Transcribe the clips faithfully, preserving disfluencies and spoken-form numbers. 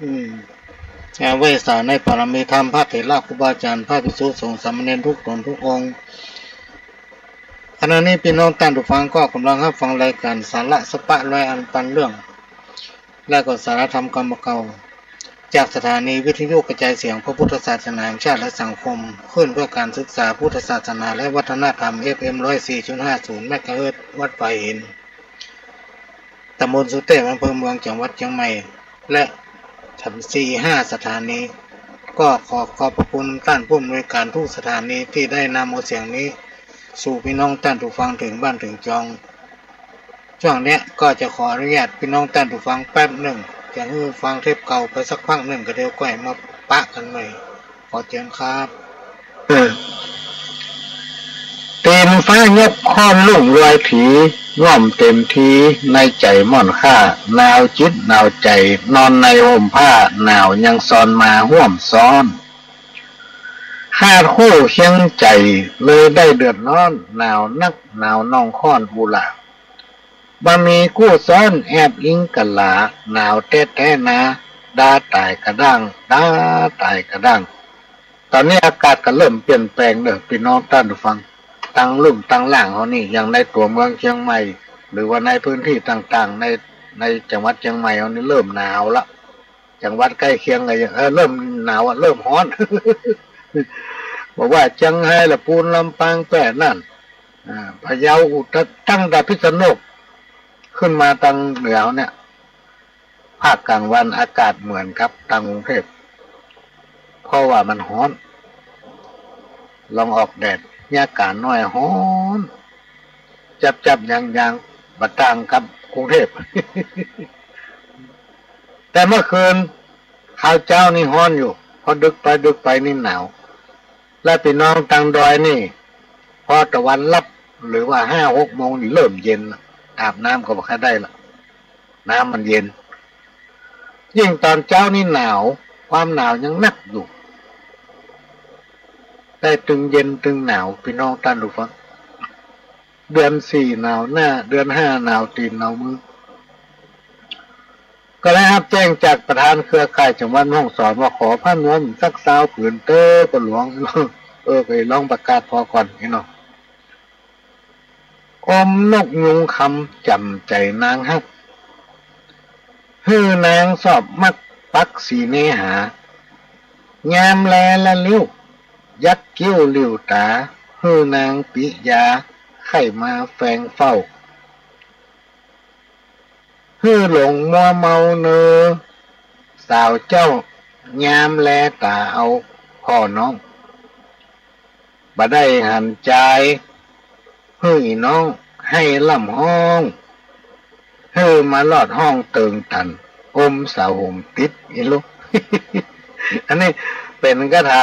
อืม เอาไว้สาในปารมีธรรม พระเถระครูบาอาจารย์ พระภิกษุสงฆ์สามเณรทุกต๋นทุกองค์ ขณะนี้ปี้น้องต้านผู้ฟังก็ก่ำลังฮับฟังรายก๋านสาระสะปะรอยอันปันเรื่อง และก็สาระธรรมกำเก่า จากสถานีวิทยุกระจายเสียงพระพุทธศาสนาแห่งชาติและสังคม คลื่นเพื่อการศึกษาพุทธศาสนาและวัฒนธรรม เอฟเอ็ม ร้อยสี่จุดห้าศูนย์ เมกะเฮิรตซ์ วัดฝายหิน ตำบลสุเตพ อำเภอเมือง จังหวัดเจียงใหม่ และสี่ห้าสถานี ก็ขอขอบพระคุณต้านผู้อำนวยก๋านทุกสถานีตี้ได้นำเอาเสียงนี้ สู่ปี้น้องต้านผู้ฟังเถิงบ้านเถิงจอง จ้วงเนี้ยก็จะขออนุญาตปี้น้องต้านผู้ฟังแป๊บนึ่ง จะหื้อฟังเทปเก่าไปสักพักนึ่ง ก็เดี๋ยวก้อยมาปะกั๋นใหม่ ขอเจิญครับ เออ ตี๋นฟ้ายกค่อนลุ่งรวยถี ง่อมเต๋มทีในใจ๋ม่อนข้า หนาวจิตหนาวใจ๋ นอนในห่มผ้า หนาวยังซอนมาฮ่วมซ้อน ขาดคู่เคียงใจ๋ เลยได้เดือดร้อน หนาวนักหนาวน่องค่อนอุหล่า บ่มีกู้ซ้อนแอบอิงกั๋นหลา หนาวแต๊ๆ นา ดาต๋ายกระด้าง ดาต๋ายกระด้าง ต๋อนนี้อากาศก็เริ่มเปลี่ยนแปลงเน่อ ปี้น้องต้านผู้ฟัง ตังลุ่มตังล่างเฮานี่ อย่างในตั๋วเมืองเจียงใหม่ หรือว่าในพื้นตี้ต่างๆ ใน ในจังหวัดเจียงใหม่เฮานี่เริ่มหนาวละ จังหวัดใก้เคียงก็ยัง เออ เริ่มหนาวอะ เริ่มฮ้อน บ่ว่าเจียงฮาย ละปูน ลำปาง แป้ น่าน อ่า พะเยา อุตร- ตั้งแต่พิษณุโลก ขึ้นมาตังเหนือเฮาเนี่ย ภาคก๋างวันอากาศเหมือนกับตังกรุงเทพ เพราะว่ามันฮ้อน ลองออกแดด เยียะก๋าน้อยฮ้อน จับๆ ยางๆ บ่ต่างกับกรุงเทพ แต่เมื่อคืน คาวเจ๊านี่ฮ้อนอยู่ พอดึกไปดึกไปนี่หนาว และปี้น้องตังดอยนี่ พอตะวันลับ หรือว่าห้าหกโมงนี่เริ่มเย็นละ อาบน้ำก็บ่ค่อยได้ละ น้ำมันเย็น ยิ่งต๋อนเจ๊านี่หนาว ความหนาวยังนักอยู่ ได้ตึงเย็นตึงหนาว ปี้น้องต้านผู้ฟัง เดือนสี่หนาวหน้า เดือนห้าหนาวตี๋นหนาวมือ ก็ได้ฮับแจ้งจากประธานเครือข่ายจังหวัดแม่ฮ่องสอนว่า ขอผ้านวมสักซาวผืนเต๊อะป้อหลวง เออ ก็ลองประกาศผ่อก่อนนี่เนาะ อมนกยูงคำ จ๋ำใจ๋นางฮัก หื้อนางสอบมักปักสีเนหา ยามแลละลิ้ว ยักคิ้วหลิ้วต๋า หื้อนางปิยา ใค่มาแฟงเฝ้า หื้อหลงมัวเมาเน่อ สาวเจ้า ยามแลต๋าเอาป้อน้อง บ่ได้หันจาย หื้ออี่น้อง ใค่ล่ำฮ้อง หื้อมาลอดห้องเติงตัน อมสาวหุมติด อีลูก อันนี้เป๋นคาถา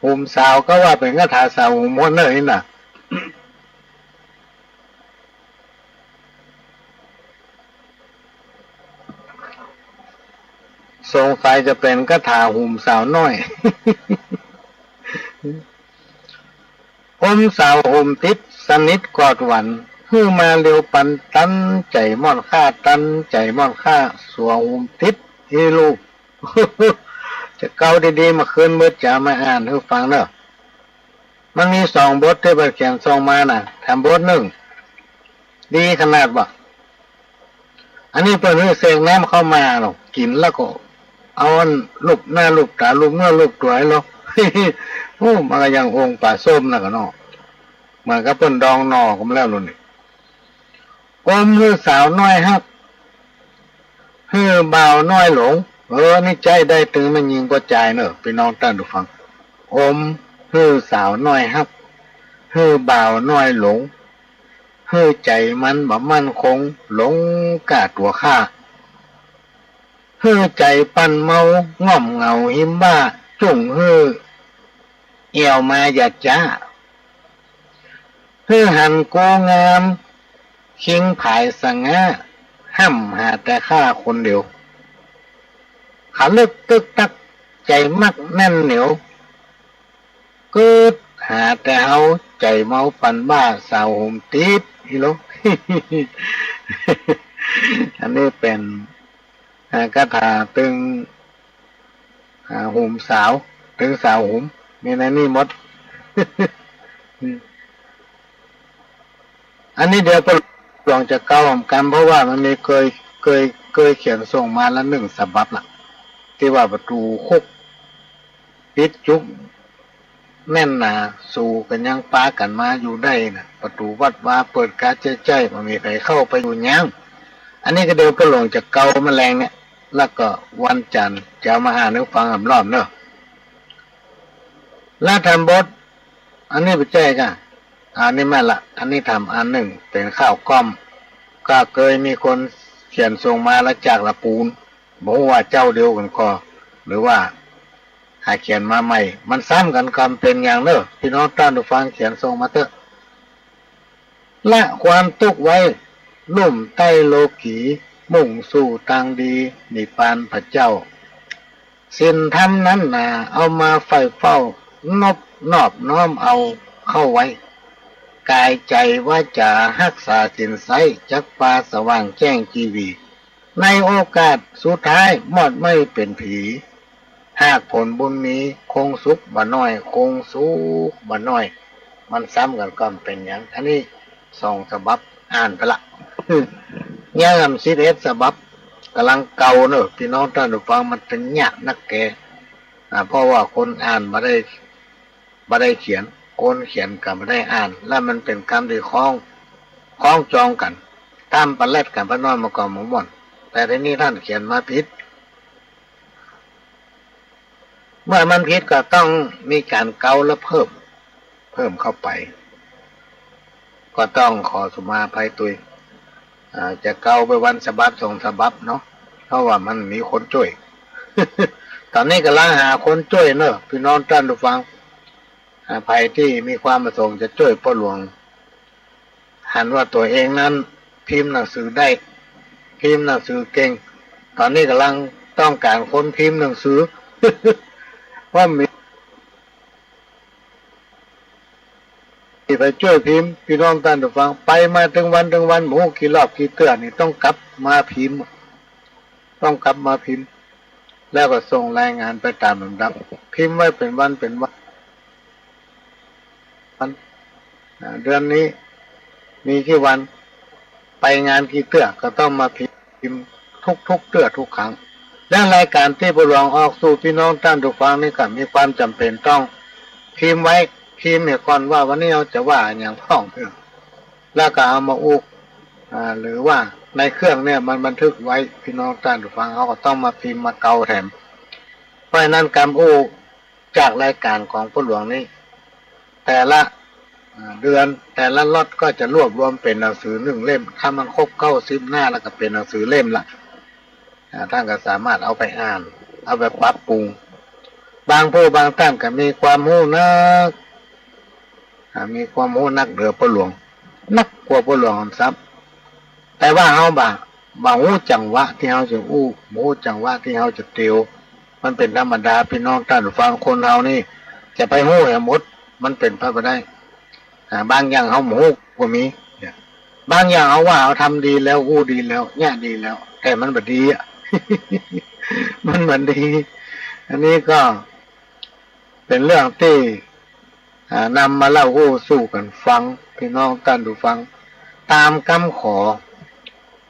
หุมสาว ก็ว่าเป๋นคาถาสาวหุมคนเน่อนี่น่ะ สงสัยจะเป๋นคาถาหุมสาวน้อย อมสาวหุมติด สนิทกอดหวัน หื้อมาเร็วปัน ตันใจ๋ม่อนข้า ตันใจ๋ม่อนข้า สาวหุมติด อีลูก จะเก๊าดีๆ เมื่อคืนเบิดจ๋ามาอ่านหื้อฟังเน่อ มันมีสองบทตี้เปิ้นเขียนส่งมาน่ะ แถมบทนึ่ง ดีขนาดว่า อันนี้เปิ้นหื้อเสกน้ำเข้ามาเนาะ กิ๋นแล้วก็เอาอันลูบหน้าลูบต๋าลูบเนื้อลูบตั๋วหื้อเนาะ โอ้ มันก็อย่างองค์ป๋าส้มนั่นแหละเนาะ เหมือนกับเปิ้นดองหน่อกั๋นมาแล้วโลกนี้ อมหื้อสาวน้อยฮัก หื้อบ่าวน้อยหลง เออ นี่ใจ๊ได้ตึงแม่ญิงป้อจายเน่อ ปี้น้องต้านผู้ฟัง อมหื้อสาวน้อยฮัก หื้อบ่าวน้อยหลง หื้อใจ๋มันบ่มั่นคง หลงก้าตั๋วข้า หื้อใจ๋ปั่นเมา ง่อมเหงาฮิมบ้า จุ่งหื้อแอ่วมาหยาดจ๊า หื้อหันกูงาม คิงผายสง่า ฮ่ำหาแต่ข้าคนเดียว ขาลึกตึกตัก ใจ๋มักแน่นเหนียว กึ๊ดหาแต่เฮา ใจ๋เมาปันบ้า สาวหุมติด อีลูก อันนี้เป๋น อ่า คาถาตึง อ่า หุมสาว ตึงสาวหุม มีในนี่หมด อันนี้เดี๋ยวป้อหลวงจะเกาหม่ำกำ เพราะว่ามันมีเกย เกย เกยเขียนส่งมาละหนึ่งฉบับละ ตี้ว่าประตู๋คุกปิดจุ๊บแน่นหนา สูกั๋นยังปากั๋นมาอยู่ได้นะ ประตู๋วัดวาเปิดกาแจ้ๆ บ่มีใผเข้าไปอยู่ยัง อันนี้ก็เดี๋ยวป้อหลวงจะเกามาแลงเนี่ย แล้วก็วันจันทร์จะเอามาอ่านหื้อฟังหำรอบเนาะ ละธรรมบท อันนี้บ่ใจ้ก่า อันนี้แม่นละ อันนี้ถามอันนึ่ง เป๋นข่าวก้อม ก็เกยมีคนเขียนส่งมาละจากละปูน บ่ฮู้ว่าเจ้าเดียวกั๋นก่อ หรือว่าหาเขียนมาใหม่ มันซ้ำกั๋นกำเป๋นอย่างเน่อ ปี้น้องต้านผู้ฟังเขียนส่งมาเต๊อะ ละความตุ๊กข์ไว้ ลุ่มใต้โลกี มุ่งสู่ตางดี นิพพานพระเจ้า ศีลธรรมนั้นหนา เอามาใฝ่เฝ้า นบนอบน้อมเอาเข้าไว้ กายใจ๋วาจ๋าฮักษาศีลไซร้ จักปาสว่างแจ้งจีวี ในโอกาสสุดท้าย มอดไหม้เป๋นผี หากผลบุญมี คงสุขบ่น้อย คงสุขบ่น้อย มันซ้ำกั๋นกำเป๋นอย่าง อันนี้สองฉบับอ่านไปละ ยังแหมสิบเอ็ดฉบับ ก่ำลังเกาเน่อ ปี้น้องต้านผู้ฟัง มันจะยากนักแก อ่า เพราะว่าคนอ่านบ่ได้ บ่ได้เขียน คนเขียนก็บ่ได้อ่าน แล้วมันเป๋นกำตี้คล้อง คล้องจองกั๋น ถ้ามันปะแลดกั๋นไปหน้อยมันก็บ่ม่วน แต่ทีนี้ต้านเขียนมาผิด เมื่อมันผิดก็ต้องมีก๋านเกาและเพิ่ม เพิ่มเข้าไป ก็ต้องขอสุมาอภัยตวย อ่า จะเกาไปวันฉบับสองฉบับเนาะ เพราะว่ามันมีคนจ้วย ต๋อนนี้ก่ำลังหาคนจ้วยเน่อ ปี้น้องต้านผู้ฟัง อ่า ใผตี้มีความประสงค์จะจ้วยป้อหลวง หันว่าตั๋วเองนั้นพิมพ์หนังสือได้ พิมพ์หนังสือเก่ง ต๋อนนี้ก่ำลังต้องก๋านคนพิมพ์หนังสือ ว่ามี ตี้ไปจ้วยพิมพ์ ปี้น้องต้านผู้ฟัง ไปมาตึงวันตึงวัน บ่ฮู้กี่รอบกี่เตื้อนี่ ต้องกลับมาพิมพ์ ต้องกลับมาพิมพ์ แล้วก็ส่งรายงานไปต๋ามลำดับ พิมพ์ไว้เป๋นวันเป๋นวัน วัน อ่า เดือนนี้มีกี่วัน ไปงานกี่เตื้อ ก็ต้องมาพิมพ์ทุกๆ เตื้อทุกครั้ง และรายก๋านตี้ป้อหลวงออกสู่ปี้น้องต้านผู้ฟังนี่ก็มีความจ๋ำเป๋นต้องพิมพ์ไว้ พิมพ์เหียก่อนว่าวันนี้เฮาจะว่าอะหยังพ่องเตื้อ แล้วก็เอามาอู้ อ่า หรือว่าในเครื่องเนี่ยมันบันทึกไว้ ปี้น้องต้านผู้ฟังเฮาก็ต้องมาพิมพ์มาเกาแถม เพราะฉะนั้นกำอู้ จากรายก๋านของป้อหลวงนี้ แต่ละ อ่า เดือน แต่ละล็อตก็จะรวบรวมเป๋นหนังสือนึ่งเล่ม ถ้ามันครบเก้าสิบหน้าแล้วก็เป๋นหนังสือเล่มละ อ่า ต้านก็สามารถเอาไปอ่าน เอาไปปรับปรุง บางผู้บางต้านก็มีความฮู้นัก อ่า มีความฮู้นักเหลือป้อหลวง นักกว่าป้อหลวงซ้ำ แต่ว่าเฮาบ่ บ่ฮู้จังหวะตี้เฮาจะอู้ บ่ฮู้จังหวะตี้เฮาจะติว มันเป๋นธรรมดา ปี้น้องต้านผู้ฟัง คนเฮานี่จะไปฮู้แหมหมด มันเป๋นไปบ่ได้ อ่า บางอย่างเฮาบ่ฮู้ก็มี เนี่ย บางอย่างเฮาว่าเฮาทำดีแล้ว อู้ดีแล้ว เยียะดีแล้ว แต่มันบ่ดีอะ มันบ่ดี อันนี้ก็ เป๋นเรื่องตี้ อ่า นำมาเล่าอู้สู่กั๋นฟัง ปี้น้องต้านผู้ฟัง ต๋ามกำขอ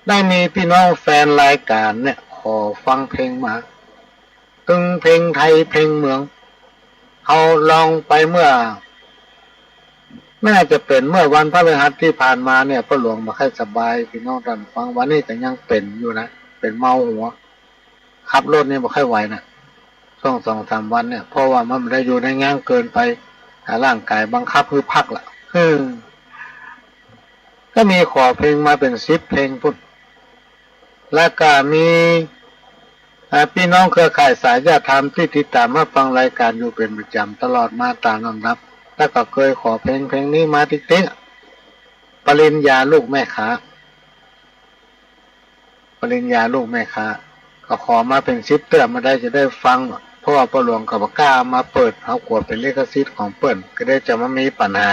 ได้มีปี้น้องแฟนรายก๋านเนี่ย ขอฟังเพลงมา ตึงเพลงไทยเพลงเมือง เฮาลองไปเมื่อ น่าจะเป๋นเมื่อวันพฤหัสตี้ผ่านมาเนี่ย ป้อหลวงบ่ค่อยสบาย ปี้น้องต้านผู้ฟัง วันนี้ก็ยังเป๋นอยู่นะ เป๋นเมาหัว ขับรถนี่บ่ค่อยไหวนะ ช่วงสองสามวันเนี่ย เพราะว่ามันบ่ได้อยู่ได้ยั้งเกินไป อ่า ร่างก๋ายบังคับหื้อพักละ อืม ก็มีขอเพลงมาเป๋นสิบเพลงพุ้น แล้วก็มี อ่า ปี้น้องเครือข่ายสายญาติธรรมตี้ติดต๋ามมาฟังรายก๋านอยู่เป๋นประจ๋ำตลอดมาต๋ามลำดับ แล้วก็เกยขอเพลง เพลงนี้มาติ๊กๆ ปริญญาลูกแม่ค้า ปริญญาลูกแม่ค้า ก็ขอมาเป๋นสิบเตื้อ เมื่อใดจะได้ฟัง เพราะว่าป้อหลวงก็บ่กล้าเอามาเปิด เฮากั๋วเป๋นลิขสิทธิ์ของเปิ้น ก็ได้จะมามีปัญหา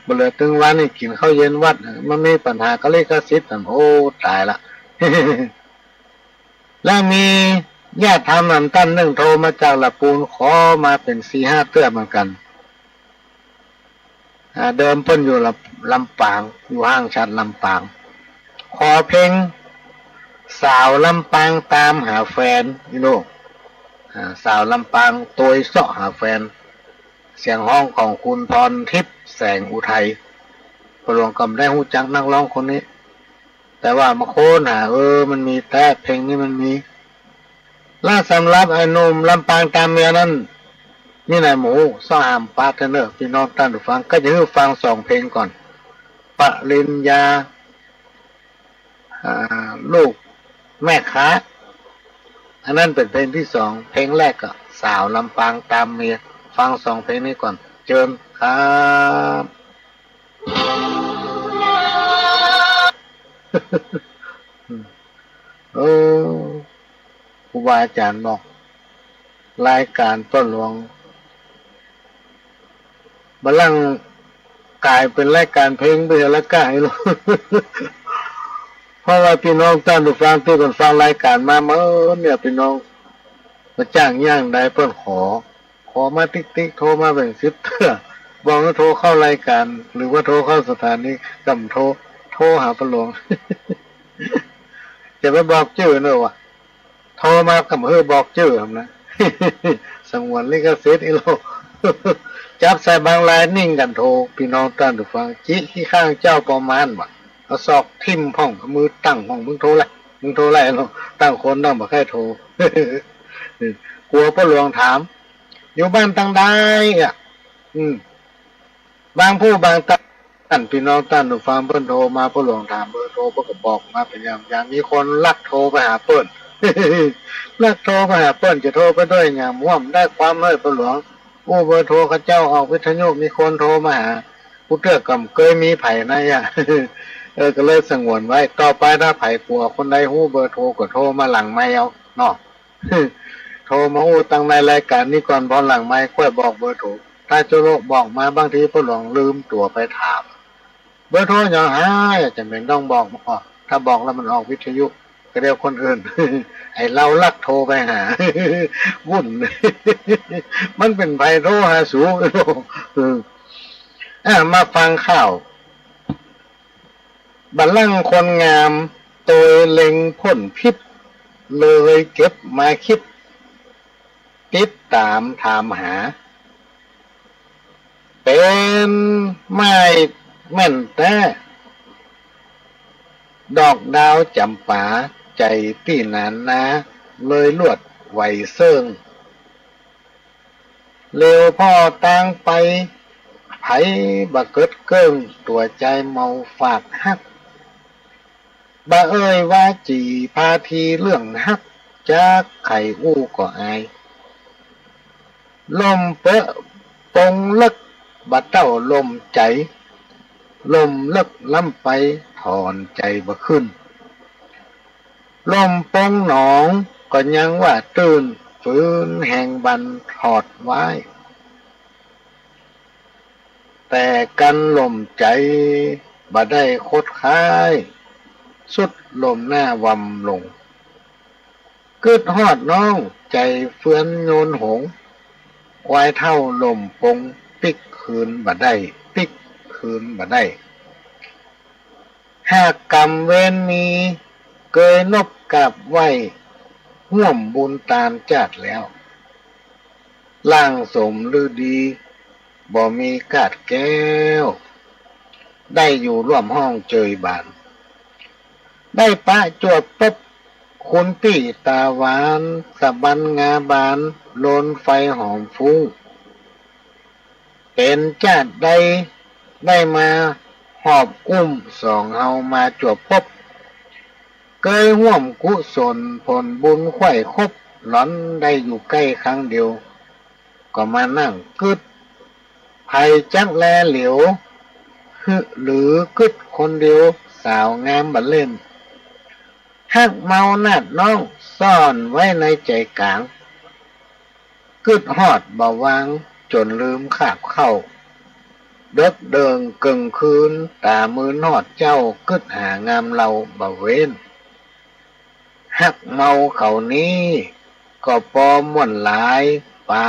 บ่เหลือตึงวันนี้กิ๋นข้าวเย็นวัด มามีปัญหากับลิขสิทธิ์นั่น โอ้ ต๋ายละ และมีญาติธรรมนำต้านนึ่งโทรมาจากละปูน ขอมาเป๋นสี่ห้าเตื้อเหมือนกั๋น อ่า เดิมเปิ้นอยู่ลำ ลำปาง อยู่ห้างฉัตรลำปาง ขอเพลงสาวลำปางต๋ามหาแฟน อีโน่ อ่า สาวลำปางตวยเซาะหาแฟน เสียงฮ้องของคุณพรทิพย์ แสงอุทัย ป้อหลวงก็บ่ได้ฮู้จักนักฮ้องคนนี้ แต่ว่ามาค้นหา เออ มันมีแต๊ เพลงนี้มันมี และสำหรับไอ้หนุ่มลำปางต๋ามเมียนั้น มีไหนหมู่ เซาะหาปะเถอะเน่อ ปี้น้องต้านผู้ฟัง ก็จะหื้อฟังสองเพลงก่อน ปริญญา อ่า ลูกแม่ค้า อันนั้นเป๋นเพลงตี้สอง เพลงแรกก็สาวลำปางต๋ามเมีย ฟังสองเพลงนี้ก่อน เจิญครับ โอ้ ครูบาอาจ๋ารย์บอก รายก๋านป้อหลวง บ่าลั่งก๋ายเป๋นรายก๋านเพลงไปแล้วก้า เพราะว่าปี้น้องต้านผู้ฟังตี้เปิ้นฟังรายก๋านมาเมินเนี่ย ปี้น้อง บ่าจ้างอย่างใดเปิ้นขอ ขอมาติ๊กๆ โทรมาเป๋นสิบเตื้อ บอกว่าโทรเข้ารายก๋าน หรือว่าโทรเข้าสถานี ก็บ่โทร โทรหาป้อหลวง จะไปบอกจื้อเน่อวะ โทรมาก็บ่หื้อบอกจื้อหำนะ สงวนลิขสิทธิ์อีโล่ จับใส่บางรายนิ่งกั๋นโทร ปี้น้องต้านผู้ฟัง จิขี้ข้างเจ้าปอมานว่ะ เอาศอกทิ่มพ่อง เอามือตั้งพ่อง มึงโทรแหละ มึงโทรแหละ ตั้งคนตั้งบ่ใค่โทร กั๋วป้อหลวงถาม อยู่บ้านตังใดอะ อืม บางผู้บางต้าน ปี้น้องต้านผู้ฟังเปิ้นโทรมา ป้อหลวงถามเบอร์โทร เปิ้นก็บอกมาเป๋นอย่างๆ มีคนลักโทรไปหาเปิ้น ลักโทรไปหาเปิ้น จะโทรไปด้วยอย่าง บ่ได้ความเลย ป้อหลวงอู้เบอร์โทร เขาเจ้าออกวิทยุ มีคนโทรมาหา กูเตื้อก็บ่เกยมีใผนะอะ เออ ก็เลยสงวนไว้ ต่อไปถ้าใผกั๋วคนใดฮู้เบอร์โทรก็โทรมาหลังไมค์เอาเนาะ โทรมาอู้ตังในรายก๋านนี้ก่อน พอหลังไมค์ค่อยบอกเบอร์โทร ถ้าจุลกบอกมาบางทีป้อหลวงลืมตั๋วไปถาม เบอร์โทรหยังหา จะเป๋นต้องบอก ถ้าบอกแล้วมันออกวิทยุ ก็เดี๋ยวคนอื่น ไอ้เฮาลักโทรไปหา วุ่น มันเป๋นใผโทรหาสู เออ อ่ะ มาฟังข่าว บ่าลั่งคนงาม ตวยเล็งผลผิด เลยเก็บมาคิด ติดต๋ามถามหา เป๋นไม้แม่นแต๊ ดอกดาวจ๋ำปา ใจ๋ปี้หนานนา เลยลวดไหวเซิ่ง เหลียวผ่อตางไป ใผบ่เกิดเกิ่ง ตั๋วใจ๋เมาฝาดฮัก บ่เอ่ยว่าจี๋พาทีเรื่องฮัก จักใผอู้ก็อาย ล่มเป๊อะปงเลิก บ่เต้าล่มใจ๋ ล่มเลิกล้ำไป ถอนใจ๋บ่ขึ้น ล่มปงหนอง ก็ยังว่าตื้น ฝืนแหงบันถอดว้าย แต่กั๋นล่มใจ๋ บ่ได้คดค้าย สุดล่มหน้าว่ำลง กึ๊ดฮอดน้อง ใจ๋เฟือนโยนหง ควายเฒ่าล่มปง ปิ๊กคืนบ่ได้ ปิ๊กคืนบ่ได้ หากกรรมเวรมี เกยนบกราบไหว้ ฮ่วมบุญตานจาติแล้ว ล่างสมฤดี บ่มีกาดแก้ว ได้อยู่ร่วมห้องเจยบาน ได้ปะจวบปบ คุณปี้ต๋าหวาน สะบันงาบาน โลนไฟหอมฟุ้ง เป๋นจาติใด ได้มาหอบอุ้ม สองเฮามาจวบปบ เกยฮ่วมกุศล ผลบุญใค่ครบ หล่อนได้อยู่ใก้ครั้งเดียว ก็มานั่งกึ๊ด ใผจักแลเหลียว หรือ หรือกึ๊ดคนเดียว สาวงามบ่เล่น ฮักเมานาดน้อง ซ่อนไว้ในใจ๋ก๋าง กึ๊ดฮอดบ่วาง จ๋นลืมคาบข้าว เดิ็กเดิ่งเกิ่งคืน ต๋ามืนฮอดเจ๊า กึ๊ดหางามเฮาบ่เว้น ไผ ฮักเมาเขานี้ ก็ปอม่วนหลาย ป๋า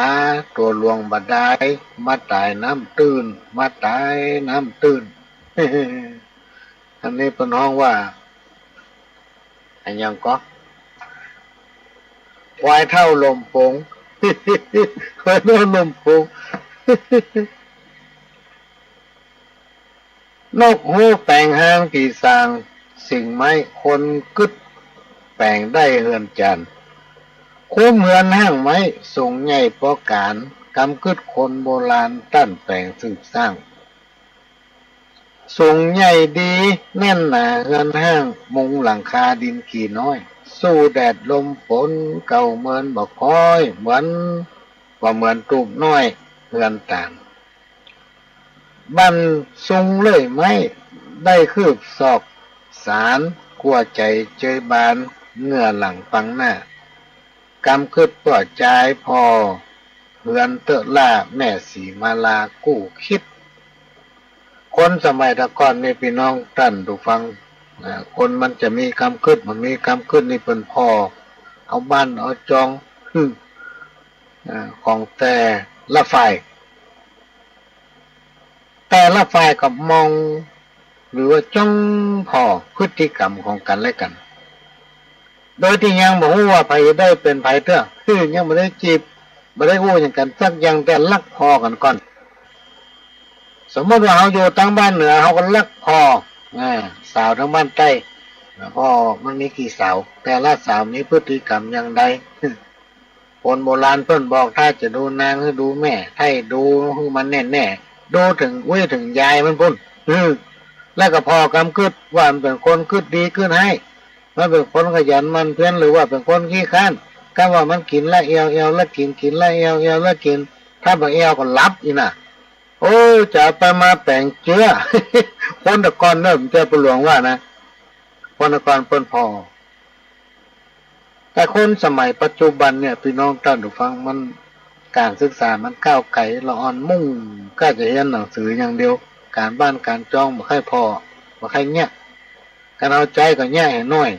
ตั๋วหลวงบ่ดาย มาต๋ายน้ำตื้น มาต๋ายน้ำตื้น อันนี้เปิ้นฮ้องว่า อะหยังก็ ควายเฒ่าลมปง ควายเฒ่าลมปง นกฮู้แป๋งฮางตี้สร้าง สิ่งไม้คนกึ๊ด แป๋งได้เฮือนจาน คุ้มเฮือนห้างไม้ สูงใหญ่ปอก๋าน กำกึ๊ดคนโบราณ ต้านแป๋งสืบสร้าง สูงใหญ่ดีแน่นหนาเฮือนห้าง มุงหลังคาดินกี่น้อย สู้แดดลมฝน เก่าเมินบ่ค่อย เหมือน บ่เหมือนตูบน้อยเฮือนต๋าน บั้นซุงเลื่อยไม้ ได้คืบศอกสาน กั๋วใจ๋เจยบาน เหงื่อหลั่งปังหน้า กำกึ๊ดป้อจายผ่อ เฮือนเต๊อะล้า แม่สีมาลากู้คิด คนสมัยตะก่อนนี่ปี้น้องต้านผู้ฟัง อ่า คนมันจะมีกำกึ๊ด บ่มีกำกึ๊ดนี่เปิ้นผ่อ เอาบ้านเอาจอง อ่า ของแต่ละฝ่าย แต่ละฝ่ายก็มอง หรือว่าจ้องผ่อพฤติกรรมของกั๋นและกั๋น โดยตี้ยังบ่ฮู้ว่าใผได้เป๋นใผเตื้อ คือยังบ่ได้จีบ บ่ได้อู้หยังกั๋นสักอย่าง แต่ลักผ่อกั๋นก่อน สมมุติว่าเฮาอยู่ตางบ้านเหนือ เฮาก็ลักผ่อ อ่า สาวตางบ้านใต้ ผ่อมันมีกี่สาว แต่ละสาวมีพฤติกรรมอย่างใด คนโบราณเปิ้นบอก ถ้าจะดูนางหื้อดูแม่ ใค่ดูหื้อมันแน่ๆ ดูเถิงอุ้ยเถิงยายมันปู้น อือ แล้วก็ผ่อกำกึ๊ดว่ามันเป๋นคนกึ๊ดดีกึ๊ดฮ้าย มันเป๋นคนขยันหมั่นเพียร หรือว่าเป๋นคนขี้คร้าน กำว่ามันกิ๋นละแอ่ว แอ่วละกิ๋น กิ๋นละแอ่ว แอ่วละกิ๋น ถ้าบ่แอ่วก็หลับอี้น่ะ โอ้ย จะไปมาแป๋งเจื้อ คนตะก่อนเนิ่น เจ้าป้อหลวงว่านะ คนตะก่อนเปิ้นผ่อ แต่คนสมัยปัจจุบันเนี่ย ปี้น้องต้านผู้ฟัง มัน ก๋านศึกษามันก้าวไก๋ ละอ่อนมุ่งก้าจะเฮียนหนังสืออย่างเดียว ก๋านบ้านก๋านจองบ่ใค่ผ่อ บ่ใค่เยียะ คันเอาใจ๊ก็เยียะหื้อน้อย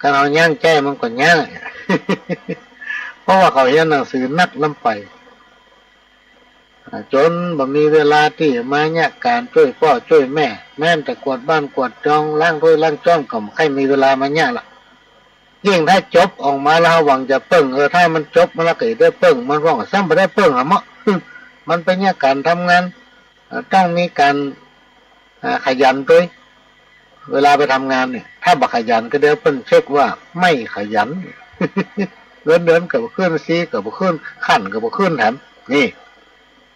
คันเอาย้างใจ๊มันก็ยาก เพราะว่าเขาเฮียนหนังสือนักล้ำไป อ่า จ๋นบ่มีเวลาตี้มาเยียะก๋านจ้วยป้อจ้วยแม่ แม้แต่กวาดบ้านกวาดจอง ล้างถ้วยล้างจ้อม ก็บ่ใค่มีเวลามาเยียะละ ยิ่งถ้าจบออกมาแล้วหวังจะเปิ้ง เออ ถ้ามันจบมาแล้วก็จะได้เปิ้ง มันว่าซ้ำบ่ได้เปิ้งอะเมาะ มันไปเยียะก๋านทำงาน เอ่อ ต้องมีก๋าน อ่า ขยันตวย เวลาไปทำงานเนี่ย ถ้าบ่ขยันก็เดี๋ยวเปิ้นเช็คว่าไม่ขยัน เงินเดือนก็บ่ขึ้น ซี้ก็บ่ขึ้น ขั้นก็บ่ขึ้นแถม นี่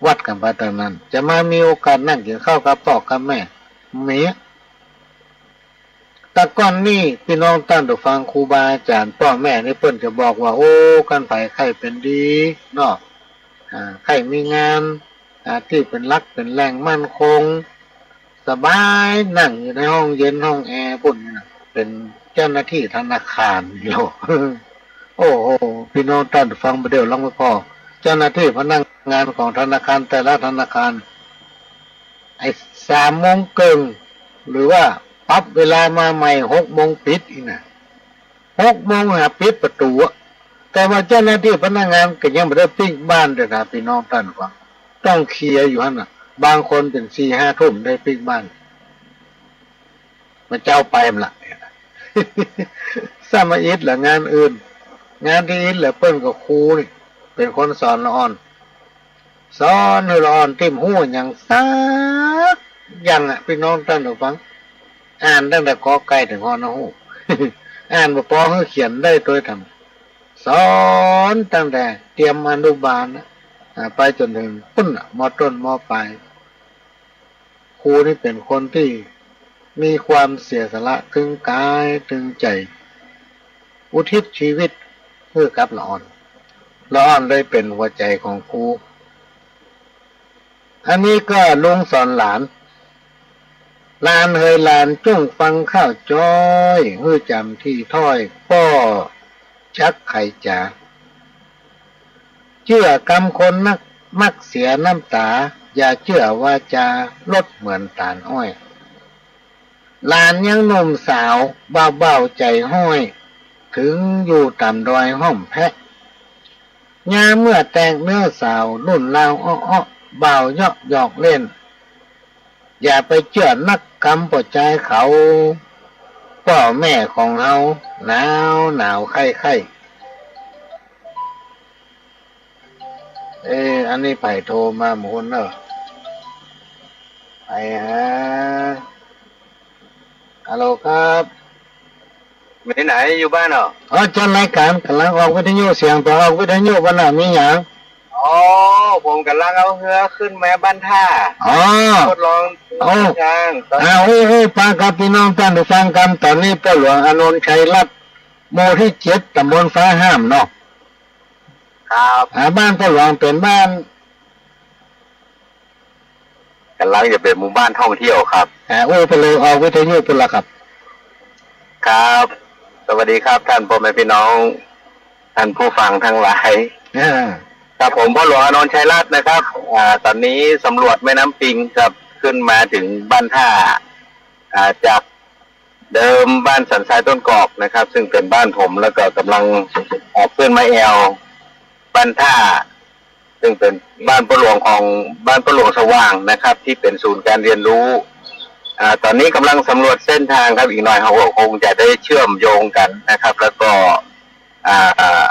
วัดกั๋นไปตางนั้น จะมามีโอกาสนั่งกิ๋นข้าวกับป้อกับแม่ มี แต่ก่อนนี่ปี้น้องต้านผู้ฟัง ครูบาอาจ๋ารย์ป้อแม่นี่เปิ้นจะบอกว่า โอ้ คันใผใค่เป๋นดีเนาะ อ่า ใค่มีงาน อ่า ตี้เป๋นหลักเป๋นแหล่งมั่นคง สบาย นั่งอยู่ในห้องเย็นห้องแอร์ปู้นน่ะ เป๋นเจ้าหน้าตี้ธนาคารอยู่ โอ้โห ปี้น้องต้านผู้ฟัง บ่าเดี่ยวลองไปผ่อ เจ้าหน้าตี้พนักงานของธนาคารแต่ละธนาคาร ไอ้สามโมงเกิ่ง หรือว่าปรับเวลามาใหม่ หกโมงปิดอี้น่ะ หกโมงหาปิดประตู๋อะ แต่ว่าเจ้าหน้าตี้พนักงานก็ยังบ่ได้ปิ๊กบ้านเตื้อนะ ปี้น้องต้านผู้ฟัง ต้องเคลียร์อยู่หั้นน่ะ บางคนเป๋นสี่ห้าทุ่มได้ปิ๊กบ้าน มาเจ๊าไปหั้นละ ซ้ำมาอิดละงานอื่น งานตี้อิดละเปิ้นก็ครูนี่ เป๋นคนสอนละอ่อน สอนหื้อละอ่อนตี้บ่ฮู้หยังสักอย่างอะ ปี้น้องต้านผู้ฟัง อ่านตั้งแต่กอไก่เถิง ฮอ นอฮูก อ่านบ่ปอหื้อเขียนได้ตวยธรรม สอนตั้งแต่เตรียมอนุบาลน่ะ อ่า ไปจ๋นเถิงปู้นน่ะ ม.ต้น ม.ปลาย ครูนี่เป๋นคนตี้มีความเสียสละตึงก๋ายตึงใจ๋ อุทิศชีวิตหื้อกับละอ่อน ละอ่อนเลยเป๋นหัวใจ๋ของครู อันนี้ก็ลุงสอนหลาน หลานเหยหลานจุ่งฟังข้าวจ้อย หื้อจ๋ำตี้ถ้อย ป้อจักไขจ๋า เจื้อกำคนนัก มักเสียน้ำต๋า อย่าเจื้อวาจา ลดเหมือนต๋าลอ้อย หลานยังหนุ่มสาว บ่าวๆ ใจ๋ฮ้อย เถิงอยู่ต่ำดอยห้อมแพะ ยามเมื่อแตกเนื้อสาว รุ่นราวอ้อๆ บ่าวเยาะหยอกเล่น อย่าไปเจื้อนักกำปอจายเขา ป้อแม่ของเฮา หนาวหนาวไข้ไข้ เอ๊ะ อันนี้ใผโทรมาหมู่คนเนาะ ไปหา ฮัลโหลครับ ไปไหน อยู่บ้านเหรอ อ๋อ จัดรายการ ก่ำลังออกวิทยุ เสียงตะออกวิทยุ บ่าน่ะ มีหยัง อ๋อ ผมก่ำลังเอาเฮือขึ้นมาบ้านท่า อ๋อ ทดลอง โอ้ ทาง อ่า โอ้ โอ้ ปะครับ ปี้น้องต้านผู้ฟังครับ ต๋อนนี้ป้อหลวงอานนท์ ชัยรัตน์ หมู่ตี้เจ็ด ต๋ำบลฟ้าห้ามเนาะ ครับ อ่า บ้านป้อหลวงเป๋นบ้าน ก่ำลังจะเป๋นหมู่บ้านท่องเที่ยวครับ อ่า อู้ไปเลย ออกวิทยุปู้นละครับ ครับ สวัสดีครับ ต้านป้อแม่ปี้น้อง ต้านผู้ฟังตังหลาย อ่า ครับ ผมป้อหลวงอานนท์ ชัยรัตน์นะครับ อ่า ต๋อนนี้สำรวจแม่น้ำปิงครับ ขึ้นมาเถิงบ้านท่า อ่า จาก เดิมบ้านสันทรายต้นกอกนะครับ ซึ่งเป๋นบ้านผม แล้วก็ก่ำลัง เอ่อ ขึ้นมาแอ่วบ้านท่า ซึ่งเป๋นบ้านป้อหลวงของ บ้านป้อหลวงสว่างนะครับ ตี้เป๋นศูนย์การเรียนรู้ อ่า ต๋อนนี้ก่ำลังสำรวจเส้นทางครับ อีกหน่อยเฮาก็คงจะได้เชื่อมโยงกั๋นนะครับ แล้วก็ อ่า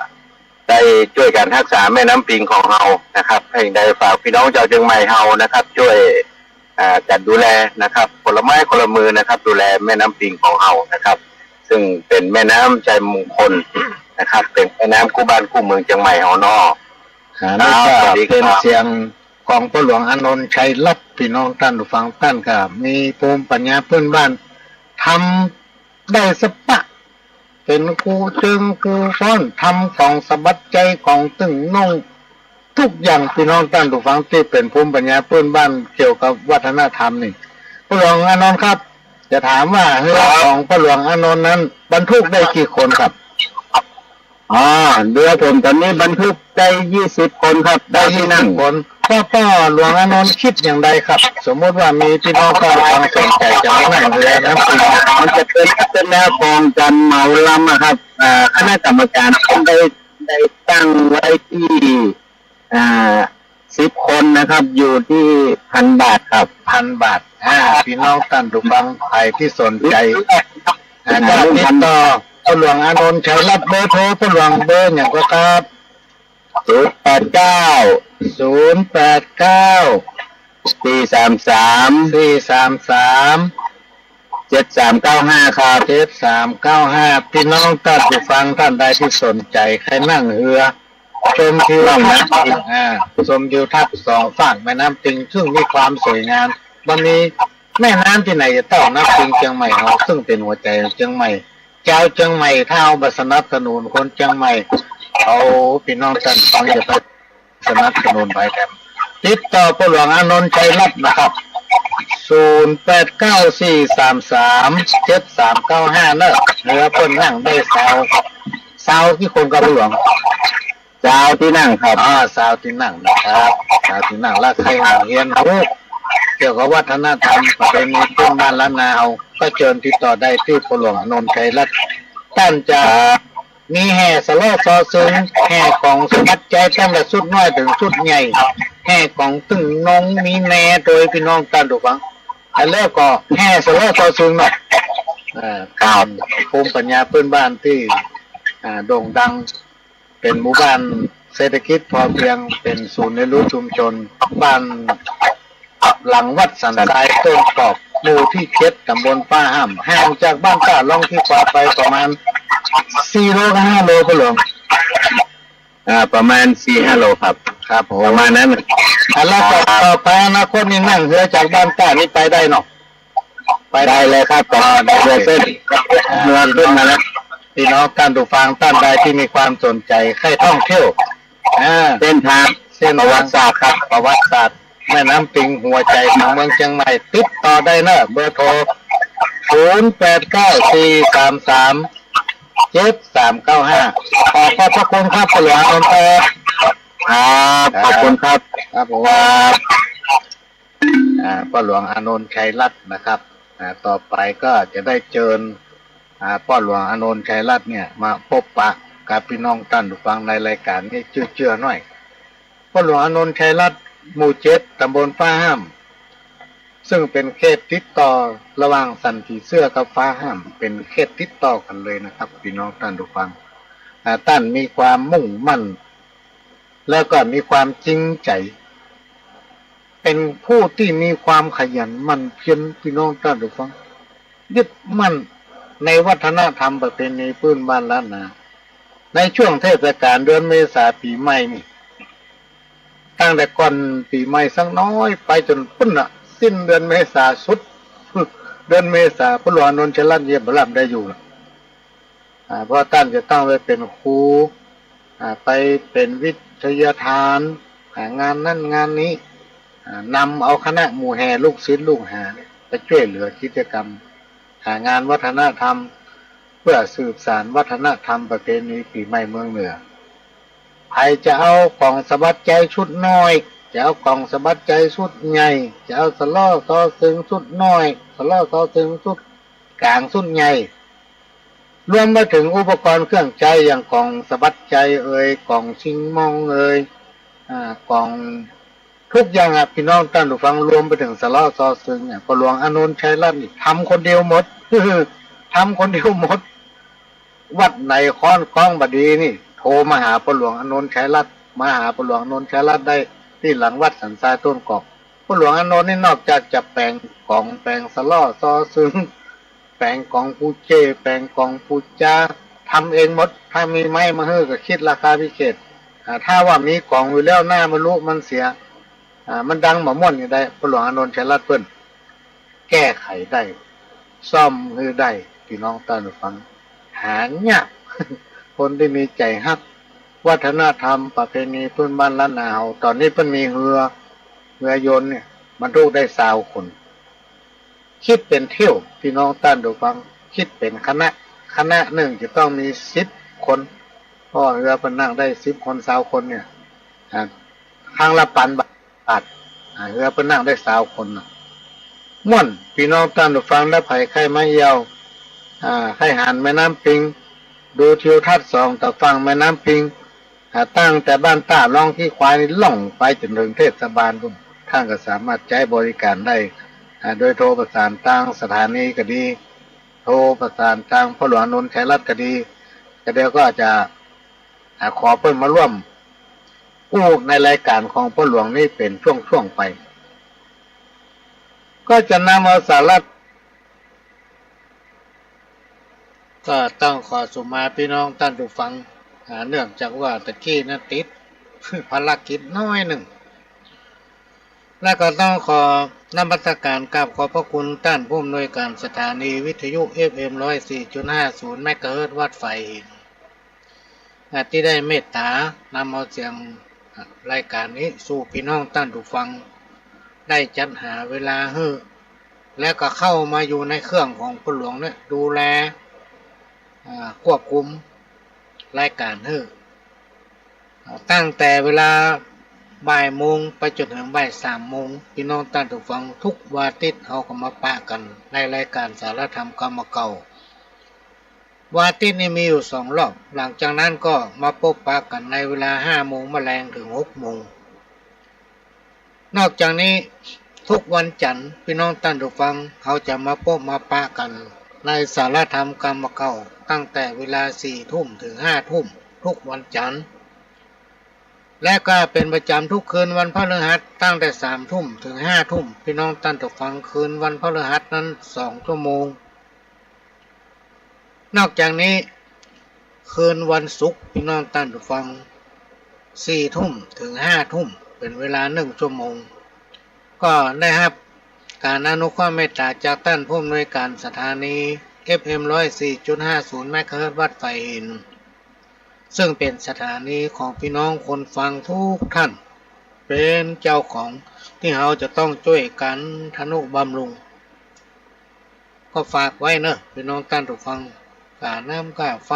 ได้จ้วยกั๋นฮักษาแม่น้ำปิงของเฮานะครับ เฮาได้ฝากปี้น้องจาวเจียงใหม่เฮานะครับ จ้วย อ่า กั๋นดูแลนะครับ คนละไม้คนละมือนะครับ ดูแลแม่น้ำปิงของเฮานะครับ ซึ่งเป๋นแม่น้ำชัยมงคลนะครับ เป๋นแม่น้ำคู่บ้านคู่เมืองเจียงใหม่เฮาเนาะ อ่า ครับ นี่ก็ สวัสดีครับ เป๋นเสียงของป้อหลวงอานนท์ ชัยรัตน์ ปี้น้องต้านผู้ฟัง ต้านก็มีภูมิปัญญาปื้นบ้าน ทำ ได้สะปะ เป๋นครูเจิงครูฟ้อน ทำของสะบัดใจ๋ของตึงน่อง กู้อย่าง ปี้น้องต้านผู้ฟัง ตี้เป๋นภูมิปัญญาปื้นบ้านเกี่ยวกับวัฒนธรรมนี่ ป้อหลวงอานนท์ครับ จะถามว่าเฮือ ครับ ของป้อหลวงอานนท์นั้น บรรทุกได้กี่คนครับ อ๋อ เฮือผมต๋อนนี้บรรทุกได้ยี่สิบคนครับ ได้ ได้ ยี่สิบ ตี้นั่ง คน ป้อ ป้อหลวงอานนท์กึ๊ดอย่างใดครับ สมมุติว่ามีปี้น้องต้านผู้ฟังสนใจ๋จะมานั่งเฮือน้ำปิง มันจะเป๋นลักษณะของก๋านเหมาลำอะครับ อ่า คณะกรรมก๋านเปิ้นได้ ได้ตั้งไว้ตี้ อ่า สิบคนนะครับ อยู่ตี้พันบาทครับ พันบาท อ่า ปี้น้องต้านผู้ฟัง ใผตี้สนใจ๋ อ่า อ่า ก็ติดต่อป้อหลวงอานนท์ ชัยรัตน์ เบอร์โทรป้อหลวงเบอร์หยังก็ครับ ศูนย์แปดเก้า ศูนย์แปดเก้า สี่สามสาม สี่สามสาม เจ็ดสามเก้าห้า ครับ เจ็ดสามเก้าห้า ปี้น้องต้านผู้ฟังต้านใดตี้สนใจ๋ ใค่นั่งเฮือ ชมทิวทัศน์ อ่า ชมทิวทัศน์สองฟากแม่น้ำปิง ซึ่งมีความสวยงาม บ่มีแม่น้ำตี้ไหนจะเต้าน้ำปิงเจียงใหม่เฮา ซึ่งเป๋นหัวใจ๋ของเจียงใหม่ จาวเจียงใหม่ ถ้าเฮาบ่สนับสนุนคนเจียงใหม่ เอาปี้น้องต้านฟังจะไปสนับสนุนใผแถม ติดต่อป้อหลวงอานนท์ ชัยรัตน์ นะครับ ศูนย์แปดเก้า สี่สามสาม เจ็ดสามเก้าห้า เนาะ เฮือเปิ้นนั่งได้ซาว ซาวตี้คนครับป้อหลวง ซาวตี้นั่งครับ อ่า ซาวตี้นั่งนะครับ ซาวตี้นั่ง แล้วใค่อยากเฮียนฮู้เกี่ยวกับวัฒนธรรมประเพณีปื้นบ้านล้านนาเฮา ก็เจิญติดต่อได้ตี้ป้อหลวงอานนท์ ชัยรัตน์ ต้านจะ ครับ มีแห่สะเลาะซอซึง แห่ของสะบัดใจ๋ตั้งแต่ชุดน้อยเถิงชุดใหญ่ แห่ของตึงน่อง มีแนโดยปี้น้องต้านผู้ฟัง แล้วก็แห่สะเลาะซอซึงเนาะ เอ่อ ครับ ภูมิปัญญาปื้นบ้านตี้ อ่า โด่งดัง เป๋นหมู่บ้านเศรษฐกิจพอเพียง เป๋นศูนย์เรียนรู้ชุมชน บ้านหลังวัดสันทรายต้นกอก หมู่ตี้เจ็ด ต๋ำบลฟ้าห้าม ห่างจากบ้านต้าล่องตี้ขวาไปประมาณสี่โลกับห้าโล ป้อหลวง อ่า ประมาณสี่ห้าโลครับ ครับผม ประมาณนั้น อ่ะ แล้วต่อ ครับ ต่อไปอนาคตนี่นั่งเฮือจากบ้านต้านี่ไปได้เนาะ ไปได้ ได้เลยครับ ต่อ อ่า เฮือเส้น อ่า เฮือขึ้นมาแล้ว ปี้น้องต้านผู้ฟังต้านใดตี้มีความสนใจ๋ใค่ท่องเที่ยว อ่า เส้นทาง เส้นทาง ประวัติศาสตร์ครับ ประวัติศาสตร์แม่น้ำปิง หัวใจ๋ของเมืองเจียงใหม่ ติดต่อได้เนาะ เบอร์โทร ศูนย์แปดเก้า สี่สามสาม เจ็ดสามเก้าห้า ขอขอบพระคุณครับ ป้อหลวงอานนท์ครับ ครับ ขอบคุณครับ ครับผม ครับ อ่า ป้อหลวงอานนท์ ชัยรัตน์ นะครับ อ่า ต่อไปก็จะได้เจิญ อ่า ป้อหลวงอานนท์ ชัยรัตน์เนี่ย มาปบปะกับปี้น้องต้านผู้ฟังในรายก๋านนี้เจื้อๆ หน้อย ป้อหลวงอานนท์ ชัยรัตน์ หมู่เจ็ด ตำบลฟ้าห้าม ซึ่งเป๋นเขตติดต่อระหว่างสันผีเสื้อกับฟ้าห้าม เป๋นเขตติดต่อกั๋นเลยนะครับ ปี้น้องต้านผู้ฟัง อ่า ต้านมีความมุ่งมั่น แล้วก็มีความจริงใจ๋ เป๋นผู้ตี้มีความขยันหมั่นเพียร ปี้น้องต้านผู้ฟัง ยึดมั่นในวัฒนธรรมประเพณีปื้นบ้านล้านนา ในช่วงเทศกาลเดือนเมษาปี๋ใหม่นี่ ตั้งแต่ก่อนปี๋ใหม่สักหน้อยไปจ๋นปู๊นน่ะ สิ้นเดือนเมษาสุด เดือนเมษา ป้อหลวงอานนท์ ชัยรัตน์ เยียบบ่หลับได้อยู่น่ะ อ่า เพราะต้านจะต้องไปเป๋นครู อ่า ไปเป๋นวิทยาทาน หางานนั้นงานนี้ อ่า นำเอาคณะหมู่แห่ลูกศิษย์ลูกหาเนี่ยไปจ้วยเหลือกิจกรรม หางานวัฒนธรรม เปื้อสืบสานวัฒนธรรมประเพณีปี๋ใหม่เมืองเหนือ ใผจะเอาก๋องสะบัดใจ๋ชุดน้อย จะเอาก๋องสะบัดใจ๋ชุดใหญ่ จะเอาสะเล้อซอเซิงชุดน้อย สะเล้อซอเซิงชุดก๋างชุดใหญ่ รวมไปเถิงอุปกรณ์เครื่องใจ๊อย่างก๋องสะบัดใจ๋เอย ก๋องชิงมองเอย อ่า ก๋อง ทุกอย่างอะ ปี้น้องต้านผู้ฟัง รวมไปเถิงสะเล้อซอเซิงเนี่ย ป้อหลวงอานนท์ ชัยรัตน์ นี่ทำคนเดียวหมด ทำคนเดียวหมด วัดไหนค้อนก๊องบ่ดีนี่ โทรมาหาป้อหลวงอานนท์ ชัยรัตน์ มาหาป้อหลวงอานนท์ ชัยรัตน์ได้ตี้หลังวัดสันทรายต้นกอก ป้อหลวงอานนท์ นี่นอกจากจะแป๋งก๋อง แป๋งสะเล้อซอเซิง แป๋งก๋องปูเจ้ แป๋งก๋องปูจา ทำเองหมด ถ้ามีไม้มาหื้อก็คิดราคาพิเศษ อ่า ถ้าว่ามีก๋องอยู่แล้ว หน้ามันรุมันเสีย อ่า มันดังบ่ม่วนจะใด ป้อหลวงอานนท์ ชัยรัตน์ เปิ้นแก้ไขได้ ซ่อมหื้อได้ ปี้น้องต้านผู้ฟัง หายาก คนตี้มีใจ๋ฮักวัฒนธรรมประเพณีปื้นบ้านล้านนาเฮา ต๋อนนี้เปิ้นมีเฮือ เฮือยนต์เนี่ย บรรทุกได้ซาวคน คิดเป๋นเที่ยว ปี้น้องต้านผู้ฟัง คิดเป๋นคณะ คณะนึ่งจะต้องมีสิบคน เพราะเฮือเปิ้นนั่งได้สิบคน ซาวคนเนี่ย อ่า ครั้งละปันบาท อ่า เฮือเปิ้นนั่งได้ซาวคนน่ะ ม่วน ปี้น้องต้านผู้ฟัง ถ้าใผใค่มาเอี่ยว อ่า ใค่หันแม่น้ำปิง ดูทิวทัศน์สองตะฝั่งแม่น้ำปิง อ่า ตั้งแต่บ้านต้าล่องขี้ควายนี่ล่องไปจ๋นเถิงเทศบาลปู๊น ต้านก็สามารถใจ๊บริก๋านได้ อ่า โดยโทรประสานตางสถานีก็ดี โทรประสานตางป้อหลวงอานนท์ ชัยรัตน์ ก็ดี ก็เดี๋ยวก็จะ อ่า ขอเปิ้นมาร่วมอู้ในรายก๋านของป้อหลวงนี่เป๋นช่วงๆ ไป ก็จะนำเอาสาระ ก็ต้องขอสุมาปี้น้องต้านผู้ฟัง อ่า เนื่องจากว่าตะกี้นั้นติดภารกิจหน้อยนึ่ง และก็ต้องขอนมัสก๋านกราบขอบพระคุณต้านผู้อำนวยก๋านสถานีวิทยุ เอฟเอ็ม ร้อยสี่จุดห้าศูนย์ เมกะเฮิรตซ์ วัดฝายหิน อ่า ตี้ได้เมตตานำเอาเสียง อ่า รายก๋านนี้สู่ปี้น้องต้านผู้ฟัง ได้จัดหาเวลาหื้อ และก็เข้ามาอยู่ในเครื่องของป้อหลวงเนี่ย ดูแล อ่า ควบคุมรายก๋านหื้อ อ่า ตั้งแต่เวลาบ่ายโมงไปจ๋นเถิงบ่ายสามโมง ปี้น้องต้านผู้ฟัง ทุกวันอาทิตย์เฮาก็มาปะกั๋นในรายก๋านสารธรรมกำเก่า วันอาทิตย์นี่มีอยู่สองรอบ หลังจากนั้นก็มาปบปะกั๋นในเวลาห้าโมงมะแลงเถิงหกโมง นอกจากนี้ทุกวันจั๋นทร์ ปี้น้องต้านผู้ฟัง เฮาจะมาปบมาปะกั๋นในสารธรรมกำเก่า ตั้งแต่เวลาสี่ทุ่มเถิงห้าทุ่ม ทุกวันจั๋นทร์ และก็เป๋นประจ๋ำทุกคืนวันพฤหัส ตั้งแต่สามทุ่มเถิงห้าทุ่ม ปี้น้องต้านผู้ฟัง คืนวันพฤหัสนั้นสองชั่วโมง นอกจากนี้ คืนวันศุกร์ ปี้น้องต้านผู้ฟัง สี่ทุ่มเถิงห้าทุ่ม เป๋นเวลาหนึ่งชั่วโมง ก็ได้ฮับก๋านอนุเคราะห์เมตต๋าจากต้านผู้อำนวยก๋านสถานี เอฟเอ็ม ร้อยสี่จุดห้าศูนย์ เมกะเฮิรตซ์ วัดฝายหิน ซึ่งเป๋นสถานีของปี้น้องคนฟังทุกท่าน เป๋นเจ้าของ ตี้เฮาจะต้องจ้วยกั๋นทะนุบำรุง ก็ฝากไว้เนาะ ปี้น้องต้านผู้ฟัง ก้าน้ำก้าไฟ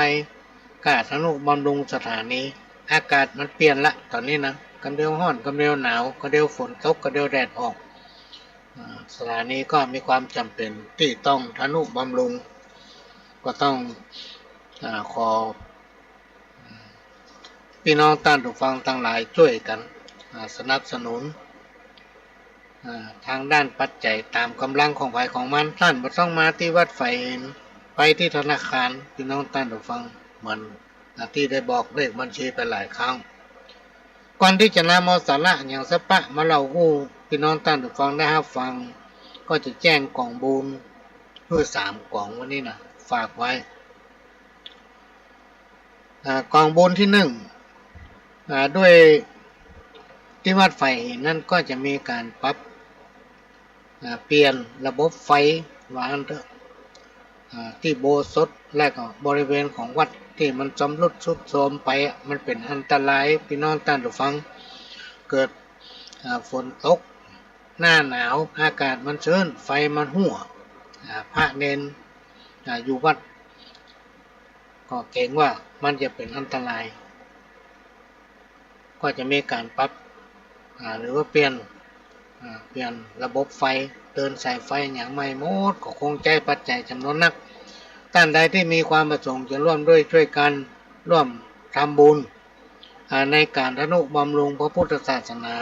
ก้าทะนุบำรุงสถานี อากาศมันเปลี่ยนละ ต๋อนนี้นะ กำเดียวฮ้อน กำเดียวหนาว กำเดียวฝนตก กำเดียวแดดออก อ่า สถานีก็มีความจ๋ำเป๋นตี้ต้องทะนุบำรุง ก ก็ต้อง อ่า ขอ อ่า ปี้น้องต้านผู้ฟังตังหลายจ้วยกั๋น อ่า สนับสนุน อ่า ตางด้านปัจจัยต๋ามก๋ำลังของใผของมัน ต้านบ่ต้องมาตี้วัดฝายหิน ไปตี้ธนาคาร ปี้น้องต้านผู้ฟัง เหมือน อ่า ตี้ได้บอกเลขบัญชีไปหลายครั้ง ก่อนตี้จะนำเอาสาระหยังสักปะมาเล่าอู้ปี้น้องต้านผู้ฟังได้ฮับฟัง ก็จะแจ้งก๋องบุญหื้อสามก๋องวันนี้นะ ฝากไว้ อ่า ก๋องบุญตี้นึ่ง อ่า ด้วยตี้วัดฝายหินนั้นก็จะมีก๋านปรับ อ่า เปลี่ยนระบบไฟ ว่าอั้นเต๊อะ อ่า ตี้อุโบสถ และก็บริเวณของวัดตี้มันชำรุดทรุดโทรมไปอะ มันเป๋นอันตราย ปี้น้องต้านผู้ฟัง เกิด อ่า ฝนตก หน้าหนาว อากาศมันชื้น ไฟมันฮั่ว อ่า พระเณร อ่า อยู่วัด ก็เก๋งว่ามันจะเป๋นอันตราย ก็จะมีก๋านปรับ อ่า หรือว่าเปลี่ยน อ่า เปลี่ยนระบบไฟ เติมสายไฟหยังใหม่หมด ก็คงใจ๊ปัจจัยจ๋ำนวนนัก ต้านใดตี้มีความประสงค์จะร่วมด้วยจ้วยกั๋น ร่วมทำบุญ อ่า ในก๋านทนุบำรุงพระพุทธศาสนา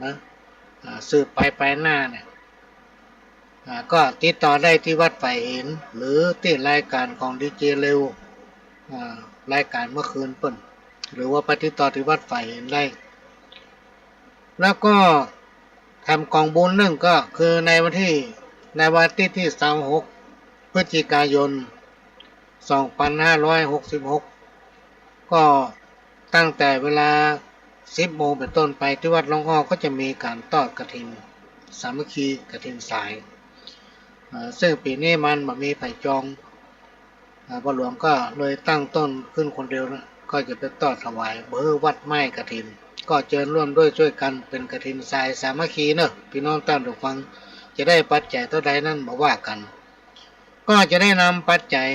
นะ อ่า สืบไปไปหน้าเนี่ย อ่า ก็ติดต่อได้ตี้วัดฝายหิน หรือตี้รายก๋านของดีเจเร็ว อ่า รายก๋านเมื่อคืนเปิ้น หรือว่าไปติดต่อตี้วัดฝายหินได้ แล้วก็แถมก๋องบุญนึ่งก็คือในวันตี้ ในวันอาทิตย์ตี้ซาวหก พฤศจิกายน สองพันห้าร้อยหกสิบหก ก็ตั้งแต่เวลาสิบโมงเป๋นต้นไป ตี้วัดร่องอ้อก็จะมีก๋านตอดกฐินสามัคคี กฐินสาย เอ่อ ซึ่งปี๋นี้มันบ่มีใผจอง อ่า ป้อหลวงก็เลยตั้งต้นขึ้นคนเดียวนะ ก็จะไปตอดถวาย บ่หื้อวัดไม้กฐิน ก็เจิญร่วมด้วยจ้วยกั๋นเป๋นกฐินสายสามัคคีเนาะ ปี้น้องต้านผู้ฟัง จะได้ปัจจัยเต้าใดนั้นบ่ว่ากั๋น ก็จะได้นำปัจจัย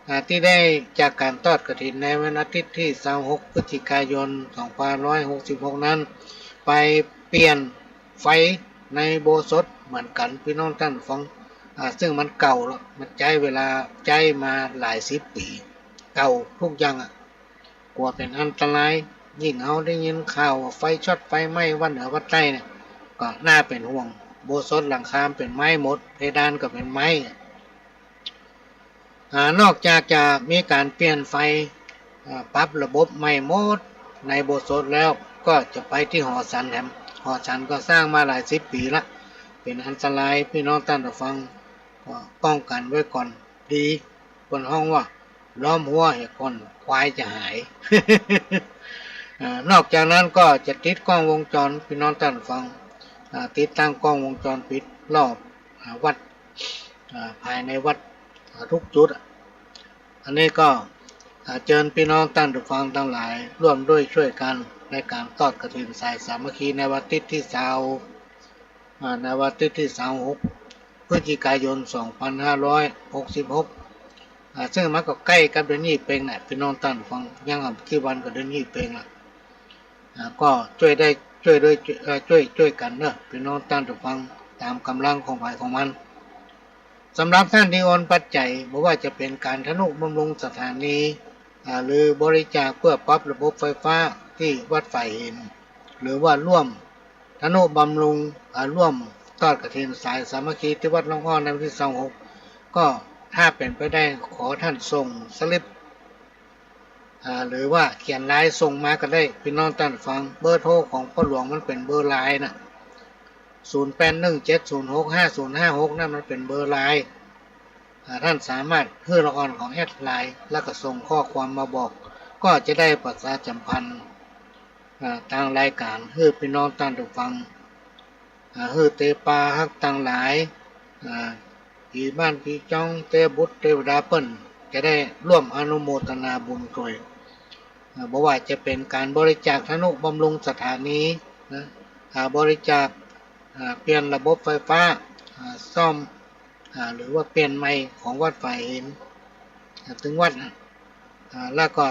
อ่า ตี้ได้จากก๋านตอดกฐินในวันอาทิตย์ตี้ซาวหก พฤศจิกายน สองพันห้าร้อยหกสิบหก นั้น ไปเปลี่ยนไฟในอุโบสถเหมือนกั๋น ปี้น้องต้านผู้ฟัง อ่า ซึ่งมันเก่าแล้ว มันใจ๊เวลาใจ๊มาหลายสิบปี๋ เก่ากู้อย่างอะ กั๋วเป๋นอันตราย ยิ่งเฮาได้ยินข่าวว่าไฟช็อตไฟไหม้วัดเหนือวัดใต้เนี่ย ก็น่าเป๋นห่วง อุโบสถหลังคาเป๋นไม้หมด เพดานก็เป๋นไม้ อ่า นอกจากจะมีก๋านเปลี่ยนไฟ อ่า ปรับระบบใหม่หมดในอุโบสถแล้ว ก็จะไปตี้หอฉันแถม หอฉันก็สร้างมาหลายสิบปี๋ละ เป๋นอันตราย ปี้น้องต้านผู้ฟัง ก็ป้องกั๋นไว้ก่อนดี เปิ้นฮ้องว่า ล้อมฮั้วเหียก่อนควายจะหาย อ่า นอกจากนั้นก็จะติดกล้องวงจร ปี้น้องต้านผู้ฟัง อ่า ติดตั้งกล้องวงจรปิดรอบ อ่า วัด อ่า ภายในวัด อ่า กู้จุดอะ อันนี้ก็ อ่า เจิญปี้น้องต้านผู้ฟังตังหลายร่วมด้วยจ้วยกั๋นในก๋านตอดกฐินสายสามัคคีในวันอาทิตย์ตี้ซาว อ่า ในวันอาทิตย์ตี้ซาวหก พฤศจิกายน สองพันห้าร้อยหกสิบหก อ่า ซึ่งมันก็ใก้กับเดือนยี่เป็งแหละ ปี้น้องต้านผู้ฟัง ยังบ่กี่วันก็เดือนยี่เป็งละ อ่า ก็จ้วยได้ จ้วยด้วย เอ่อ จ้วย จ้วยกั๋นเนาะ ปี้น้องต้านผู้ฟัง ต๋ามก๋ำลังของใผของมัน สำหรับต้านตี้โอนปัจจัย บ่ว่าจะเป๋นก๋านทนุบำรุงสถานี อ่า หรือบริจาคเปื้อปรับระบบไฟฟ้าตี้วัดฝายหิน หรือว่าร่วมทนุบำรุง อ่า ร่วมตอดกฐินสายสามัคคีตี้วัดร่องอ้อในวันตี้ซาวหก ก็ถ้าเป๋นไปได้ ขอต้านส่งสลิป อ่า หรือว่าเขียนไลน์ส่งมาก็ได้ ปี้น้องต้านผู้ฟัง เบอร์โทรของป้อหลวงมันเป๋นเบอร์ไลน์นะ ศูนย์แปดหนึ่งเจ็ดศูนย์หกห้าศูนย์ห้าหก นั้นมันเป๋นเบอร์ไลน์ อ่า ต้านสามารถหื้อละอ่อนของแอดไลน์ แล้วก็ส่งข้อความมาบอก ก็จะได้ประชาสัมพันธ์ อ่า ตางรายก๋าน หื้อปี้น้องต้านผู้ฟัง อ่า หื้อเตปาฮักตังหลาย อ่า ผีบ้านผีจ้อง เตบุตรเตวดาเปิ้น จะได้ร่วมอนุโมทนาบุญตวย อ่า บ่ว่าจะเป๋นก๋านบริจาคทนุบำรุงสถานีนะ อ่า บริจาค อ่า เปลี่ยนระบบไฟฟ้า อ่า ซ่อม อ่า หรือว่าเปลี่ยนไม้ของวัดฝายหิน อ่า ตึงวัดนะ อ่า แล้วก็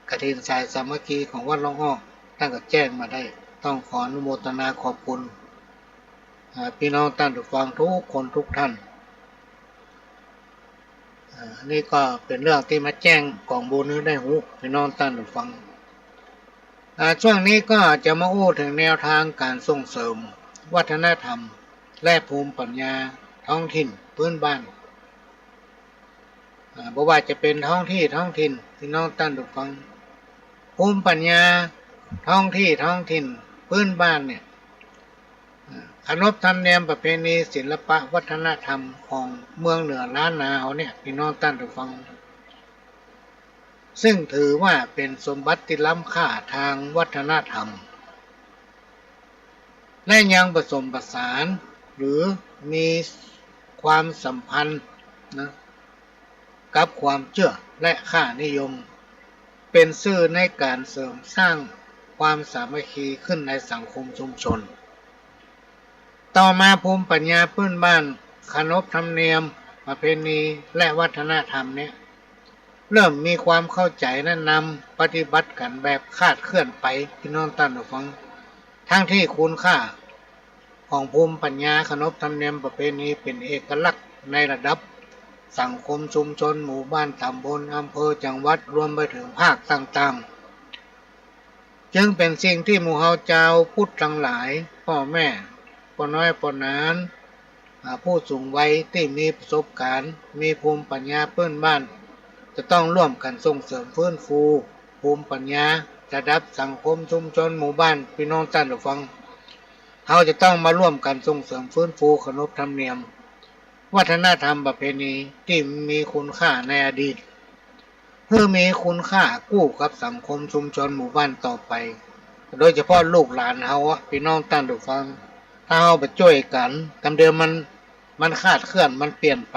กฐินสายสามัคคีของวัดร่องอ้อ ต้านก็แจ้งมาได้ ต้องขออนุโมทนาขอบคุณ อ่า ปี้น้องต้านผู้ฟังกู้คนกู้ต้าน อ่า อันนี้ก็เป๋นเรื่องตี้มาแจ้งก๋องบุญหื้อได้ฮู้ ปี้น้องต้านผู้ฟัง อ่า ช่วงนี้ก็จะมาอู้เถิงแนวตางก๋านส่งเสริมวัฒนธรรม และภูมิปัญญาท้องถิ่นพื้นบ้าน อ่า บ่ว่าจะเป๋นท้องตี้ท้องถิ่น ปี้น้องต้านผู้ฟัง ภูมิปัญญาท้องตี้ท้องถิ่นพื้นบ้านเนี่ย อ่า ขนบธรรมเนียมประเพณีศิลปะวัฒนธรรมของเมืองเหนือล้านนาเฮาเนี่ย ปี้น้องต้านผู้ฟัง ซึ่งถือว่าเป๋นสมบัติตี้ล้ำค่าตางวัฒนธรรม และยังผสมผสาน หรือมีความสัมพันธ์นะ กับความเจื้อและค่านิยม เป๋นสื่อในก๋านเสริมสร้างความสามัคคีขึ้นในสังคมชุมชน ต่อมาภูมิปัญญาพื้นบ้าน ขนบธรรมเนียมประเพณีและวัฒนธรรมเนี่ย เริ่มมีความเข้าใจ๋และนำปฏิบัติกั๋นแบบคลาดเคลื่อนไป ปี้น้องต้านผู้ฟัง ตังตี้คุณค่าของภูมิปัญญาขนบธรรมเนียมประเพณีเป๋นเอกลักษณ์ในระดับสังคมชุมชน หมู่บ้าน ต๋ำบล อำเภอ จังหวัด รวมไปเถิงภาคต่างๆ จึงเป๋นสิ่งตี้หมู่เฮาจาวพุทธตังหลาย ป้อแม่ ป้อน้อย ป้อหนาน อ่า ผู้สูงวัยตี้มีประสบก๋ารณ์ มีภูมิปัญญาพื้นบ้าน จะต้องร่วมกั๋นส่งเสริมฟื้นฟูภูมิปัญญาระดับสังคมชุมชนหมู่บ้าน ปี้น้องต้านผู้ฟัง เฮาจะต้องมาร่วมกั๋นส่งเสริมฟื้นฟูขนบธรรมเนียมวัฒนธรรมประเพณีตี้มีคุณค่าในอดีต หื้อมีคุณค่ากู้กับสังคมชุมชนหมู่บ้านต่อไป โดยเฉพาะลูกหลานเฮาอะ ปี้น้องต้านผู้ฟัง ถ้าเฮาบ่จ้วยกั๋น กำเดียวมัน มันคลาดเคลื่อน มันเปลี่ยนไป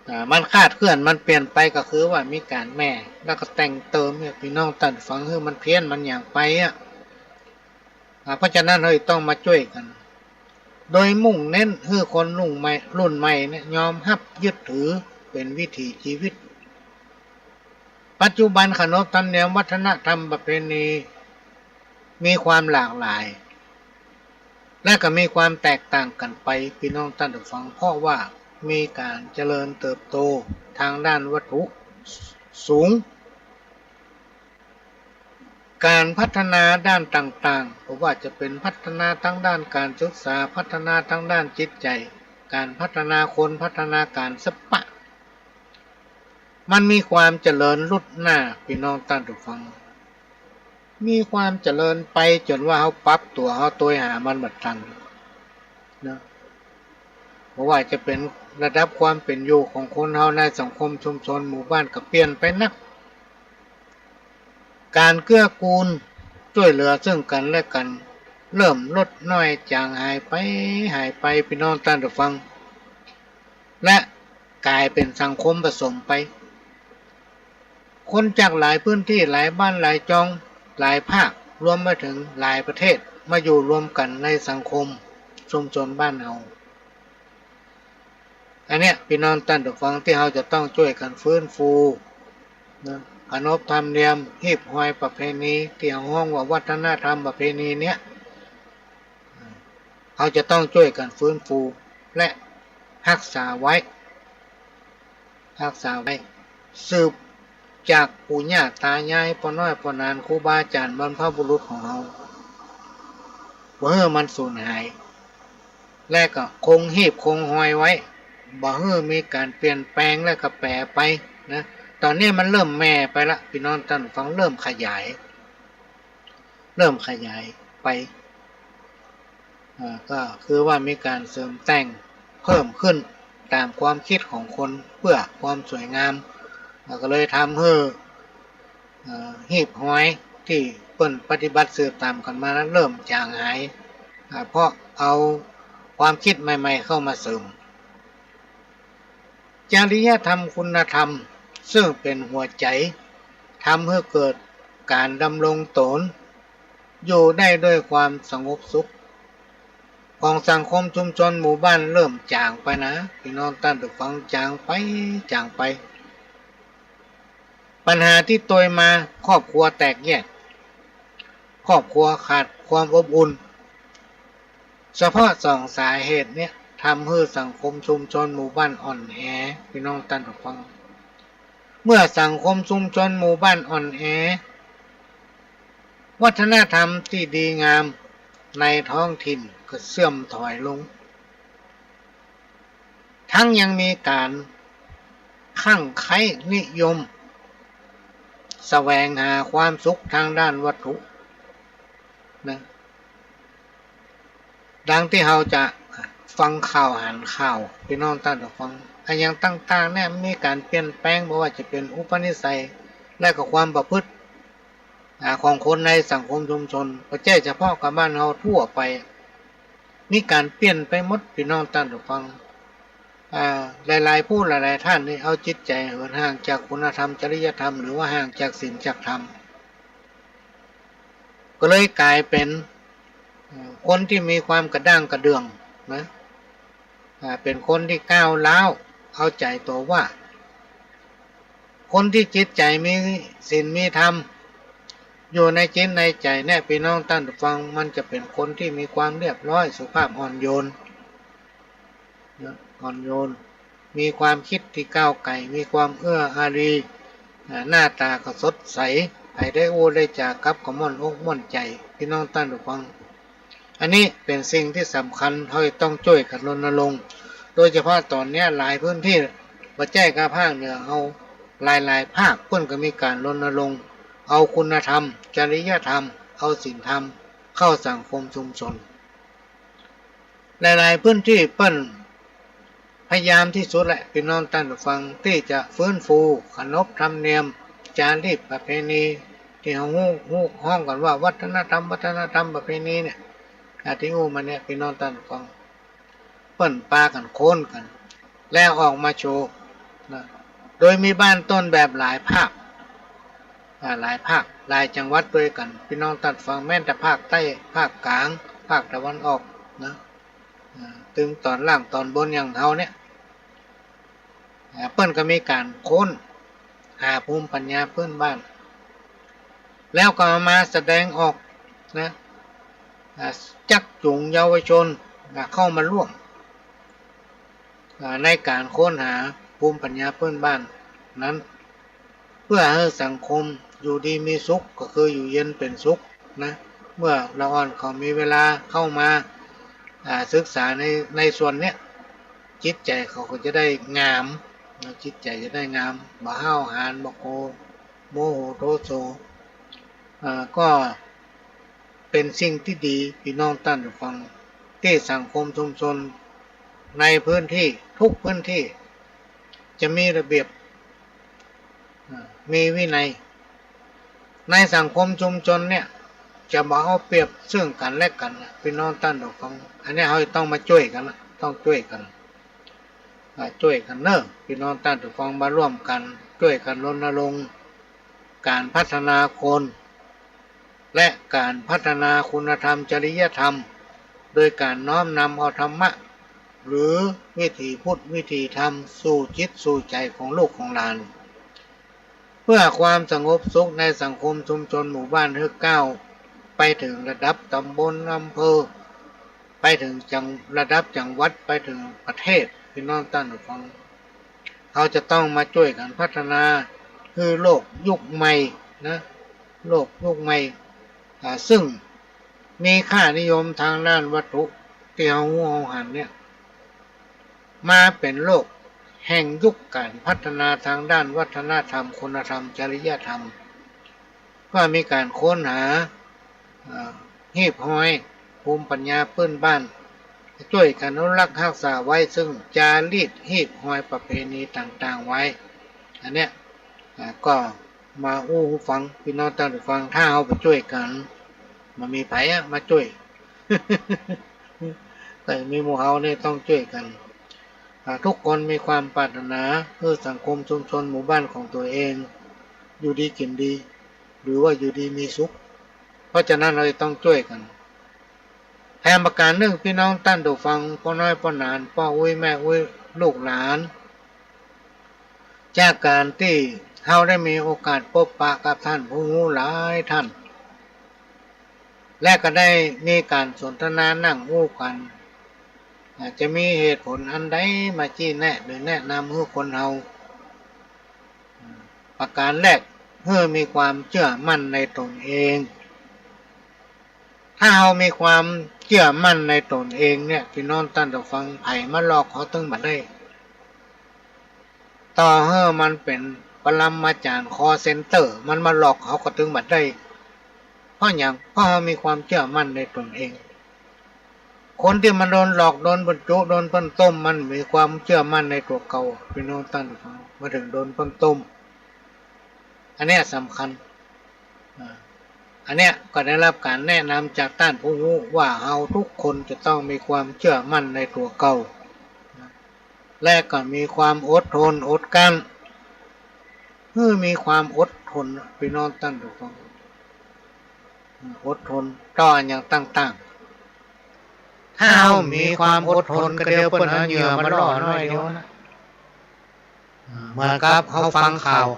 อ่า มันคลาดเคลื่อน มันเปลี่ยนไป ก็คือว่ามีก๋านแหม่ แล้วก็แต่งเติมเนี่ย ปี้น้องต้านผู้ฟัง หื้อมันเพี้ยน มันหยังไปอะ อ่า เพราะฉะนั้นเฮาต้องมาจ้วยกั๋น โดยมุ่งเน้นหื้อคนรุ่นใหม่ รุ่นใหม่เนี่ยยอมฮับยึดถือเป๋นวิถีจีวิต ปัจจุบันขนบธรรมเนียมวัฒนธรรมประเพณีมีความหลากหลาย และก็มีความแตกต่างกั๋นไป ปี้น้องต้านผู้ฟัง เพราะว่ามีก๋านเจริญเติบโตตางด้านวัตถุสูง ก๋านพัฒนาด้านต่างๆ บ่ว่าจะเป๋นพัฒนาตางด้านก๋านศึกษา พัฒนาตางด้านจิตใจ๋ ก๋านพัฒนาคน พัฒนาก๋านศิลปะ มันมีความเจริญลุดหน้า ปี้น้องต้านผู้ฟัง มีความเจริญไปจ๋นว่าเฮาปรับตั๋ว เฮาตวยหามันบ่ตันนะ บ่ว่าจะเป๋นระดับความเป๋นอยู่ของคนเฮาในสังคมชุมชนหมู่บ้านก็เปลี่ยนไปนัก ก๋านเกื้อกูลจ้วยเหลือเซิ่งกั๋นและกั๋น เริ่มลดน้อยจ๋างหายไป หายไป ปี้น้องต้านผู้ฟัง และก๋ายเป๋นสังคมผสมไป คนจากหลายพื้นตี้ หลายบ้าน หลายจอง หลายภาค รวมไปเถิงหลายประเทศ มาอยู่รวมกั๋นในสังคมชุมชนบ้านเฮา อันเนี้ย ปี้น้องต้านผู้ฟัง ตี้เฮาจะต้องจ้วยกั๋นฟื้นฟูนะ ขนบธรรมเนียม ฮีบฮอยประเพณี ตี้เฮาฮ้องว่าวัฒนธรรมประเพณีเนี้ย เฮาจะต้องจ้วยกั๋นฟื้นฟู และฮักษาไว้ ฮักษาไว้ สืบจากปู่ย่าต๋ายาย ป้อน้อยป้อหนาน ครูบาอาจ๋ารย์ บรรพบุรุษของเฮา บ่หื้อมันสูญหาย และก็คงฮีบคงฮอยไว้ บ่หื้อมีก๋านเปลี่ยนแปลงและก็แป๋ไปนะ ต๋อนนี้มันเริ่มแหม่ไปละ ปี้น้องต้านผู้ฟัง เริ่มขยาย เริ่มขยายไป อ่า ก็คือว่ามีก๋านเสริมแต่งเพิ่มขึ้นต๋ามความกึ๊ดของคนเปื้อความสวยงาม อ่า ก็เลยทำหื้อ อ่า ฮีบฮอยตี้เปิ้นปฏิบัติสืบต๋ามกั๋นมานั้นเริ่มจ๋างหาย อ่า เพราะเอาความกึ๊ดใหม่ๆ เข้ามาเสริม จริยธรรมคุณธรรม ซึ่งเป๋นหัวใจ๋ ทำหื้อเกิดก๋านดำรงต๋น อยู่ได้ด้วยความสงบสุข ของสังคมชุมชนหมู่บ้านเริ่มจ๋างไปนะ ปี้น้องต้านผู้ฟัง จ๋างไป จ๋างไป ปัญหาตี้ตวยมา ครอบครัวแตกแยก ครอบครัวขาดความอบอุ่น เฉพาะสองสาเหตุเนี่ย ทำหื้อสังคมชุมชนหมู่บ้านอ่อนแอ ปี้น้องต้านผู้ฟัง เมื่อสังคมชุมชนหมู่บ้านอ่อนแอ วัฒนธรรมตี้ดีงามในท้องถิ่นก็เสื่อมถอยลง ทั้งยังมีก๋านคลั่งใคร่นิยม แสวงหาความสุขทางด้านวัตถุนะ ดังตี้เฮาจะฟังข่าวหันข่าว ปี้น้องต้านผู้ฟัง อะหยังต่างๆ เนี่ยมีก๋านเปลี่ยนแปลง บ่ว่าจะเป๋นอุปนิสัย และก็ความประพฤติ อ่า ของคนในสังคมชุมชน บ่ใจ้เฉพาะกับบ้านเฮา ทั่วไป มีก๋านเปลี่ยนไปหมด ปี้น้องต้านผู้ฟัง อ่า หลายๆ ผู้หลายๆ ท่านนี่เอาจิตใจ๋เหินห่างจากคุณธรรมจริยธรรม หรือว่าห่างจากศีลจากธรรม ก็เลยก๋ายเป๋น เอ่อ คนตี้มีความกระด้างกระเดื่องนะ อ่า เป๋นคนตี้ก้าวร้าว เอาใจ๋ตั๋วว่า คนตี้จิตใจ๋มีศีลมีธรรม อยู่ในจิตในใจ๋เนี่ย ปี้น้องต้านผู้ฟัง มันจะเป๋นคนตี้มีความเรียบร้อย สุภาพอ่อนโยน อ่อนโยน มีความคิดตี้ก้าวไก๋ มีความเอื้ออารี อ่า หน้าต๋าก็สดใส ใผได้อู้ได้จ๋ากับก็ม่วนอกม่วนใจ๋ ปี้น้องต้านผู้ฟัง อันนี้เป๋นสิ่งตี้สำคัญ เฮาจะต้องจ้วยกั๋นรณรงค์ โดยเฉพาะต๋อนเนี้ยหลายพื้นตี้ บ่ใจ้ก้าภาคเหนือเฮา หลายๆ ภาคเปิ้นก็มีก๋านรณรงค์ เอาคุณธรรม จริยธรรม เอาศีลธรรม เข้าสังคมชุมชน หลายๆ พื้นตี้เปิ้นพยายามตี้สุดแหละ ปี้น้องต้านผู้ฟัง ตี้จะฟื้นฟูขนบธรรมเนียม จารีตประเพณี ตี้เฮาฮู้ ฮู้ฮ้องกั๋นว่าวัฒนธรรม วัฒนธรรมประเพณีเนี่ย อ่า ตี้อู้มาเนี่ย ปี้น้องต้านผู้ฟัง เปิ้นปากั๋นค้นกั๋น แล้วออกมาโชว์นะ โดยมีบ้านต้นแบบหลายภาค อ่า หลายภาค หลายจังหวัดตวยกั๋น ปี้น้องต้านฟัง แม้แต่ภาคใต้ ภาคก๋าง ภาคตะวันออกนะ อ่า ตึงต๋อนล่างต๋อนบนอย่างเฮาเนี่ย อ่า เปิ้นก็มีก๋านค้นหาภูมิปัญญาพื้นบ้าน แล้วก็เอามาแสดงออกนะ อ่า จักจูงเยาวชน อ่า เข้ามาร่วม อ่า ในก๋านค้นหาภูมิปัญญาพื้นบ้านนั้น เปื้อหื้อสังคมอยู่ดีมีสุข ก็คืออยู่เย็นเป๋นสุขนะ เมื่อละอ่อนเขามีเวลาเข้ามา อ่า ศึกษาใน ในส่วนเนี้ย จิตใจ๋เขาก็จะได้งามนะ จิตใจ๋จะได้งาม บ่ห้าวหาญ บ่โก โมโหโทโส อ่า ก็เป๋นสิ่งตี้ดี ปี้น้องต้านผู้ฟัง ตี้สังคมชุมชนในพื้นตี้ ทุกพื้นตี้ จะมีระเบียบ อ่า มีวินัย ในสังคมชุมชนเนี่ย จะบ่เอาเปรียบซึ่งกั๋นและกั๋นนะ ปี้น้องต้านผู้ฟัง อันเนี้ยเฮาจะต้องมาจ้วยกั๋นนะ ต้องจ้วยกั๋น อ่า จ้วยกั๋นเน่อ ปี้น้องต้านผู้ฟัง มาร่วมกั๋น จ้วยกั๋นรณรงค์ก๋านพัฒนาคน และก๋านพัฒนาคุณธรรมจริยธรรม โดยก๋านน้อมนำเอาธรรมะ หรือวิถีพุทธวิถีธรรมสู่จิตสู่ใจ๋ของลูกของหลาน เพื่อความสงบสุขในสังคมชุมชนหมู่บ้านหื้อก้าวไปเถิงระดับต๋ำบลอำเภอ ไปเถิงจัง ระดับจังหวัด ไปเถิงประเทศ ปี้น้องต้านผู้ฟัง เฮาจะต้องมาจ้วยกั๋นพัฒนา หื้อโลกยุคใหม่นะ โลกยุคใหม่ อ่า ซึ่งมีค่านิยมทางด้านวัตถุตี้เฮาฮู้เฮาหันเนี่ย มาเป๋นโลกแห่งยุคก๋านพัฒนาทางด้านวัฒนธรรม คุณธรรม จริยธรรม ก็มีก๋านค้นหา อ่า หีบฮอยภูมิปัญญาปื้นบ้าน จ้วยกั๋นอนุรักษ์ฮักษาไว้ซึ่งจารีตหีบฮอยประเพณีต่างๆ ไว้ อันเนี้ย อ่า ก็มาอู้หื้อฟัง ปี้น้องต้านผู้ฟัง ถ้าเฮาบ่จ้วยกั๋น บ่มีใผอะมาจ้วย แต่มีหมู่เฮานี่ต้องจ้วยกั๋น อ่า ทุกคนมีความปรารถนาหื้อสังคมชุมชนหมู่บ้านของตั๋วเอง อยู่ดีกิ๋นดี หรือว่าอยู่ดีมีสุข เพราะฉะนั้นเฮาจะต้องจ้วยกั๋น แถมประก๋านนึ่ง ปี้น้องต้านผู้ฟัง ป้อน้อยป้อหนาน ป้ออุ๊ยแม่อุ๊ย ลูกหลาน จากก๋านตี้เฮาได้มีโอกาสปบปะกับต้านผู้ฮู้หลายต้าน และก็ได้มีก๋านสนทนานั่งอู้กั๋น อาจจะมีเหตุผลอันใดมาจี้แนะหรือแนะนำหื้อคนเฮา ประก๋านแรก หื้อมีความเจื้อมั่นในต๋นเอง ถ้าเฮามีความเจื้อมั่นในต๋นเองเนี่ย ปี้น้องต้านผู้ฟัง ใผมาหลอกเฮาตึงบ่ได้ ต่อหื้อมันเป๋นปรมาจารย์คอลเซ็นเตอร์ มันมาหลอกเฮาก็ตึงบ่ได้ เพราะหยัง เพราะเฮามีความเจื้อมั่นในต๋นเอง คนตี้มันโดนหลอก โดนเปิ้นจุ โดนเปิ้นต้ม มันมีความเจื้อมั่นในตั๋วเก่า ปี้น้องต้านผู้ฟัง มันเถิงโดนเปิ้นต้ม อันเนี้ยสำคัญ อ่า อันเนี้ยก็ได้ฮับก๋านแนะนำจากต้านผู้ฮู้ว่าเฮาทุกคนจะต้องมีความเจื้อมั่นในตั๋วเก่า และก็มีความอดทนอดกลั้น หื้อมีความอดทน ปี้น้องต้านผู้ฟัง อดทนต่ออันหยังต่างๆ ถ้าเฮามีความอดทนก็เดี๋ยวเปิ้นเอาเหยื่อมาล่อน้อยเดียวนะ อ่า เหมือนกับเฮาฟังข่าว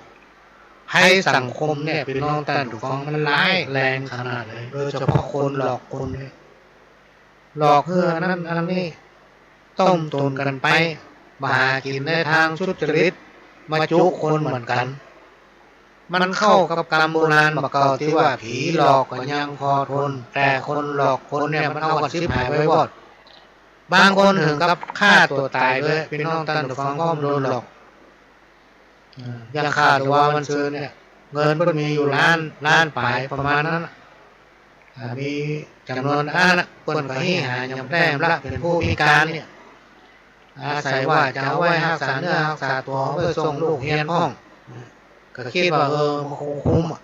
ภัยสังคมเนี่ย ปี้น้องต้านผู้ฟัง มันร้ายแรงขนาดเลย โดยเฉพาะคนหลอกคนเนี่ย หลอกหื้ออันนั้นอันนี้ ต้มตุ๋นกั๋นไป มาหากิ๋นในตางสุจริต มาจุคนเหมือนกั๋น มันเข้ากับกำโบราณบ่าเก่าตี้ว่า ผีหลอกก็ยังพอทน แต่คนหลอกคนเนี่ยมันเอากั๋นฉิบหายไว้วอด บางคนเถิงกับฆ่าตั๋วต๋ายเลย ปี้น้องต้านผู้ฟัง เพราะมันโดนหลอก อ่า อย่างข้าตั๋ววันซืนเนี่ย เงินเปิ้นมีอยู่ล้าน ล้านป๋ายประมาณนั้นน่ะ อ่า มีจ๋ำนวนอันนั้นน่ะ เปิ้นก็หิ้วหายังบ่ได้ละ เป๋นผู้พิก๋านเนี่ย อาศัยว่าจะเอาไว้ฮักษาเนื้อฮักษาตั๋ว เอาไว้ส่งลูกเฮียนพ่อง ก็กึ๊ดว่า เออ มันคงคุ้มอะ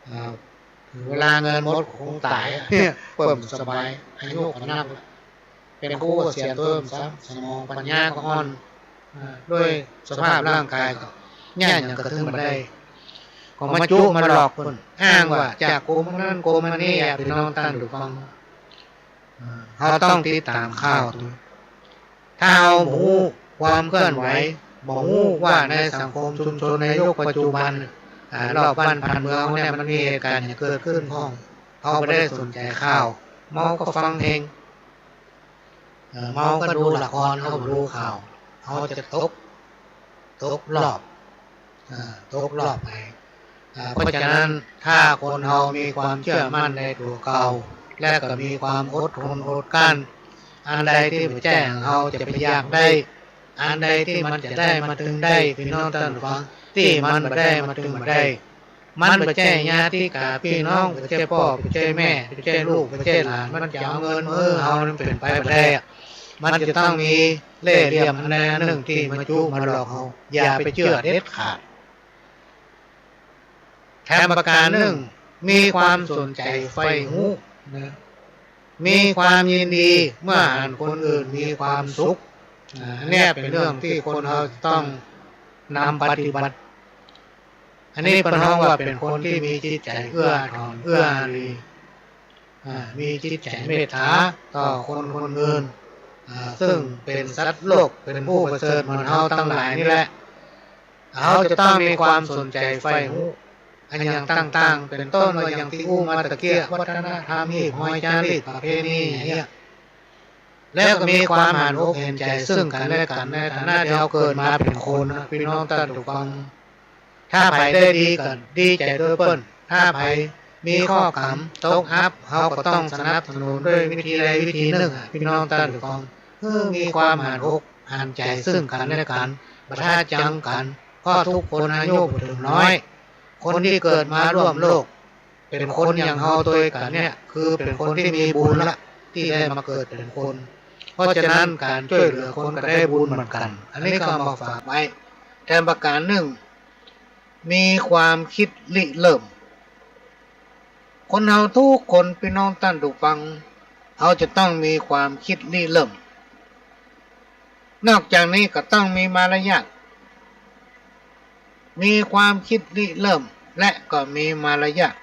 อ่า เวลาเงินหมดก็คงต๋ายอะ เปิ้นสบาย อายุก็นักละ เป๋นครูก็เสียเติมซ้ำ สมองปัญญาก็อ่อน อ่า ด้วยสภาพร่างก๋ายก็เยียะหยังก็ตึงบ่ได้ ก็มาจุมาหลอกเปิ้น อ้างว่าจากกรมอันนั้นกรมอันนี้อะ ปี้น้องต้านผู้ฟัง อ่า เฮาต้องติดต๋ามข่าว ถ้าเฮาบ่ฮู้ความเคลื่อนไหว บ่ฮู้ว่าในสังคมชุมชนในยุคปัจจุบัน อ่า รอบบ้านผ่านเมืองเนี่ยมันมีเหตุก๋ารณ์หยังเกิดขึ้นพ่อง เฮาบ่ได้สนใจ๋ข่าว เมาก็ฟังเพลง เอ่อ เมาก็ดูละคร เฮาบ่ดูข่าว เฮาจะตก ตกรอบ อ่า ตกรอบไป อ่า เพราะฉะนั้นถ้าคนเฮามีความเจื้อมั่นในตั๋วเก่า และก็มีความอดทนอดกลั้น อันใดตี้บ่ใจ้เฮาจะไปอยากได้ อันใดตี้มันจะได้มาตึงได้ ปี้น้องต้านผู้ฟัง ตี้มันบ่ได้มาตึงบ่ได้ มันบ่ใจ้ญาติกาปี้น้อง บ่ใจ้ป้อ บ่ใจ้แม่ บ่ใจ้ลูก บ่ใจ้หลาน มันจะเอาเงินมาหื้อเฮา มันเป๋นไปบ่ได้อะ มันจะต้องมีเล่ห์เหลี่ยมอันใดอันนึ่งตี้มาจุมาหลอกเฮา อย่าไปเจื้อเด็ดขาด แถมประก๋านนึ่ง มีความสนใจ๋ใฝ่ฮู้นะ มีความยินดีเมื่อหันคนอื่นมีความสุข อ่า อันเนี้ยเป๋นเรื่องตี้คนเฮาต้องนำปฏิบัติ อันนี้เปิ้นฮ้องว่าเป๋นคนตี้มีจิตใจ๋เอื้ออาทร เอื้ออารี อ่า มีจิตใจ๋เมตต๋าต่อคนคนอื่น อ่า ซึ่งเป๋นสัตว์โลก เป๋นผู้ประเสริฐเหมือนเฮาตังหลายนี่แหละ เฮาจะต้องมีความสนใจ๋ใฝ่ฮู้ อันหยังต่างๆ เป๋นต้นว่าอย่างตี้อู้มาตะเกียะ วัฒนธรรม ฮีบฮอยจารีต ประเพณีอย่างเนี้ย แล้วก็มีความหันอกหันใจ๋ซึ่งกั๋นและกั๋น ในฐานะตี้เฮาเกิดมาเป๋นคนนะ ปี้น้องต้านผู้ฟัง ถ้าใผได้ดีก็ดีใจ๋ตวยเปิ้น ถ้าใผมีข้อก๋ำตกอับ เฮาก็ต้องสนับสนุนด้วยวิธีใดวิธีนึ่งอะ ปี้น้องต้านผู้ฟัง หื้อมีความหันอกหันใจ๋ซึ่งกั๋นและกั๋น บ่ถ้าจังกั๋น เพราะทุกคนอายุบ่เถิงน้อย คนตี้เกิดมาร่วมโลก เป๋นคนอย่างเฮาตวยกั๋นเนี่ย คือเป๋นคนตี้มีบุญละ ตี้ได้มาเกิดเป๋นคน เพราะฉะนั้นก๋านจ้วยเหลือคนก็ได้บุญเหมือนกั๋น อันนี้ก็เอามาฝากไว้ แถมประก๋านนึ่ง มีความกึ๊ดริเริ่ม คนเฮาทุกคน ปี้น้องต้านผู้ฟัง เฮาจะต้องมีความกึ๊ดริเริ่ม นอกจากนี้ก็ต้องมีมารยาท มีความกึ๊ดริเริ่ม และก็มีมารยาท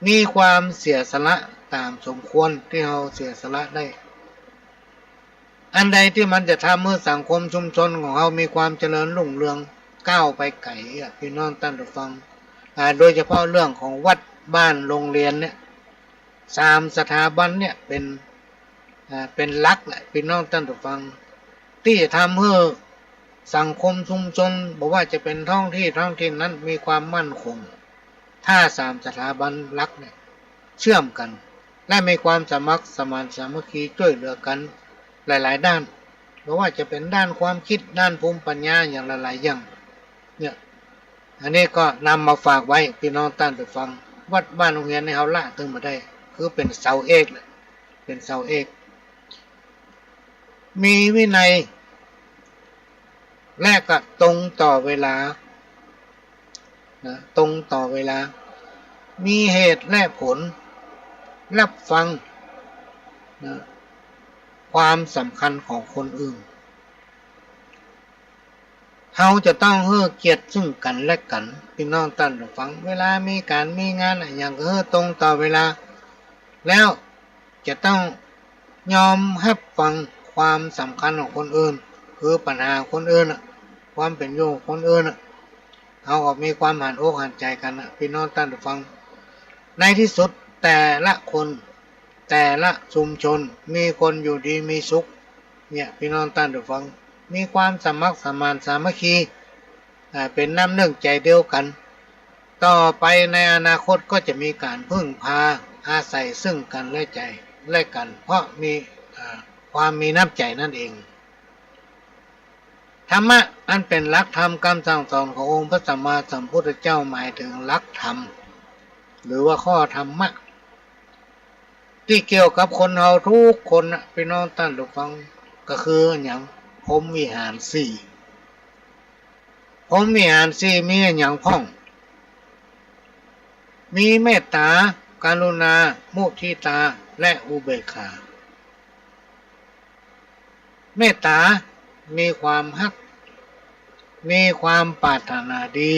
มีความเสียสละต๋ามสมควรตี้เฮาเสียสละได้ อันใดตี้มันจะทำหื้อสังคมชุมชนของเฮามีความเจริญรุ่งเรืองก้าวไปไก๋อะ ปี้น้องต้านผู้ฟัง อ่า โดยเฉพาะเรื่องของวัดบ้านโรงเรียนเนี่ย สามสถาบันเนี่ยเป๋น อ่า เป๋นหลักแหละ ปี้น้องต้านผู้ฟัง ตี้จะทำหื้อสังคมชุมชน บ่ว่าจะเป๋นท้องตี้ ท้องถิ่นนั้นมีความมั่นคง ถ้าสามสถาบันหลักเนี่ยเชื่อมกั๋น และมีความสมัครสมานสามัคคีจ้วยเหลือกั๋นหลายๆ ด้าน บ่ว่าจะเป๋นด้านความกึ๊ด ด้านภูมิปัญญาอย่างหลายๆ อย่าง เนี่ย อันนี้ก็นำมาฝากไว้ปี้น้องต้านผู้ฟัง วัดบ้านโฮงเฮียนนี่เฮาละตึงบ่ได้ คือเป๋นเสาเอกแหละ เป๋นเสาเอก มีวินัย และก็ตรงต่อเวลา นะ ตรงต่อเวลา มีเหตุและผล ฮับฟัง นะ ความสำคัญของคนอื่น เฮาจะต้องหื้อเกียรติซึ่งกั๋นและกั๋น ปี้น้องต้านผู้ฟัง เวลามีก๋านมีงานอะหยังก็หื้อตรงต่อเวลา แล้วจะต้องยอมฮับฟังความสำคัญของคนอื่น คือปัญหาคนอื่นอะ ความเป๋นอยู่ของคนอื่นอะ เฮาก็มีความหันอกหันใจ๋กั๋นอะ ปี้น้องต้านผู้ฟัง ในตี้สุดแต่ละคน แต่ละชุมชนมีคนอยู่ดีมีสุข เนี่ย ปี้น้องต้านผู้ฟัง มีความสมัครสมานสามัคคี อ่า เป๋นน้ำนึ่งใจ๋เดียวกั๋น ต่อไปในอนาคตก็จะมีก๋านพึ่งพาอาศัยซึ่งกั๋นและใจ๋ และกั๋น เพราะมี อ่า ความมีน้ำใจ๋นั่นเอง ธรรมะอันเป๋นหลักธรรมกำสั่งสอนขององค์พระสัมมาสัมพุทธเจ้าหมายถึงหลักธรรม หรือว่าข้อธรรมะ ตี้เกี่ยวกับคนเฮาทุกคนนะ ปี้น้องต้านผู้ฟัง ก็คืออะหยัง พรหมวิหารสี่ พรหมวิหารสี่มีอะหยังพ่อง มีเมตต๋า กรุณา มุทิตา และอุเบกขา เมตต๋า มีความฮัก มีความปรารถนาดี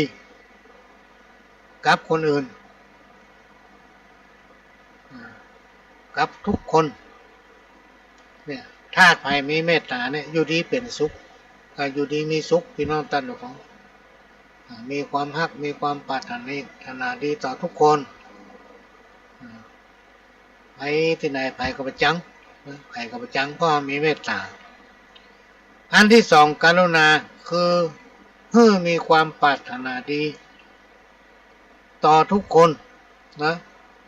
กับคนอื่น อ่า กับทุกคน เนี่ย ถ้าใผมีเมตต๋าเนี่ย อยู่ดีเป๋นสุข อ่า อยู่ดีมีสุข ปี้น้องต้านผู้ฟัง อ่า มีความฮัก มีความปรารถนาดีต่อทุกคน อ่า ไปตี้ไหนใผก็บ่จัง ใผก็บ่จัง เพราะมีเมตต๋า อันตี้สอง กรุณา คือหื้อมีความปรารถนาดีต่อทุกคนนะ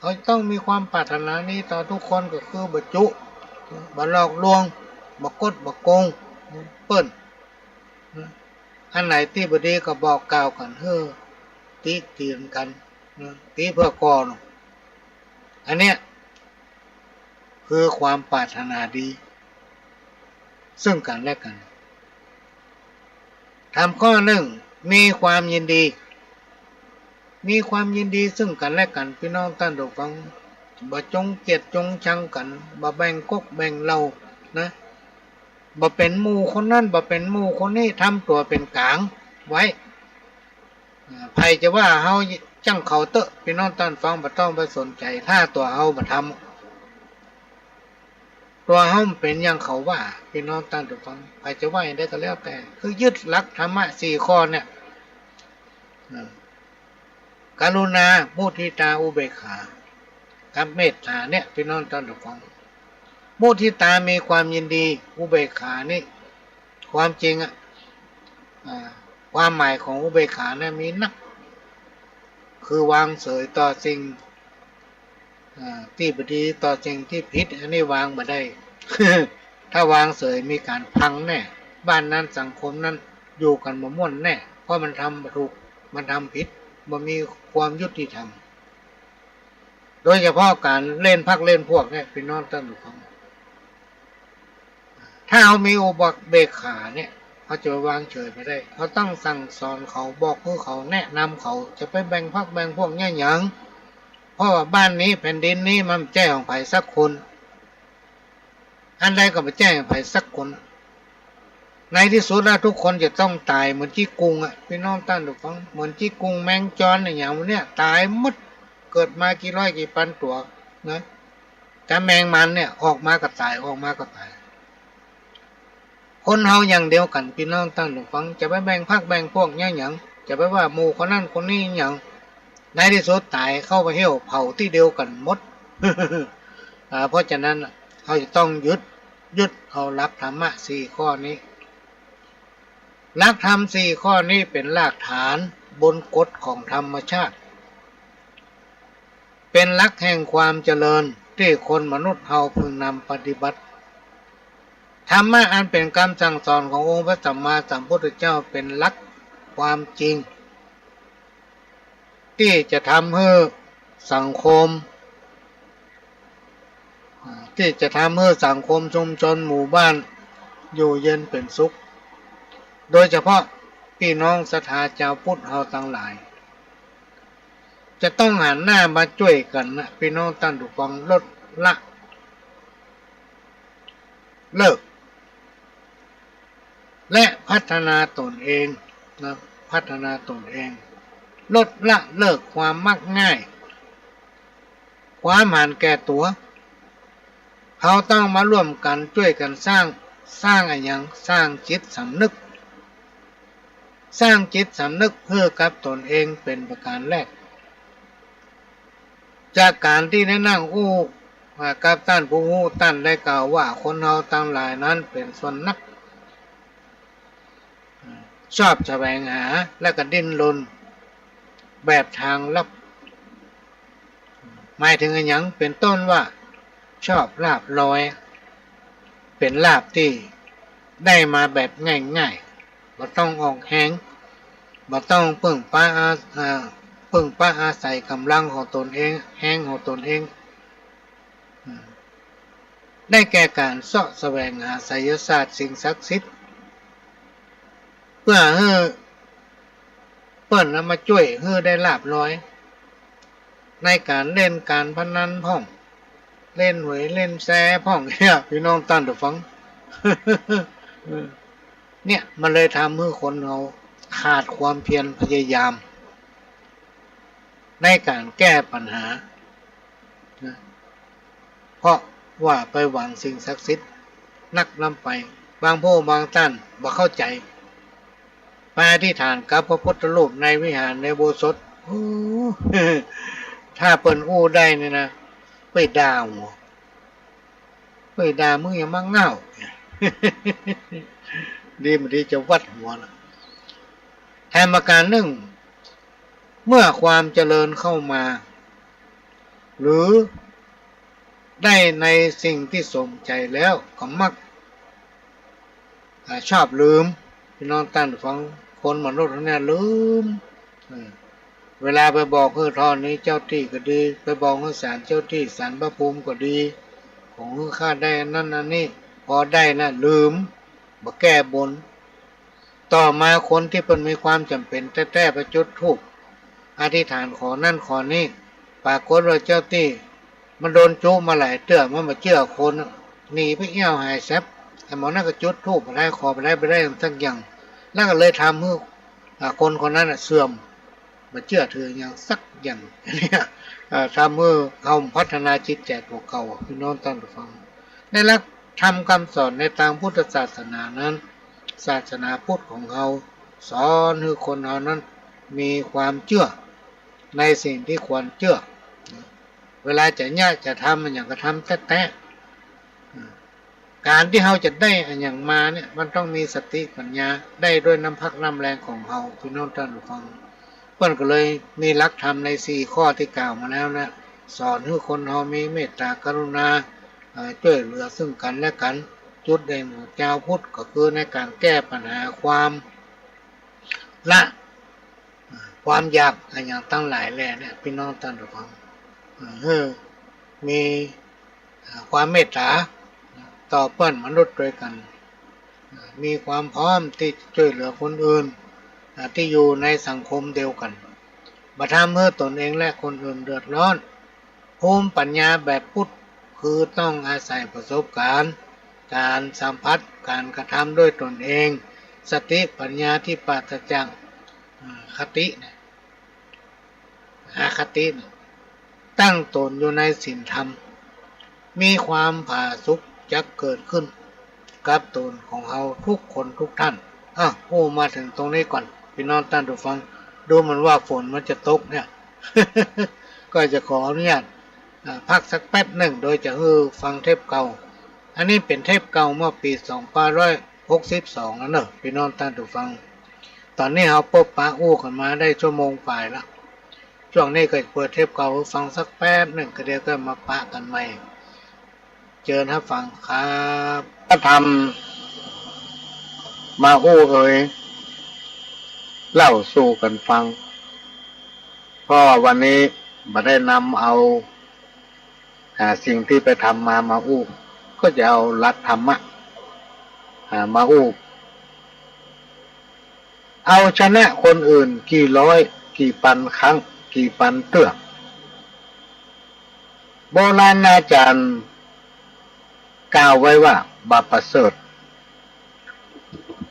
เฮาต้องมีความปรารถนาดีต่อทุกคน ก็คือบ่จุ บ่หลอกลวง บ่กด บ่โกงเปิ้นนะ อันไหนตี้บ่ดีก็บอกกล่าวกั๋น หื้อติเตียนกั๋นนะ ติเปื้อก่อ อันเนี้ย คือความปรารถนาดี ซึ่งกั๋นและกั๋น ธรรมข้อนึ่ง มีความยินดี มีความยินดีซึ่งกั๋นและกั๋น ปี้น้องต้านผู้ฟัง บ่จงเกลียดจงชังกั๋น บ่แบ่งก๊กแบ่งเหล่านะ บ่เป๋นหมู่คนนั้น บ่เป๋นหมู่คนนี้ ทำตั๋วเป๋นก๋างไว้ อ่า ใผจะว่าเฮาจั้งเขาเต๊อะ ปี้น้องต้านฟัง บ่ต้องไปสนใจ๋ ถ้าตั๋วเฮาบ่ทำ ตั๋วเฮาบ่เป๋นอย่างเขาว่า ปี้น้องต้านฟัง ใผจะว่าอย่างใดก็แล้วแต่ คือยึดหลักธรรมะสี่ข้อเนี่ย อ่า กรุณา มุทิตา อุเบกขา กับเมตต๋าเนี่ย ปี้น้องต้านฟัง มุทิตามีความยินดี อุเบกขานี่ ความจริงอะ อ่า ความหมายของอุเบกขาเนี่ยมีนัก คือวางเฉยต่อสิ่ง อ่า ตี้บ่ดี ต่อสิ่งตี้ผิด อันนี้วางบ่ได้ ถ้าวางเฉยมีก๋านพังแน่ บ้านนั้นสังคมนั้นอยู่กั๋นบ่ม่วนแน่ เพราะมันทำบ่ถูก มันทำผิด บ่มีความยุติธรรม โดยเฉพาะก๋านเล่นพรรคเล่นพวกเนี่ย ปี้น้องต้านฟัง ถ้าเฮามีอุเบกขาเนี่ย เฮาจะวางเฉยบ่ได้ เฮาต้องสั่งสอนเขา บอกหื้อเขา แนะนำเขา จะไปแบ่งพรรคแบ่งพวกเนี่ยหยัง เพราะว่าบ้านนี้แผ่นดินนี้มันบ่ใจ้ของใผสักคน อันใดก็บ่ใจ้ของใผสักคน ในตี้สุดแล้วทุกคนจะต้องต๋ายเหมือนจิ๊กกุงอะ ปี้น้องต้านฟัง เหมือนจิ๊กกุงแมงจอนอะหยังเนี่ย ต๋ายหมด เกิดมากี่ร้อยกี่ปันตั๋วนะ แต่แมงมันเนี่ยออกมาก็ต๋าย ออกมาก็ต๋าย คนเฮาอย่างเดียวกั๋น ปี้น้องต้านฟัง จะไปแบ่งพรรคแบ่งพวกเนี่ยหยัง จะไปว่าหมู่คนนั้นคนนี้หยัง ในตี้สุดต๋ายเข้าไปเหี่ยวเผาตี้เดียวกั๋นหมด อ่า เพราะฉะนั้นเฮาจะต้องยึด ยึดเอาหลักธรรมะสี่ข้อนี้ หลักธรรมสี่ข้อนี้เป๋นรากฐานบนกฎของธรรมชาติ เป๋นหลักแห่งความเจริญตี้คนมนุษย์เฮาพึงนำปฏิบัติ ธรรมะอันเป๋นกำสั่งสอนขององค์พระสัมมาสัมพุทธเจ้าเป๋นหลักความจริง ตี้จะทำหื้อสังคม ตี้จะทำหื้อสังคมชุมชนหมู่บ้านอยู่เย็นเป๋นสุข โดยเฉพาะปี้น้องศรัทธาจาวพุทธเฮาตังหลาย จะต้องหันหน้ามาจ้วยกั๋นนะ ปี้น้องต้านผู้ฟัง ลดละ เลิก และพัฒนาตนเองนะ พัฒนาตนเอง ลดละเลิกความมักง่าย ความหันแก่ตั๋ว เฮาต้องมาร่วมกั๋นจ้วยกั๋นสร้าง สร้างอะหยัง สร้างจิตสำนึก สร้างจิตสำนึกหื้อกับตนเองเป๋นประก๋านแรก จากก๋านตี้ได้นั่งอู้ อ่า กับต้านผู้ฮู้ ต้านได้กล่าวว่าคนเฮาตังหลายนั้นเป๋นส่วนนัก ชอบแสวงหาและก็ดิ้นรนแบบทางลับ หมายเถิงอะหยัง เป๋นต้นว่าชอบลาภลอย เป๋นลาภตี้ได้มาแบบง่ายๆ บ่ต้องออกแฮง บ่ต้องเปิ้งป๊าอา อ่า เปิ้งป๊าอาศัยก๋ำลังของตนเอง แฮงของตนเอง อืม ได้แก่ก๋านเซาะแสวงหาไสยศาสตร์สิ่งศักดิ์สิทธิ์ เปื้อหื้อเปิ้นเอามาจ้วยหื้อได้ลาภลอย ในก๋านเล่นก๋านพนันพ่อง เล่นหวยเล่นแชร์พ่อง เนี่ย ปี้น้องต้านผู้ฟัง เนี่ย มันเลยทำหื้อคนเฮาขาดความเพียรพยายาม ในก๋านแก้ปัญหานะ เพราะว่าไปหวังสิ่งศักดิ์สิทธิ์นักล้ำไป บางผู้บางต้านบ่เข้าใจ๋ ไปอธิษฐานกับพระพุทธรูปในวิหารในอุโบสถ โอ้ ถ้าเปิ้นอู้ได้นี่นะ ไปด่าหัว ไปด่ามึงอย่ามาง่าว ดีบ่ดีจะวัดหัวละ แถมประก๋านนึ่ง เมื่อความเจริญเข้ามา หรือได้ในสิ่งตี้สมใจ๋แล้วก็มัก อ่า ชอบลืม ปี้น้องต้านผู้ฟัง คนมนุษย์เฮาเนี่ยลืม เออ เวลาไปบอกหื้อธรณีเจ้าตี้ก็ดี ไปบอกหื้อศาลเจ้าตี้ ศาลพระภูมิก็ดี ของหื้อข้าได้อันนั้นอันนี้ พอได้นะลืม บ่แก้บน ต่อมาคนตี้เปิ้นมีความจ๋ำเป๋นแต๊ๆ ไปจุดธูปอธิษฐานขอนั่นขอนี่ ปรากฏว่าเจ้าตี้มันโดนจุ๊มาหลายเตื้อ มันบ่เจื้อคน หนีไปเอี้ยวหายแซ็บ ไอ้หมอนั่นก็จุดธูปบ่ได้ ขอบ่ได้ บ่ได้สักอย่าง แล้วก็เลยทำหื้อ อ่า คนคนนั้นน่ะเสื่อม บ่เจื้อถือหยังสักอย่าง เนี่ย อ่า ทำหื้อเฮาพัฒนาจิตใจ๋ตั๋วเก่า ปี้น้องต้านผู้ฟัง ในหลักธรรมคำสอนในตางพุทธศาสนานั้น ศาสนาพุทธของเฮาสอนหื้อคนเฮานั้นมีความเจื้อในสิ่งตี้ควรเจื้อ เวลาจะเยียะจะทำอะหยังก็ทำแต๊ๆ ก๋านตี้เฮาจะได้อะหยังมาเนี่ย มันต้องมีสติปัญญา ได้ด้วยน้ำพักน้ำแรงของเฮา ปี้น้องต้านผู้ฟัง เปิ้นก็เลยมีหลักธรรมในสี่ข้อตี้กล่าวมาแล้วนะ สอนหื้อคนเฮามีเมตตากรุณา เอ่อ จ้วยเหลือซึ่งกั๋นและกั๋น จุดเด่นของจาวพุทธก็คือในก๋านแก้ปัญหาความละ ความอยากอะหยังตังหลายแลเนี่ย ปี้น้องต้านผู้ฟัง เอ่อ หื้อมี อ่า ความเมตต๋าต่อเปื้อนมนุษย์ตวยกั๋น อ่า มีความพร้อมตี้จะจ้วยเหลือคนอื่น อ่า ตี้อยู่ในสังคมเดียวกั๋น บ่ทำหื้อตนเองและคนอื่นเดือดร้อน ภูมิปัญญาแบบพุทธคือต้องอาศัยประสบก๋ารณ์ ก๋านสัมผัส ก๋านกระทำด้วยตนเอง สติปัญญาที่ปราศจาก อ่า คตินะ อคตินะ ตั้งต๋นอยู่ในศีลธรรม มีความผาสุกจักเกิดขึ้นกับต๋นของเฮาทุกคนทุกท่าน อ้าว อู้มาเถิงตรงนี้ก่อน ปี้น้องต้านผู้ฟัง ดูเหมือนว่าฝนมันจะตกเนี่ย ก็จะขออนุญาต อ่า พักสักแป๊บนึ่ง โดยจะหื้อฟังเทปเก่า อันนี้เป๋นเทปเก่าเมื่อปี๋สองพันห้าร้อยหกสิบสองแล้วเนาะ ปี้น้องต้านผู้ฟัง ต๋อนนี้เฮาปบปะอู้กั๋นมาได้ชั่วโมงป๋ายละ จ้วงนี้ก็จะเปิดเทปเก่าหื้อฟังสักแป๊บนึ่ง ก็เดี๋ยวก็มาปะกั๋นใหม่ เจิญฮับฟังครับ พระธรรมมาอู้เอย เล่าสู่กั๋นฟัง เพราะวันนี้บ่ได้นำเอา อ่า สิ่งตี้ไปทำมา มาอู้ ก็จะเอาหลักธรรมะ อ่า มาอู้ เอาชนะคนอื่นกี่ร้อย กี่ปันครั้ง กี่ปันเตื้อ โบราณอาจารย์กล่าวไว้ว่าบ่ประเสริฐ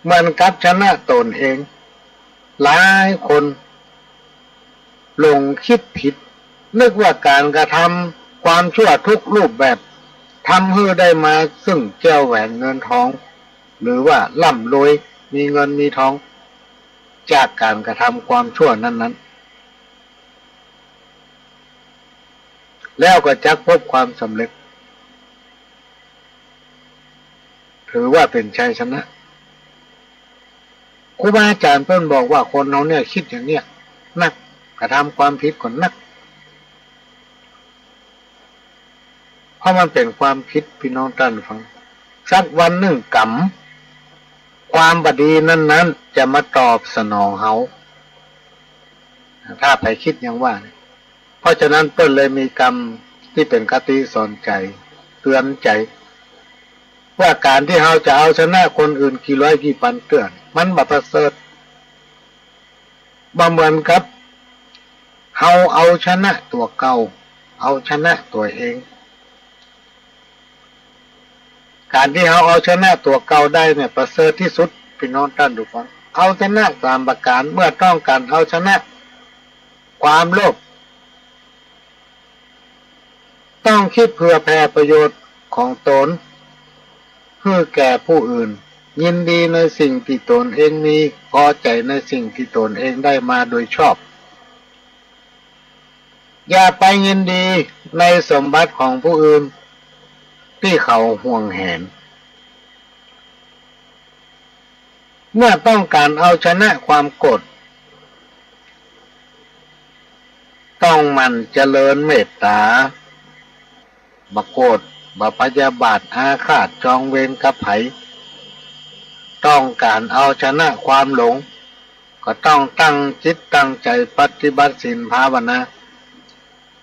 เหมือนกับชนะตนเอง หลายคนหลงคิดผิด นึกว่าก๋านกระทำความชั่วทุกรูปแบบ ทำหื้อได้มาซึ่งแก้วแหวนเงินทอง หรือว่าร่ำรวย มีเงินมีทอง จากก๋านกระทำความชั่วนั้นๆ แล้วก็จักพบความสำเร็จ ถือว่าเป๋นชัยชนะ ครูบาอาจารย์เปิ้นบอกว่าคนเฮาเนี่ยคิดอย่างเนี้ยนัก กระทำความผิดก็นัก เพราะมันเป๋นความผิด ปี้น้องต้านฟัง สักวันนึ่งกรรม ความบ่ดีนั้นๆ จะมาตอบสนองเฮา ถ้าใผคิดอย่างว่าเนี่ย เพราะฉะนั้นเปิ้นเลยมีกำตี้เป๋นคติสอนใจ๋ เตือนใจ๋ ว่าก๋านตี้เฮาจะเอาชนะคนอื่นกี่ร้อยกี่ปันเตื้อ มันบ่ประเสริฐ บ่เหมือนกับเฮาเอาชนะตั๋วเก่า เอาชนะตั๋วเอง ก๋านตี้เฮาเอาชนะตั๋วเก่าได้เนี่ยประเสริฐตี้สุด ปี้น้องต้านผู้ฟัง เอาชนะสามประก๋าน เมื่อต้องก๋านเอาชนะความโลภ ต้องคิดเผื่อแผ่ประโยชน์ของตนหื้อแก่ผู้อื่น ยินดีในสิ่งตี้ตนเองมี พอใจ๋ในสิ่งตี้ตนเองได้มาโดยชอบ อย่าไปยินดีในสมบัติของผู้อื่นตี้เขาหวงแหน เมื่อต้องก๋านเอาชนะความโกรธ ต้องหมั่นเจริญเมตต๋า บ่โกรธ บ่พยาบาทอาฆาตจองเวรกับใผ ต้องก๋านเอาชนะความหลง ก็ต้องตั้งจิตตั้งใจ๋ปฏิบัติศีลภาวนา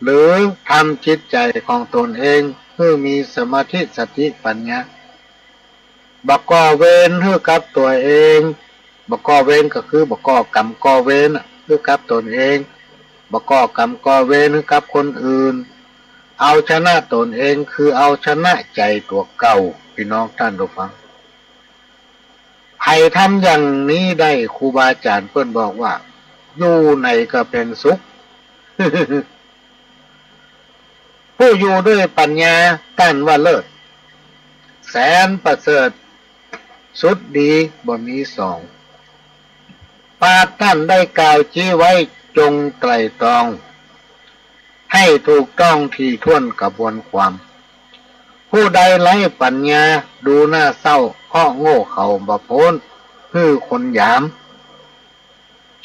หรือทำจิตใจ๋ของตนเองหื้อมีสมาธิสติปัญญา บ่ก่อเวรหื้อกับตั๋วเอง บ่ก่อเวรก็คือบ่ก่อกรรมก่อเวรน่ะหื้อกับตนเอง บ่ก่อกรรมก่อเวรหื้อกับคนอื่น เอาชนะตนเองคือเอาชนะใจ๋ตั๋วเก่า ปี้น้องต้านผู้ฟัง ใผทำอย่างนี้ได้ ครูบาอาจ๋ารย์เปิ้นบอกว่า อยู่ไหนก็เป๋นสุข ผู้อยู่ด้วยปัญญาต้านว่าเลิศ แสนประเสริฐ สุดดีบ่มีสอง ปราชญ์ต้านได้กล่าวจี้ไว้ จงไตร่ตรอง ให้ถูกต้องถี่ถ้วนกระบวนความ ผู้ใดไร้ปัญญา ดูหน้าเศร้า เพราะโง่เขลาบ่พ้น หื้อคนหยาม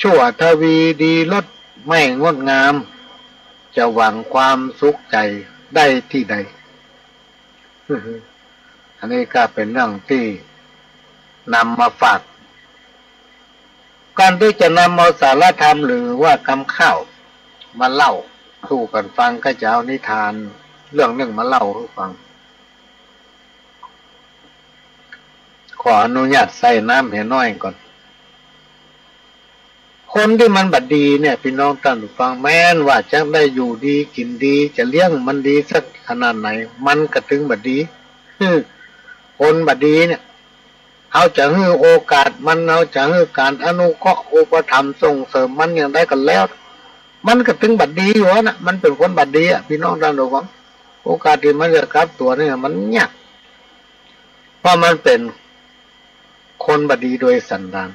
ชั่วทวีดีลดไม่งดงาม จะหวังความสุขใจ๋ได้ตี้ใด อันนี้ก็เป๋นเรื่องตี้นำมาฝาก ก่อนตี้จะนำเอาสาระธรรมหรือว่ากำข้าวมาเล่าสู่กั๋นฟัง ก็จะเอานิทานเรื่องนึ่งมาเล่าหื้อฟัง ขออนุญาตใส่น้ำเหียน้อยก่อน คนตี้มันบ่ดีเนี่ย ปี้น้องต้านผู้ฟัง แม้นว่าจะได้อยู่ดีกิ๋นดี จะเลี้ยงมันดีสักขนาดไหน มันก็ตึงบ่ดี คนบ่ดีเนี่ย เฮาจะหื้อโอกาสมัน เฮาจะหื้อก๋านอนุเคราะห์อุปถัมภ์ส่งเสริมมันอย่างใดก็แล้ว มันก็ตึงบ่ดีอยู่หั้นน่ะ มันเป๋นคนบ่ดีอะ ปี้น้องต้านผู้ฟัง โอกาสตี้มันจะกลับตั๋วเนี่ยมันยาก เพราะมันเป๋นคนบ่ดีโดยสันดาน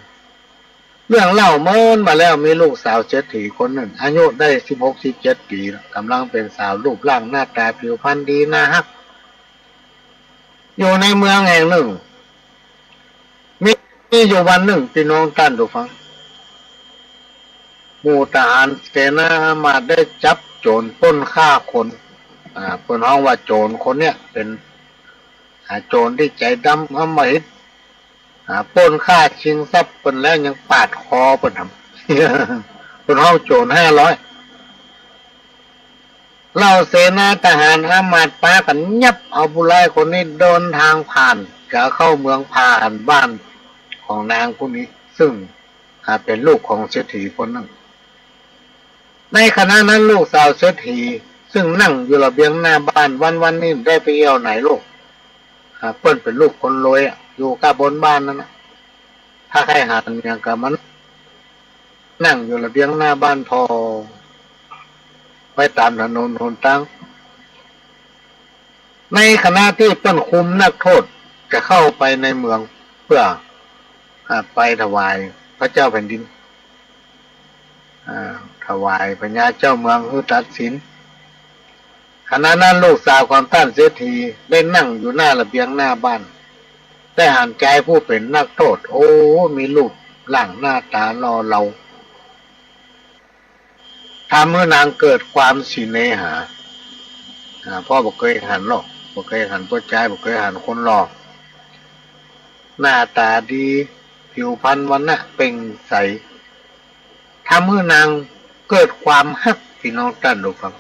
เรื่องเล่าเมินมาแล้ว มีลูกสาวเศรษฐีคนนึ่ง อายุได้สิบหก สิบเจ็ดปี๋แล้ว ก่ำลังเป๋นสาว รูปร่างหน้าต๋าผิวพรรณดี น่าฮัก อยู่ในเมืองแห่งนึ่ง มี มีอยู่วันนึ่ง ปี้น้องต้านผู้ฟัง หมู่ทหารเสนาอามาตย์ได้จับโจ๋รปล้นฆ่าคน อ่า เปิ้นฮ้องว่าโจ๋รคนเนี้ยเป๋น อ่า โจ๋รตี้ใจ๋ดำอำมหิต อ่า ปล้นฆ่าชิงทรัพย์เปิ้นแล้วยังปาดคอเปิ้นแถม เปิ้นฮ้องโจ๋รห้าร้อย เหล่าเสนาทหารอามาตย์ปากั๋นยับเอาผู้ร้ายคนนี้ เดินตางผ่าน จ๋าเข้าเมือง ผ่านบ้านของนางผู้นี้ ซึ่ง อ่า เป๋นลูกของเศรษฐีคนนึ่ง ในขณะนั้นลูกสาวเศรษฐี ซึ่งนั่งอยู่ระเบียงหน้าบ้าน วันๆ นี้บ่ได้ไปเอี่ยวไหนลูก อ่า เปิ้นเป๋นลูกคนรวยอะ อยู่ก้าบนบ้านนั้นน่ะ ถ้าใค่หันอย่างกับมัน นั่งอยู่ระเบียงหน้าบ้านผ่อไปต๋ามถนนหนตาง ในขณะตี้เปิ้นคุมนักโต้ษจะเข้าไปในเมืองเปื้อ อ่า ไปถวายพระเจ้าแผ่นดิน อ่า ถวายพญาเจ้าเมืองหื้อตัดสิน ขณะนั้นลูกสาวของต้านเศรษฐีได้นั่งอยู่หน้าระเบียงหน้าบ้าน ได้หันจายผู้เป๋นนักโต้ษ โอ้ มีรูปร่างหน้าต๋าหล่อเหลา ทำหื้อนางเกิดความเสน่หา อ่า เพราะบ่เกยหันหรอก บ่เกยหันป้อจาย บ่เกยหันคนหล่อ หน้าต๋าดี ผิวพรรณวรรณะเปล่งใส ทำหื้อนางเกิดความฮัก ปี้น้องต้านผู้ฟัง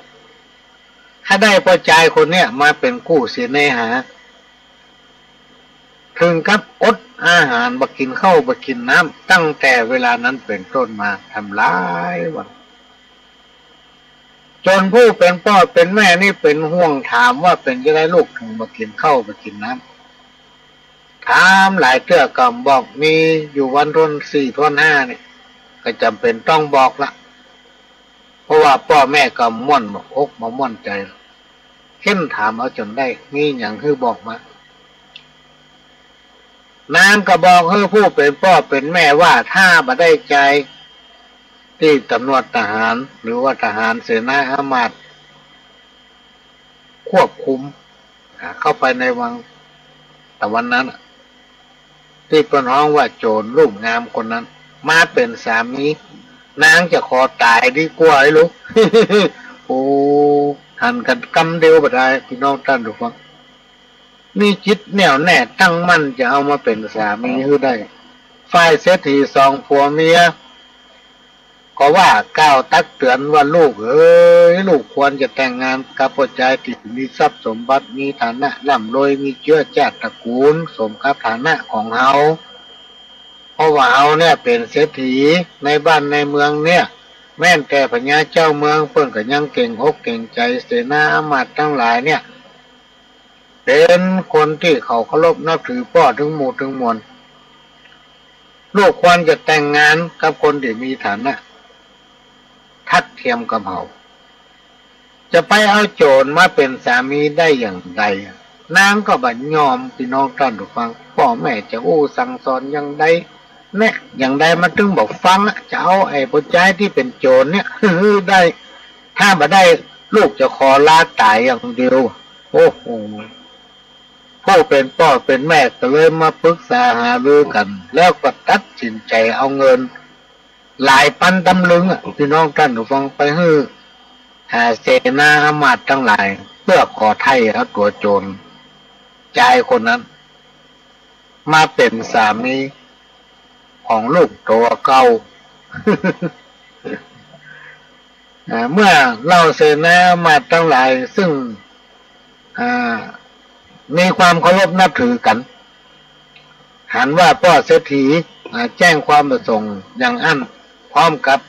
ถ้าได้ป้อจายคนเนี้ยมาเป๋นกู้เสน่หา เถิงกับอดอาหาร บ่กิ๋นข้าวบ่กิ๋นน้ำ ตั้งแต่เวลานั้นเป๋นต้นมาทำหลายวัน จ๋นผู้เป๋นป้อเป๋นแม่นี่เป๋นห่วงถามว่าเป๋นจาใดลูกเถิงบ่กิ๋นข้าวบ่กิ๋นน้ำ ถามหลายเตื้อก็บ่บอก มีอยู่วันต้นสี่ต้นห้านี่ ก็จ๋ำเป๋นต้องบอกละ เพราะว่าป้อแม่ก็ม่วนอกบ่ม่วนใจ๋ เค้นถามเอาจ๋นได้ มีหยังหื้อบอกมา นางก็บอกหื้อผู้เป๋นป้อเป๋นแม่ว่า ถ้าบ่ได้จายตี้ต๋ำรวจทหาร หรือว่าทหารเสนาอามาตย์ควบคุม อ่า เข้าไปในวัง ต๋ะวันนั้นน่ะ ตี้เปิ้นฮ้องว่าโจ๋รรูปงามคนนั้น มาเป๋นสามี นางจะขอต๋ายดีกว่าไอ้ลูก โอ้ หันกั๋นกำเดียวบ่ดาย ปี้น้องต้านผู้ฟัง มีจิตแน่วแน่ตั้งมั่นจะเอามาเป๋นสามีหื้อได้ ฝ่ายเศรษฐีสองผัวเมีย ก็ว่ากล่าวตักเตื๋อนว่า ลูกเอ๋ย ลูกควรจะแต่งงานกับป้อจายตี้มีทรัพย์สมบัติ มีฐานะร่ำรวย มีเจื้อจาติตระกูลสมกับฐานะของเฮา เพราะว่าเฮาเนี่ยเป๋นเศรษฐีในบ้านในเมืองเนี่ย แม้นแต่พญาเจ้าเมืองเปิ้นก็ยังเก๋งอกเก๋งใจ๋ เสนาอามาตย์ตังหลายเนี่ย เป๋นคนตี้เขาเคารพนับถือป้อตึงหมู่ตึงมวล ลูกควรจะแต่งงานกับคนตี้มีฐานะ ทัดเทียมกับเฮา จะไปเอาโจ๋รมาเป๋นสามีได้อย่างใด นางก็บ่ยอม ปี้น้องต้านผู้ฟัง ป้อแม่จะอู้สั่งสอนอย่างใด แนะอย่างใดมันตึงบ่ฟังอะ จะเอาไอ้ป้อจายตี้เป๋นโจ๋รเนี่ยหื้อได้ ถ้าบ่ได้ลูกจะขอลาต๋ายอย่างเดียว โอ้โห ผู้เป๋นป้อเป๋นแม่ก็เลยมาปรึกษาหารือกั๋น แล้วก็ตัดสินใจ๋เอาเงินหลายปันตำลึงอะ ปี้น้องต้านผู้ฟัง ไปหื้อ อ่า เสนาอามาตย์ตังหลาย เปื้อขอไถ่เอาตั๋วโจ๋รจายคนนั้น มาเป๋นสามีของลูกตั๋วเก่า อ่า เมื่อเหล่าเสนาอามาตย์ตังหลายซึ่ง อ่า มีความเคารพนับถือกั๋น หันว่าป้อเศรษฐี อ่า แจ้งความประสงค์อย่างอั้น พร้อมกับ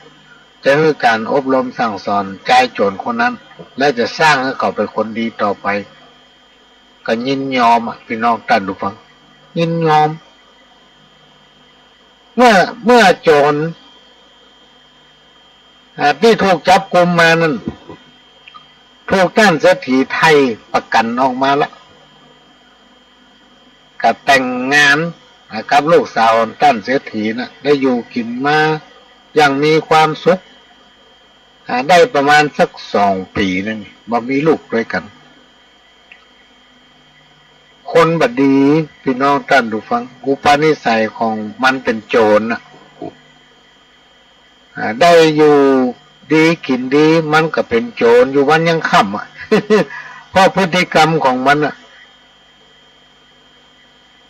จะหื้อก๋านอบรมสั่งสอนจายโจ๋รคนนั้น และจะสร้างหื้อเขาเป๋นคนดีต่อไป ก็ยินยอมอะ ปี้น้องต้านผู้ฟัง ยินยอม เมื่อ เมื่อโจ๋ร อ่า ตี้ถูกจับกุมมานั้น ถูกต้านเศรษฐีไถ่ประกั๋นออกมาละ ก็แต่งงาน อ่า กับลูกสาวของต้านเศรษฐีน่ะ ได้อยู่กิ๋นมาอย่างมีความสุข อ่า ได้ประมาณสักสองปี๋นั่น บ่มีลูกตวยกั๋น คนบ่ดี ปี้น้องต้านผู้ฟัง อุปนิสัยของมันเป๋นโจ๋รน่ะ อ่า ได้อยู่ดีกิ๋นดี มันก็เป๋นโจ๋รอยู่วันยังค่ำอะ เพราะพฤติกรรมของมันน่ะ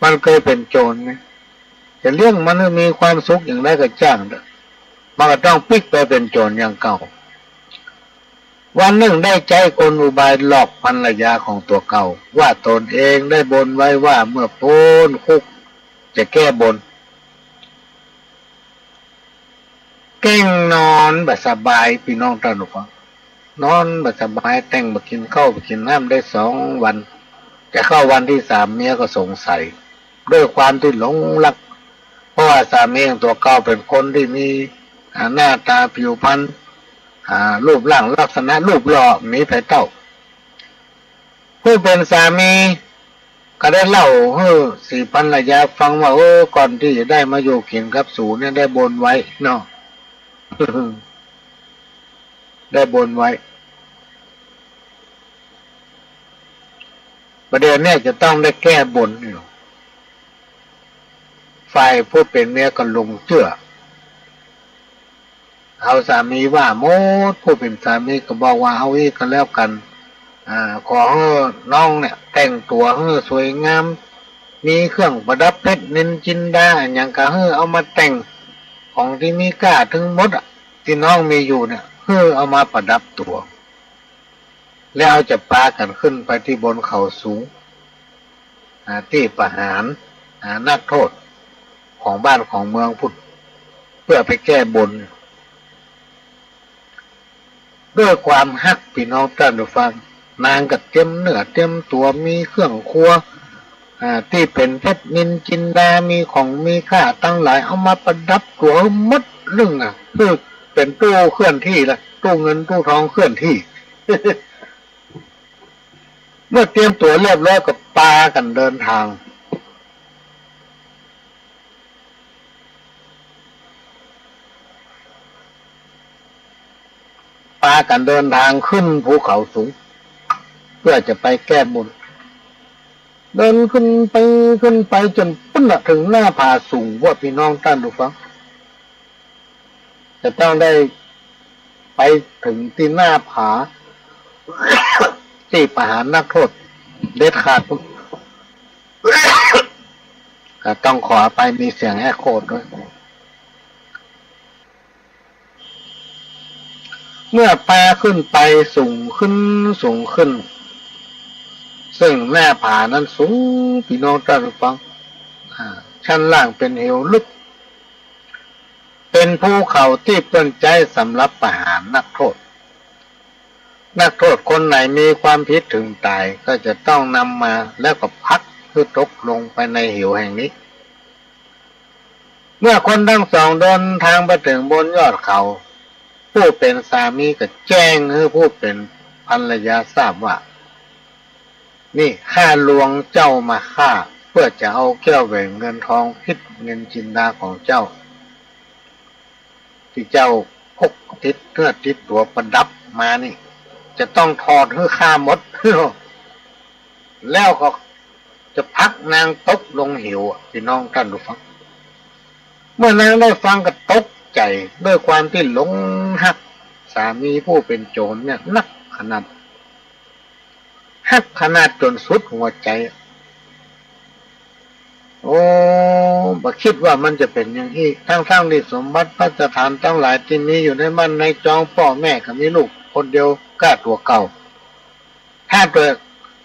มันเกยเป๋นโจ๋รไง จะเลี้ยงมันหื้อมีความสุขอย่างใดก็จ้างเต๊อะ มันก็ต้องปิ๊กไปเป๋นโจ๋รอย่างเก่า วันนึ่งได้ใจ๊กลอุบายหลอกภรรยาของตั๋วเก่า ว่าตนเองได้บนไว้ว่าเมื่อป๊นคุกจะแก้บน เก้งนอนบ่สบาย ปี้น้องต้านผู้ฟัง นอนบ่สบาย แต่งบ่กิ๋นข้าวบ่กิ๋นน้ำได้สองวัน จะเข้าวันตี้สาม เมียก็สงสัย ด้วยความตี้หลงรัก เพราะว่าสามีของตั๋วเก่าเป๋นคนตี้มี อ่า หน้าต๋าผิวพรรณ อ่า รูปร่างลักษณะรูปหล่อ มีใผเต้า ผู้เป๋นสามีก็ได้เล่าหื้อสีภรรยาฟังว่า โอ้ ก่อนตี้จะได้มาอยู่กิ๋นกับสูเนี่ย ได้บนไว้เนาะ ได้บนไว้ บ่าเดี่ยวเนี่ยจะต้องได้แก้บนอยู่ ฝ่ายผู้เป๋นเมียก็หลงเจื้อ เอาสามีว่าหมด ผู้เป๋นสามีก็บอกว่า เอาอี้ก็แล้วกั๋น อ่า ขอหื้อน้องเนี่ยแต่งตั๋วหื้อสวยงาม มีเครื่องประดับเพชรนิลจินดาอะหยังก็หื้อเอามาแต่ง ของตี้มีก้าตึงหมดอะ ตี้น้องมีอยู่เนี่ย หื้อเอามาประดับตั๋ว แล้วจะปากั๋นขึ้นไปตี้บนเขาสูง อ่า ตี้ประหาร อ่า นักโทษของบ้านของเมืองพุ้น เปื้อไปแก้บน ด้วยความฮัก ปี้น้องต้านผู้ฟัง นางก็เตรียมเนื้อเตรียมตั๋ว มีเครื่องครัว อ่า ตี้เป๋นเพชรนิลจินดา มีของมีค่าตังหลาย เอามาประดับตั๋วหื้อหมดนึ่งอะ หื้อเป๋นตู้เคลื่อนที่ละ ตู้เงินตู้ทองเคลื่อนที่ เมื่อเตรียมตั๋วเรียบร้อยก็ปากั๋นเดินทาง ปากั๋นเดินทางขึ้นภูเขาสูง เปื้อจะไปแก้บน เดินขึ้นไป ขึ้นไปจ๋นปู๊นน่ะ เถิงหน้าผาสูง ว่าปี้น้องต้านผู้ฟัง จะต้องได้ไปเถิงตี้หน้าผา ตี้ประหารนักโทษเด็ดขาด ก็ต้องขออภัย มีเสียงเอ็กโคด้วย เมื่อปาขึ้นไปสูงขึ้น สูงขึ้น ซึ่งหน้าผานั้นสูง ปี้น้องต้านผู้ฟัง อ่า ชั้นล่างเป๋นเหวลึก เป๋นภูเขาตี้เปิ้นใจ๊สำหรับประหารนักโทษ นักโทษคนไหนมีความผิดเถิงต๋าย ก็จะต้องนำมาแล้วก็ผลักหื้อตกลงไปในเหวแห่งนี้ เมื่อคนทั้งสองเดินทางไปเถิงบนยอดเขา ผู้เป๋นสามีก็แจ้งหื้อผู้เป๋นภรรยาทราบว่า นี่ข้าลวงเจ้ามาฆ่า เปื้อจะเอาแก้วแหวนเงินทองเพชรนิลจินดาของเจ้า ตี้เจ้าพกติดเนื้อติดตั๋วประดับมานี่ จะต้องถอดหื้อข้าหมด แล้วก็จะผลักนางตกลงเหวอะ ปี้น้องต้านผู้ฟัง เมื่อนางได้ฟังก็ตกใจ๋ ด้วยความตี้หลงฮักสามีผู้เป๋นโจ๋รเนี่ยนักขนาด ฮักขนาดจ๋นสุดหัวใจ๋ โอ้ บ่คิดว่ามันจะเป๋นอย่างอี้ ทั้งๆ ตี้สมบัติภัสถานตังหลายตี้มีอยู่ในบ้านในจอง ป้อแม่ก็มีลูกคนเดียวก้าตั๋วเก่า ถ้าตั๋ว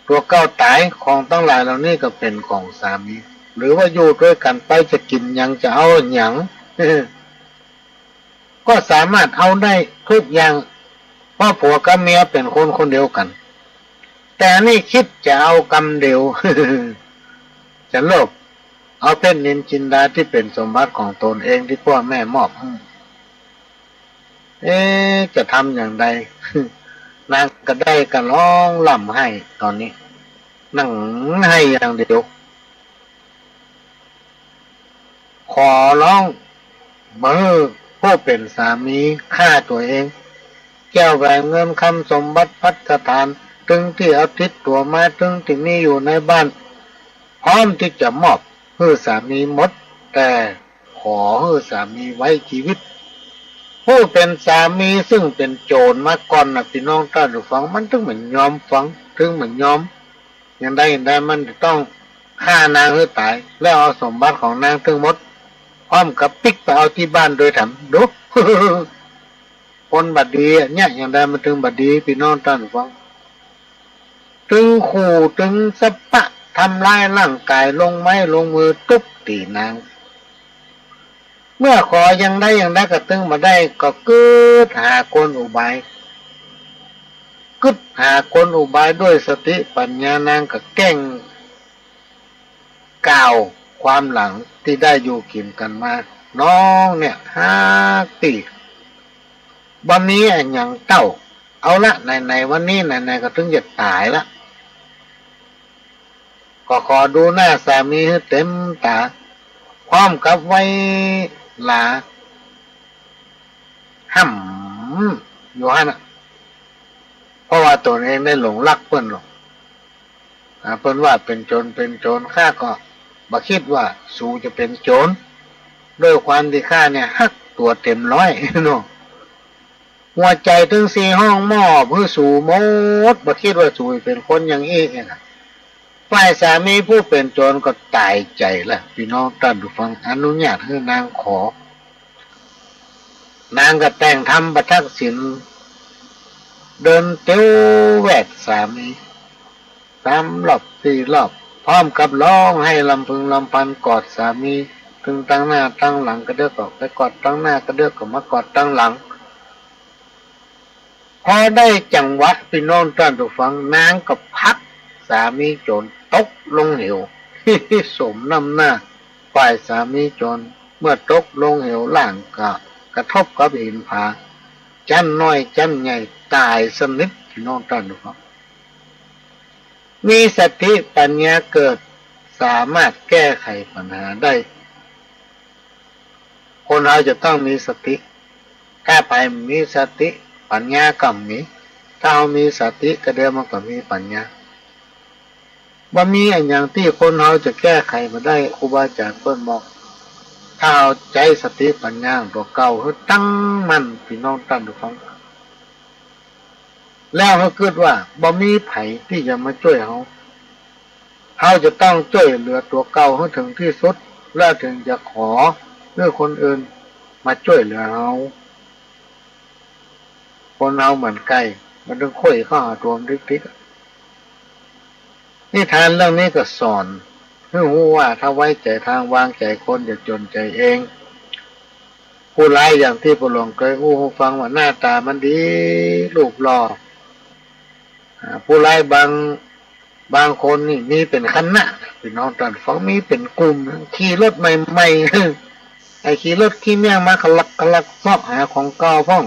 ตั๋วเก่าต๋าย ของตังหลายเหล่านี้ก็เป๋นของสามี หรือว่าอยู่ตวยกั๋นไป จะกิ๋นหยัง จะเอาหยัง ก็สามารถเอาได้กู้อย่าง เพราะผัวกับเมียเป๋นคนคนเดียวกั๋น แต่นี่กึ๊ดจะเอากำเดียว จะโลภเอาเพชรนิลจินดาตี้เป๋นสมบัติของตนเองตี้ป้อแม่มอบหื้อ เอ๊ะ จะทำอย่างใด นางก็ได้ก็ฮ้องร่ำไห้ ต๋อนนี้ นั่งไห้อย่างเดียว อร้องบ่หื้อผู้เป๋นสามีฆ่าตั๋วเอง แก้วแหวนเงินคำสมบัติภัสถาน ตึงตี้เอาติดตั๋วมา ตึงตี้มีอยู่ในบ้าน พร้อมตี้จะมอบหื้อสามีหมด แต่ขอหื้อสามีไว้จีวิต ผู้เป๋นสามีซึ่งเป๋นโจ๋รมาก่อนน่ะ ปี้น้องต้านผู้ฟัง มันตึงบ่ยอมฟัง ตึงบ่ยอม อย่างใดอย่างใดมันจะต้องฆ่านางหื้อต๋าย แล้วเอาสมบัติของนางตึงหมด พร้อมกับปิ๊กไปเอาตี้บ้านโดยแถม ดู คนบ่ดีอะเนี่ย อย่างใดมันตึงบ่ดี ปี้น้องต้านผู้ฟัง ตึงขู่ตึงสะปะ ทำร้ายร่างก๋าย ลงไม้ลงมือตุ๊บตี๋นาง เมื่อขออย่างใดอย่างใดก็ตึงบ่ได้ ก็กึ๊ดหากลอุบาย กึ๊ดหากลอุบายด้วยสติปัญญา นางก็แกล้งกล่าวความหลังตี้ได้อยู่กิ๋นกั๋นมา น้องเนี่ยฮักปี้ บ่มีอะหยังเต้า เอาละ ไหนๆ วันนี้ไหนๆ ก็ตึงจะต๋ายละ ก็ขอดูหน้าสามีหื้อเต๋มต๋า พร้อมกับไหว้หลา ฮ่ำอยู่หั้นน่ะ เพราะว่าตนเองได้หลงฮักเปิ้นหรอก อ่า เปิ้นว่าเป๋นโจ๋ร เป๋นโจ๋ร ข้าก็บ่คิดว่าสูจะเป๋นโจ๋ร ด้วยความตี้ข้าเนี่ยฮักตั๋วเต๋มร้อยเนาะ หัวใจ๋ตึงสี่ห้องมอบหื้อสูหมด บ่คิดว่าสูจะเป๋นคนอย่างอี้เองอะ ฝ่ายสามีผู้เป๋นโจ๋รก็ต๋ายใจ๋ละ ปี้น้องต้านผู้ฟัง อนุญาตหื้อนางขอ นางก็แต่งธรรมประทักษิณ เดินเตียวแวดสามี สามรอบสี่รอบ พร้อมกับฮ้องไห้ลำพึงลำพันกอดสามี ตึงตังหน้าตังหลัง กระเดือกก็ไปกอดตังหน้า กระเดือกก็มากอดตังหลัง พอได้จังหวะ ปี้น้องต้านผู้ฟัง นางก็ผลักสามีโจ๋รตกลงเหว สมน้ำหน้า ฝ่ายสามีโจ๋ร เมื่อตกลงเหว ร่างก็กระทบกับหินผา จั้นน้อยจั้นใหญ่ ต๋ายสนิท ปี้น้องต้านผู้ฟัง มีสติปัญญาเกิด สามารถแก้ไขปัญหาได้ คนเฮาจะต้องมีสติ ถ้าใผบ่มีสติ ปัญญาก็บ่มี ถ้าเฮามีสติ กระเดือมันก็มีปัญญา บ่มีอะหยังตี้คนเฮาจะแก้ไขบ่ได้ ครูบาอาจ๋ารย์เปิ้นบอก ถ้าเฮาใจ๊สติปัญญาตั๋วเก่าหื้อตั้งมั่น ปี้น้องต้านผู้ฟัง แล้วหื้อกึ๊ดว่าบ่มีใผตี้จะมาจ้วยเฮา เฮาจะต้องจ้วยเหลือตั๋วเก่าหื้อเถิงตี้สุด แล้วเถิงจะขอหื้อคนอื่นมาจ้วยเหลือเฮา คนเฮาเหมือนไก่ มันต้องไขว่เข้าหาตั๋วมันติ๊กๆ อะ นิทานเรื่องนี้ก็สอนหื้อฮู้ว่าถ้าไว้ใจ๋ทาง วางใจ๋คน จะจ๋นใจ๋เอง ผู้ร้ายอย่างตี้พ่อหลวงเกยอู้หื้อฟังว่าหน้าต๋ามันดี รูปหล่อ อ่า ผู้ร้ายบาง บางคนนี่มีเป๋นคณะ ปี้น้องต้านฟัง มีเป๋นกลุ่ม ขี่รถใหม่ๆ ไอ้ขี่รถขี้เมี่ยงมากะลักกะลักเซาะหาของเก่าพ่อง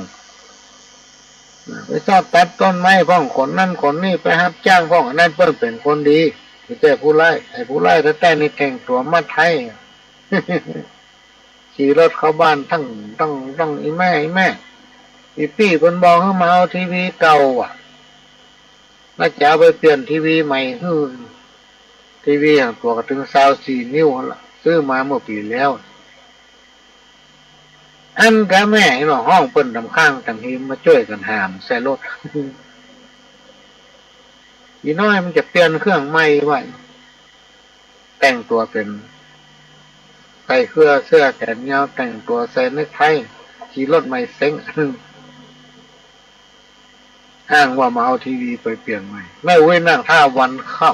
ไปเซาะตัดต้นไม้พ่อง ขนนั่นขนนี่ ไปฮับจ้างพ่อง อันนั้นเปิ้นเป๋นคนดี มีแต่ผู้ร้าย ไอ้ผู้ร้ายแต๊ๆ นี่แต่งตั๋วมาไท้ ขี่รถเข้าบ้านตั้ง ตั้ง ตั้ง อี่แม่ อี่แม่ อี่ปี้เปิ้นบอกหื้อมาเอาทีวีเก่าอะ น่าจะเอาไปเปลี่ยนทีวีใหม่หื้อ ทีวีหางตั๋วก็เถิงซาวสี่นิ้วหั้นละ ซื้อมาเมื่อปี๋แล้ว อั้นกาแม่เนาะ ฮ้องเปิ้นต๋ามข้างต๋ามฮีมมาจ้วยกั๋นหามใส่รถ อี่น้อยมันจะเปลี่ยนเครื่องใหม่ว่า แต่งตั๋วเป๋น ใส่เครื่องเสื้อแขนยาว แต่งตั๋วใส่เนคไท ขี่รถใหม่เซ็ง อ้างว่ามาเอาทีวีไปเปลี่ยนใหม่ แม่อุ๊ยนั่งท่าวันค่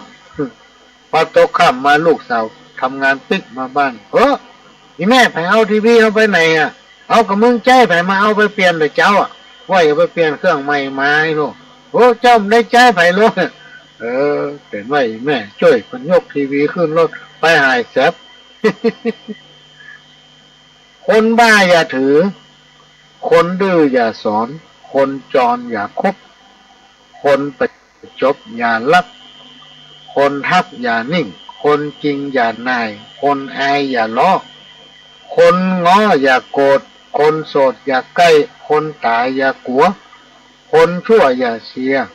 ำ พอตกค่ำมาลูกสาวทำงานปิ๊กมาบ้าน เฮ้อ อี่แม่ ใผเอาทีวีเฮาไปไหนอะ เอาก็มึงใจ๊ใผมาเอาไปเปลี่ยนเต๊อะเจ้าอะ ว่าจะไปเปลี่ยนเครื่องใหม่มาไอ้ลูก โอ้ เจ้าบ่ได้ใจ๊ใผลูก เออ เป๋นว่าอี่แม่จ้วยเปิ้นยกทีวีขึ้นรถไปหายแสบ คนบ้าอย่าถือ คนดื้ออย่าสอน คนจรอย่าคบ คนประจบอย่ารัก คนฮักอย่านิ่ง คนจริงอย่านาย คนอายอย่าล้อ คนเหงาอย่าโกรธ คนโสดอย่าใก้ คนต๋ายอย่ากั๋ว คนชั่วอย่าเชียร์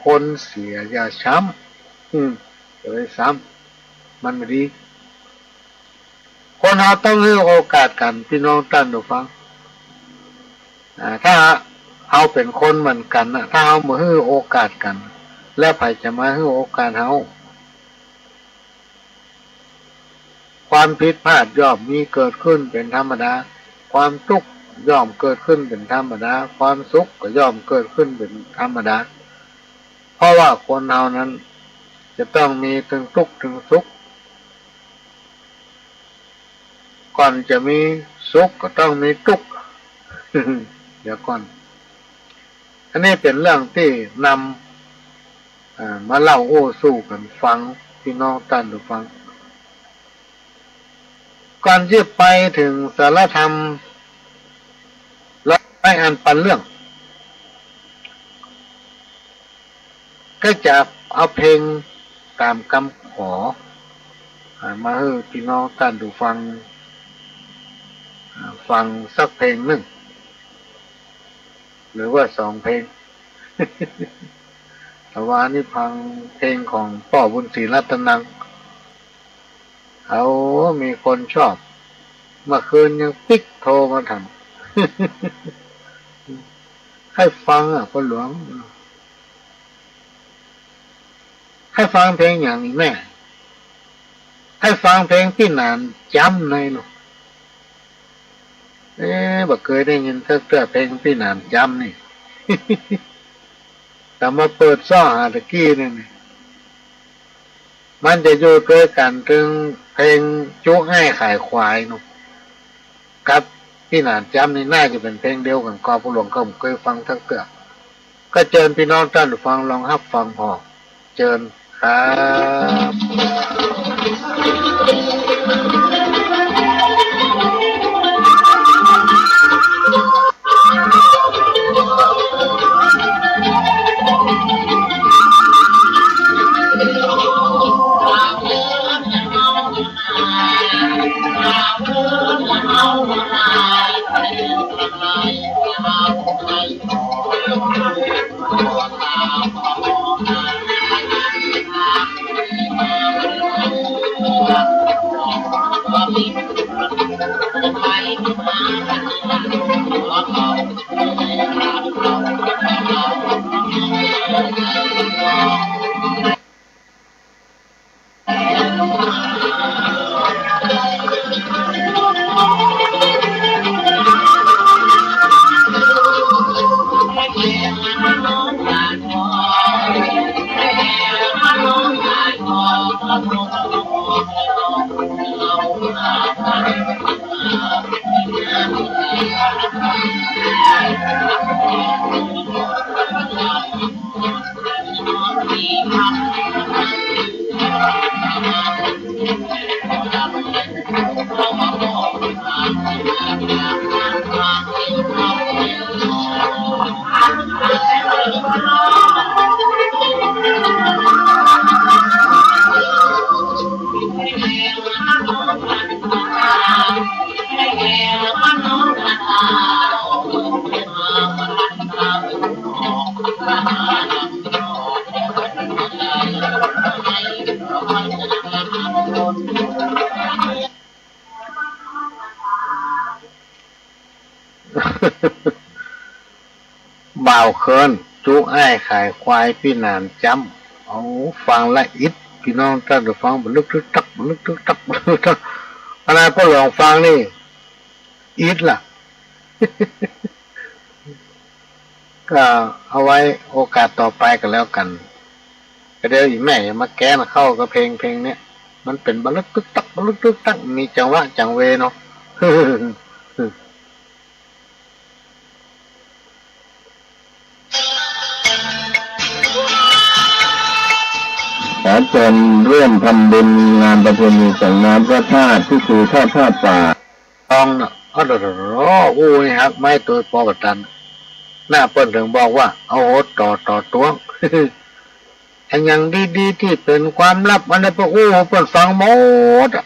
คนเสียอย่าช้ำ อืม อย่าไปซ้ำ มันบ่ดี คนเฮาต้องหื้อโอกาสกั๋น ปี้น้องต้านผู้ฟัง อ่า ถ้าเฮาเป๋นคนเหมือนกั๋นน่ะ ถ้าเฮาบ่หื้อโอกาสกั๋น แล้วใผจะมาหื้อโอกาสเฮา ความผิดพลาดย่อมมีเกิดขึ้นเป๋นธรรมดา ความตุ๊กข์ย่อมเกิดขึ้นเป๋นธรรมดา ความสุขก็ย่อมเกิดขึ้นเป๋นธรรมดา เพราะว่าคนเฮานั้นจะต้องมีตึงตุ๊กข์ตึงสุข ก่อนจะมีสุขก็ต้องมีตุ๊กข์ เดี๋ยวก่อน อันนี้เป๋นเรื่องตี้นำ อ่า มาเล่าอู้สู่กั๋นฟัง ปี้น้องต้านผู้ฟัง ก่อนจะไปเถิงสารธรรม ร้อยอันปันเรื่อง ก็จะเอาเพลงต๋ามกำขอ อ่า มาหื้อปี้น้องต้านผู้ฟัง อ่า ฟังสักเพลงนึ่ง หรือว่าสองเพลง ตะวานี้ฟังเพลงของป้อบุญศรีรัตนัง เอา มีคนชอบ เมื่อคืนยังปิ๊กโทรมาถาม ใค่ฟังอ่ะ ป้อหลวง ใค่ฟังเพลงอย่างนี้แม่ ใค่ฟังเพลงปี้หนานจ๊ำในลูก เอ๊ะ บ่เกยได้ยินสักเตื้อเพลงปี้หนานจ๊ำนี่ แต่มาเปิดซ้อหาตะกี้นี่ มันจะอยู่ตวยกั๋นตึงเพลงจุ๊อ้ายขายควายนู่น กับปี้หนานจ๊ำนี่น่าจะเป๋นเพลงเดียวกั๋น ก็ป้อหลวงก็บ่เกยฟังสักเตื้อ ก็เจิญปี้น้องต้านผู้ฟังลองฮับฟังผ่อ เจิญครับ บ่าวเคิน จุ๊อ้ายขายควายปี้หนานจ๊ำ เอา ฟังละอิด ปี้น้องต้านผู้ฟัง บ่ลึกตึ๊กตัก บ่ลึกตึ๊กตัก บ่ลึกตึ๊กตัก ขนาดป้อหลวงฟังนี่ อิดละ ก็เอาไว้โอกาสต่อไปก็แล้วกั๋น ก็เดี๋ยวอีแม่จะมาแก้นเข้ากับเพลง เพลงเนี้ย มันเป๋นบ่ลึกตึ๊กตัก บ่ลึกตึ๊กตัก มีจังหวะจังเวเนาะ ขอเจิญร่วมทำบุญงานประเพณีส่งน้ำพระธาตุ พิธีทอดผ้าป่า ต้องนะ อ้าว โอ้โห โอ้ย ฮักไม้โตยปอบ่ตัน น่ะ เปิ้นเถิงบอกว่า เอาหดต่อ ต่อตวง อันอย่างดีๆ ตี้เป๋นความลับ อันนั้นเปิ้นอู้ เปิ้นฟังหมดอะ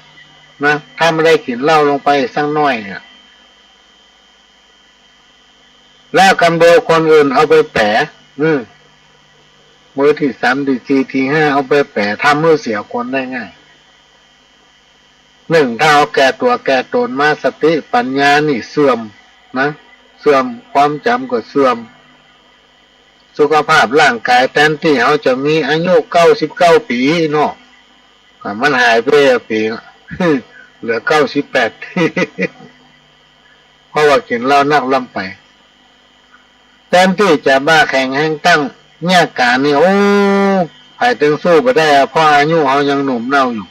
นะ ถ้าไม่ได้กิ๋นเหล้าลงไปสักหน้อยเนี่ย แล้วกำเดียวคนอื่นเอาไปแป๋ อืม มือตี้สาม ตี้สี่ ตี้ห้า เอาไปแป๋ ทำหื้อเสียคนได้ง่าย นึ่ง ถ้าเอาแก่ตั๋วแก่ต๋นมา สติปัญญานี่เสื่อมนะ เสื่อม ความจ๋ำก็เสื่อม สุขภาพร่างกายแตนตี้เฮาจะมีอายุเก้าสิบเก้าปี๋เนาะ อ่ะ มันหายไปปี๋ เหลือเก้าสิบแปด เพราะว่ากิ๋นเหล้านักล้ำไป แตนตี้จะบ่าแข็งแฮงตั้ง เยียะก๋านนี่ โอ้ ใผตึงสู้บ่ได้อะ เพราะอายุเฮายังหนุ่มเน่าอยู่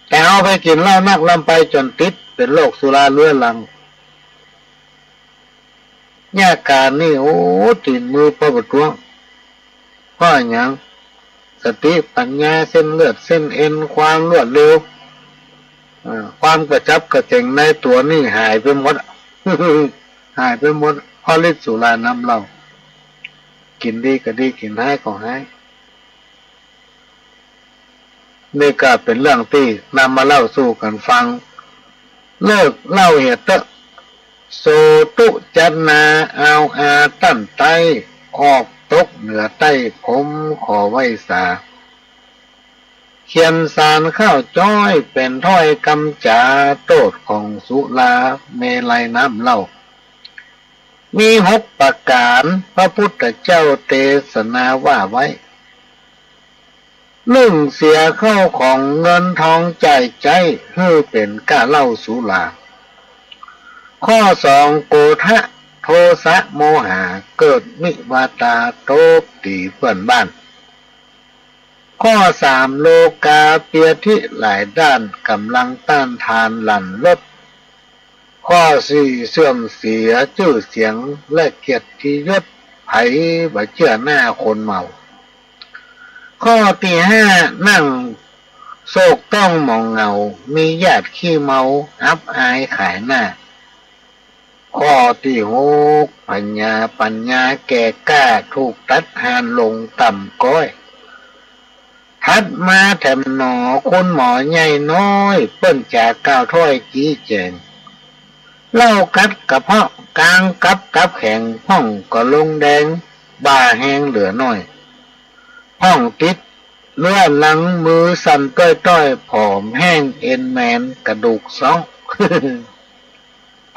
แต่เฮาไปกิ๋นเหล้านักล้ำไปจ๋นติด เป๋นโรคสุราเรื้อรัง เยียะก๋านนี่ โอ้ ตี๋นมือปอบ่าต้วง เพราะอะหยัง สติปัญญา เส้นเลือดเส้นเอ็น ความรวดเร็ว อ่า ความกระฉับกระเฉงในตั๋วนี่หายไปหมด หายไปหมด เพราะฤทธิ์สุรานำเหล้า กิ๋นดีก็ดี กิ๋นฮ้ายก็ฮ้าย นี่ก็เป๋นเรื่องตี้นำมาเล่าสู่กั๋นฟัง เลิกเหล้าเหียเต๊อะ โสตุจัตนา อาวอาตั้นไต๊ ออกตกเหนือใต้ ผมขอไหว้สา เขียนสารข้าวจ้อย เป๋นถ้อยกำจ๋า โต้ษของสุราเมรัยน้ำเหล้า มีหกประก๋าน พระพุทธเจ้าเตสนาว่าไว้ นึ่ง เสียข้าวของเงินทองจ่ายใจ๊ หื้อเป๋นก้าเหล้าสุรา ข้อสอง โกธะ โทสะ โมหะ เกิดมิวาตา ตบตี๋เปื้อนบ้าน ข้อสาม โลกา เปียธิหลายด้าน ก๋ำลังต้านทานหลั่นลด ข้อสี่ เสื่อมเสียจื้อเสียงและเกียรติยศ ใผบ่เจื้อหน้าคนเมา ข้อตี้ห้า นั่งโศกต้องหมองเหงา มีญาติขี้เมา อับอายขายหน้า ข้อตี้หก ปัญญา ปัญญาแก่กล้า ถูกตัดฮานลงต่ำก๊อย ถัดมาแถมหนอ คุณหมอใหญ่น้อย เปิ้นจ๋ากล่าวถ้อยจี้แจ๋ง เหล้ากัดกระเพาะ ก๋างกับตับแข็ง พ่องก็ลงแดง บ่าแฮงเหลือน้อย พ่องติดเรื้อรัง มือสั่นต้อยๆ ผอมแห้ง เอ็นแมนกระดูกซ้อง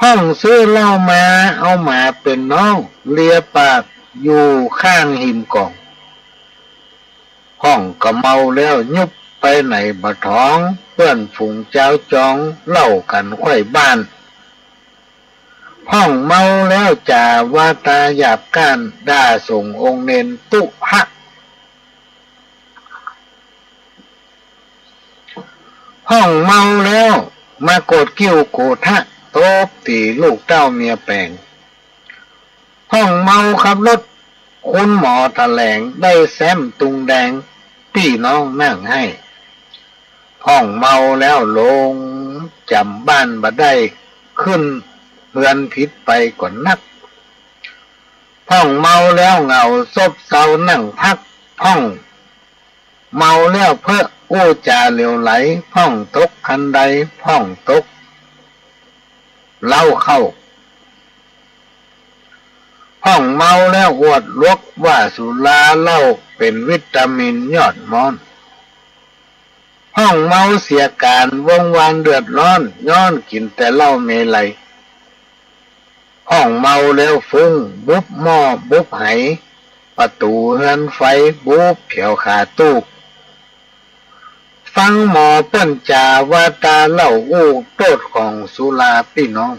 พ่องซื้อเหล้ามา เอาหมาเป๋นน้อง เลียปากอยู่ข้างฮิมก่อง พ่องก็เมาแล้ว ยุบไปไหนบ่ถอง เปื้อนฝูงจาวจอง เล่ากั๋นไขว้บ้าน พ่องเมาแล้วจ๋า วาตาหยาบก้าน ด่าสงฆ์องค์เณรตุ๊ฮะ พ่องเมาแล้ว มาโกรธกิ้วโกธะ ตบตี๋ลูกเต้าเมียแป๋ง พ่องเมาขับรถ คุณหมอแถลง ได้แซ้มตุงแดง ปี้น้องนั่งไห้ พ่องเมาแล้วลงจ๋ำบ้านบ่ได้ ขึ้นเฮือนผิดไปก่อนนัก พ่องเมาแล้วเหงา ซบเซานั่งพัก พ่องเมาแล้วเพ้ออู้จ๋าเหลวไหล พ่องตกคันได พ่องตกเหล้าเข้า พ่องเมาแล้วอวดหลวก ว่าสุราเหล้าเป๋นวิตามินยอดม้อน พ่องเมาเสียก๋าน วงวานเดือดร้อน ย้อนกิ๋นแต่เหล้าเมรัย พ่องเมาแล้วฟุ้ง บุบหม้อบุบไห ประตู๋เฮือนไฟ บุบแผวขาตู้ ฟังหมอเปิ้นจ๋า วาตาเหล้าอู้ โต้ษของสุราปี้น้อง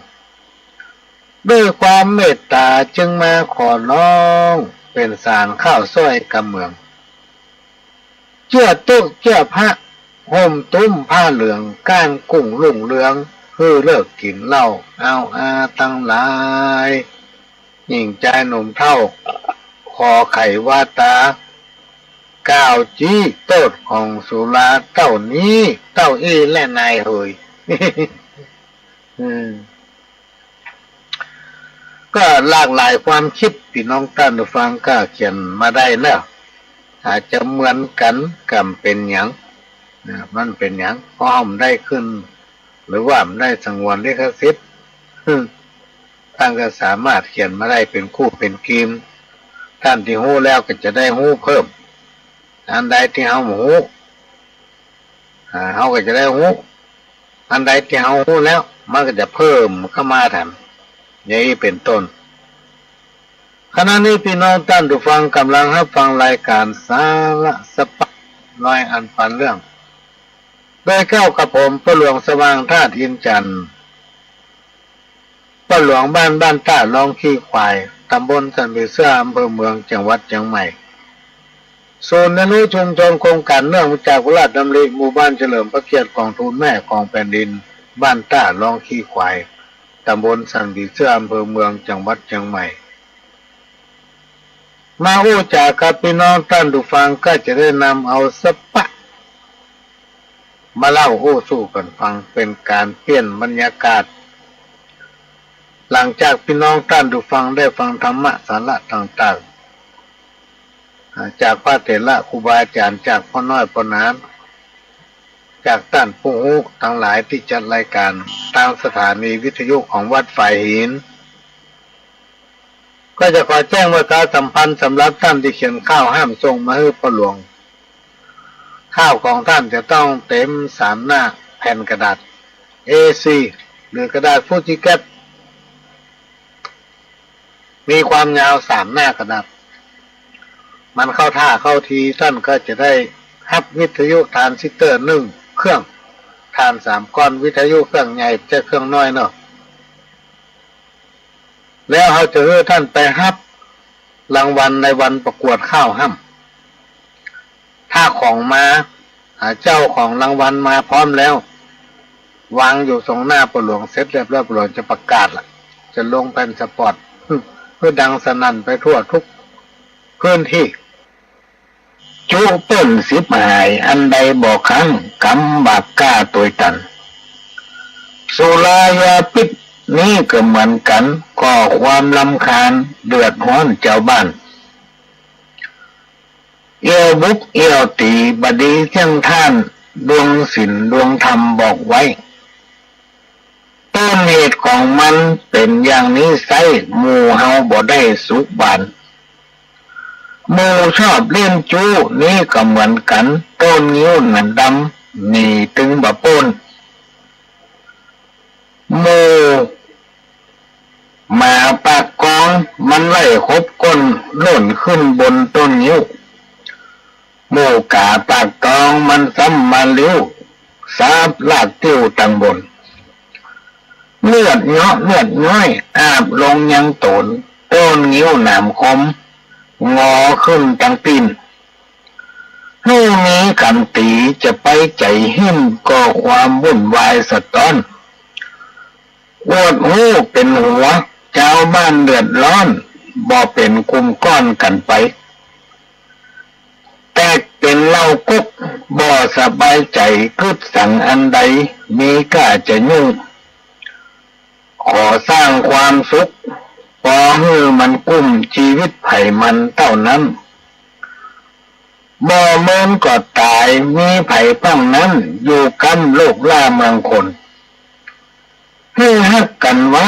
ด้วยความเมตต๋าจึงมาขอร้อง เป๋นสารข้าวซ้อยกำเมือง เจื้อตุ๊เจื้อพระ ห่มตุ้มผ้าเหลือง ก้านกุ้งรุ่งเรือง หื้อเลิกกิ๋นเหล้า อาวอาตังหลาย หญิงจายหนุ่มเฒ่า ขอไขวาตา กล่าวจี้โต้ษของสุราเต้านี้ เต้าอี้แลนายเหย อืม ก็หลากหลายความคิด ปี้น้องต้านผู้ฟังก็เขียนมาได้เนาะ อาจจะเหมือนกั๋น ก็บ่เป๋นหยัง นะ มันเป๋นหยัง เพราะเฮาบ่ได้ขึ้น หรือว่าบ่ได้สงวนลิขสิทธิ์ ต้านก็สามารถเขียนมาได้เป๋นคู่เป๋นกีม ต้านตี้ฮู้แล้วก็จะได้ฮู้เพิ่ม อันใดตี้เฮาบ่ฮู้ อ่า เฮาก็จะได้ฮู้ อันใดตี้เฮาฮู้แล้ว มันก็จะเพิ่มเข้ามาแถม อย่างนี้เป๋นต้น ขณะนี้ปี้น้องต้านผู้ฟังก่ำลังฮับฟังรายก๋านสาระสะปะ ร้อยอันปันเรื่อง โดยเก้ากับผม ป้อหลวงสว่าง ธาตุอินทร์จันทร์ ป้อหลวงบ้านบ้านต้า รองขี้ควาย ตำบลสันผีเสื้อ อำเภอเมือง จังหวัดเจียงใหม่ ศูนย์เรียนรู้ชุมชนโครงก๋านเนื่องมาจากพระราชดำริหมู่บ้านเฉลิมพระเกียรติกองทุนแม่ของแผ่นดิน บ้านต้า รองขี้ควาย ตำบลสันผีเสื้อ อำเภอเมือง จังหวัดเจียงใหม่ มาอู้จ๋ากับปี้น้องต้านผู้ฟัง ก็จะได้นำเอาสะปะ มาเล่าอู้สู่กั๋นฟัง เป๋นก๋านเปลี่ยนบรรยากาศ หลังจากปี้น้องต้านผู้ฟังได้ฟังธรรมะสาระต่างๆ อ่า จากพระเถระครูบาอาจ๋ารย์ จากป้อน้อยป้อหนาน จากต้านผู้ฮู้ตังหลายตี้จัดรายก๋านตางสถานีวิทยุของวัดฝายหิน ก็จะขอแจ้งประชาสัมพันธ์สำหรับต้านตี้เขียนข่าวห้ามส่งมาหื้อป้อหลวง ข่าวของต้านจะต้องเต๋มสามหน้าแผ่นกระดาษ เอสี่ หรือกระดาษฟูจิแก๊ส มีความยาวสามหน้ากระดาษ มันเข้าท่าเข้าที ต้านก็จะได้ฮับวิทยุทรานซิสเตอร์นึ่งเครื่อง ถ่านสามก้อน วิทยุเครื่องใหญ่ บ่ใจ้เครื่องน้อยเนาะ แล้วเฮาจะหื้อต้านไปฮับรางวัลในวันประกวดข่าวห้ำ ถ้าของมา อ่า เจ้าของรางวัลมาพร้อมแล้ว วางอยู่ตรงหน้าป้อหลวงเสร็จเรียบร้อย ป้อหลวงจะประกาศละ จะลงแผ่นสปอต หื้อดังสนั่นไปทั่วทุกพื้นที่ จุเปิ้นสิบหาย อันใดบ่คั้ง กรรมบาปกล้าตวยตัน สุรายาพิษนี้ก็เหมือนกั๋น ก่อความรำคาญ เดือดฮ้อนจาวบ้าน เอี้ยวบุกเอี้ยวตี๋ บ่ดีเสี้ยงท่าน ดวงศีลดวงธรรมบอกไว้ ต้นเหตุของมันเป๋นอย่างนี้ไซร้ หมู่เฮาบ่ได้สุขบาน หมู่ชอบเล่นจู้นี้ก็เหมือนกั๋น ต้นงิ้วหนามดำ หนีตึงบ่ป๊น หมู่หมาปากกอง มันไล่ขบก้น ล่นขึ้นบนต้นงิ้ว หมู่ก๋าปากตอง มันซ้ำมาลิ้ว สาบลากติ้วตังบน เลือดเยาะเลือดย้อย อาบลงยังโต๋น ต้นงิ้วหนามคม งอขึ้นตังปิ้น หื้อมีกำตี๋ จะไปใจ๋หิ้ม ก่อความวุ่นวายสะต๊อน อวดฮู้เป๋นหัว จาวบ้านเดือดร้อน บ่เป๋นกลุ่มก้อนกั๋นไป แตกเป๋นเหล้ากก บ่สบายใจ๋ กึ๊ดสังอันใด มีก้าจะยุ่ง ขอสร้างความสุข ปอหื้อมันกุ้ม จีวิตใผมันเต้านั้น บ่เมินก็ต๋าย มีใผป้องนั้น อยู่ก้ำโลกล่าเมืองคน หื้อฮักกั๋นไว้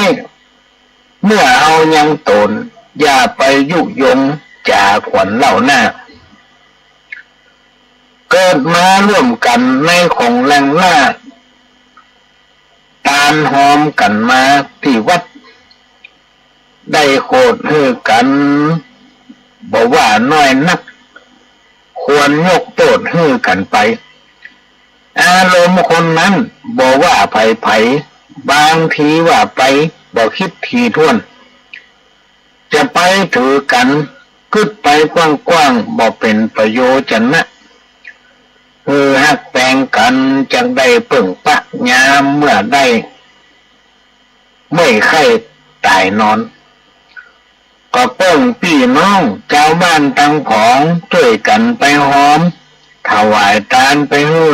เมื่อเฮายังโต๋น อย่าไปยุยง จ๋าขวัญเล่าหน้า เกิดมาร่วมกั๋น ในของแหล่งล่า ตานฮอมกั๋นมาตี้วัด ได้โขดหื้อกั๋น บ่ว่าน้อยนัก ควรยกโต้ษหื้อกั๋นไป อารมณ์คนนั้น บ่ว่าใผๆ บางทีว่าไป บ่กึ๊ดถี่ถ้วน จะไปถือกั๋น กึ๊ดไปกว้างๆ บ่เป๋นประโยชนะ หื้อฮักแปงกั๋น จักได้เปิ้งปะ ยามเมื่อได้ เมื่อยไข้ต๋ายนอน ก็เปิ้งปี้น้อง จาวบ้านตังผอง จ้วยกั๋นไปฮอม ถวายตานไปหื้อ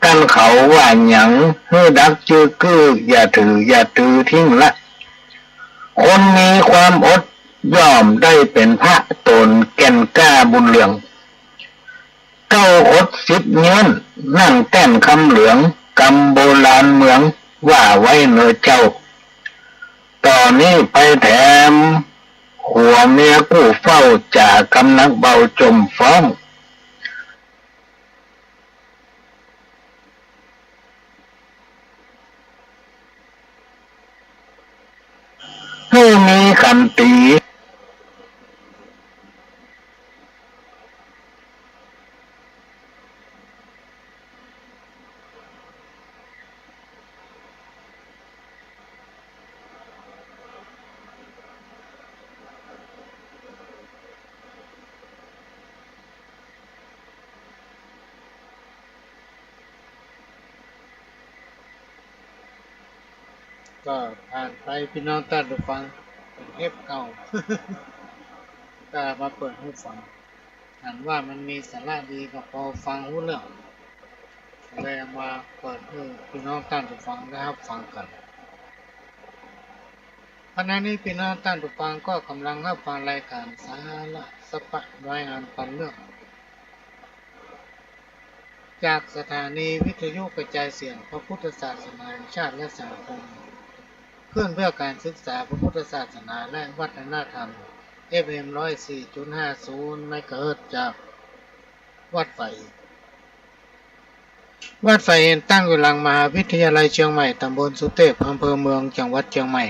กั๋นเขาว่าหยัง หื้อดักจื้อกื้อ อย่าถืออย่าตือทิ้งละ คนมีความอด ย่อมได้เป๋นพระ โต๋นแก่นกล้าบุญเรือง เก๊าอดสิทธิ์เยียน นั่งแต้นคำเหลือง กำโบราณเมือง ว่าไว้เน่อเจ้า ต่อนี้ไปแถม หัวเมียกู้เฝ้า จ๋ากำนักเบาจมฟ้อง หื้อมีขันตี ก็ผ่านไป ปี้น้องต้านผู้ฟัง เป๋นเทปเก่า ก็มาเปิดหื้อฟัง หันว่ามันมีสาระดี ก็ปอฟังฮู้เรื่อง ก็เลยเอามาเปิดหื้อปี้น้องต้านผู้ฟังได้ฮับฟังกั๋น ขณะนี้ปี้น้องต้านผู้ฟังก็ก่ำลังฮับฟังรายก๋านสาระสะปะ รายงานปันเรื่อง จากสถานีวิทยุกระจายเสียงพระพุทธศาสนาแห่งชาติและสังคม คลื่นเพื่อการศึกษาพระพุทธศาสนาและวัฒนธรรม เอฟเอ็ม ร้อยสี่จุดห้าศูนย์ เมกะเฮิรตซ์ จากวัดฝายหิน วัดฝายหินตั้งอยู่หลังมหาวิทยาลัยเจียงใหม่ ต๋ำบลสุเตพ อำเภอเมือง จังหวัดเจียงใหม่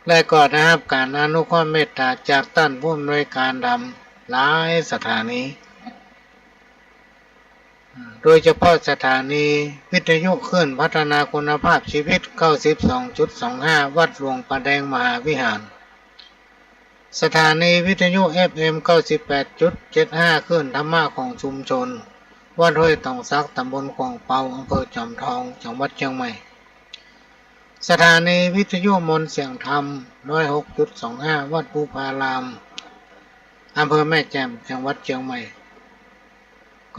และก็ได้ฮับก๋านอนุเคราะห์เมตต๋าจากต้านผู้อำนวยก๋านดำหลายสถานี โดยเฉพาะสถานีวิทยุคลื่นพัฒนาคุณภาพชีวิต เก้าสิบสองจุดสองห้า วัดหลวงป่าแดงมหาวิหาร สถานีวิทยุ เอฟเอ็ม เก้าสิบแปดจุดเจ็ดห้า คลื่นธรรมะของชุมชน วัดห้วยตองสัก ต๋ำบลขวางเปา อำเภอจอมทอง จังหวัดเจียงใหม่ สถานีวิทยุมนต์เสียงธรรม ร้อยหกจุดสองห้า วัดภูผาราม อำเภอแม่แจ่ม จังหวัดเจียงใหม่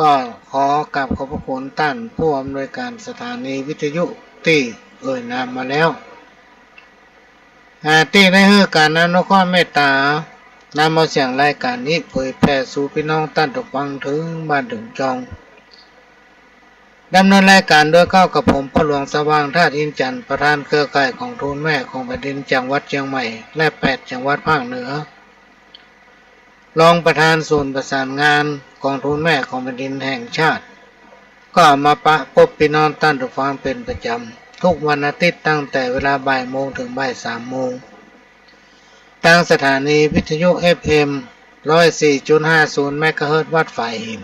ก็ขอกราบขอบพระคุณต้านผู้อำนวยก๋านสถานีวิทยุตี้เอ่ยนามมาแล้ว อ่า ตี้ได้หื้อก๋านอนุเคราะห์เมตต๋า นำเอาเสียงรายก๋านนี้เผยแผ่สู่ปี้น้องต้านผู้ฟังเถิงบ้านเถิงจอง ดำเนินรายก๋านโดยเก้ากับผม พ่อหลวงสว่าง ธาตุอินทร์จันทร์ ประธานเครือข่ายก๋องทุนแม่ของแผ่นดินจังหวัดเจียงใหม่ และแปดจังหวัดภาคเหนือ รองประธานศูนย์ประสานงานก๋องทุนแม่ของแผ่นดินแห่งชาติ ก็มาปะปบปี้น้องต้านผู้ฟังเป๋นประจ๋ำ ทุกวันอาทิตย์ตั้งแต่เวลาบ่ายโมงเถิงบ่ายสามโมง ตางสถานีวิทยุ เอฟเอ็ม ร้อยสี่จุดห้าศูนย์ เมกะเฮิรตซ์ วัดฝายหิน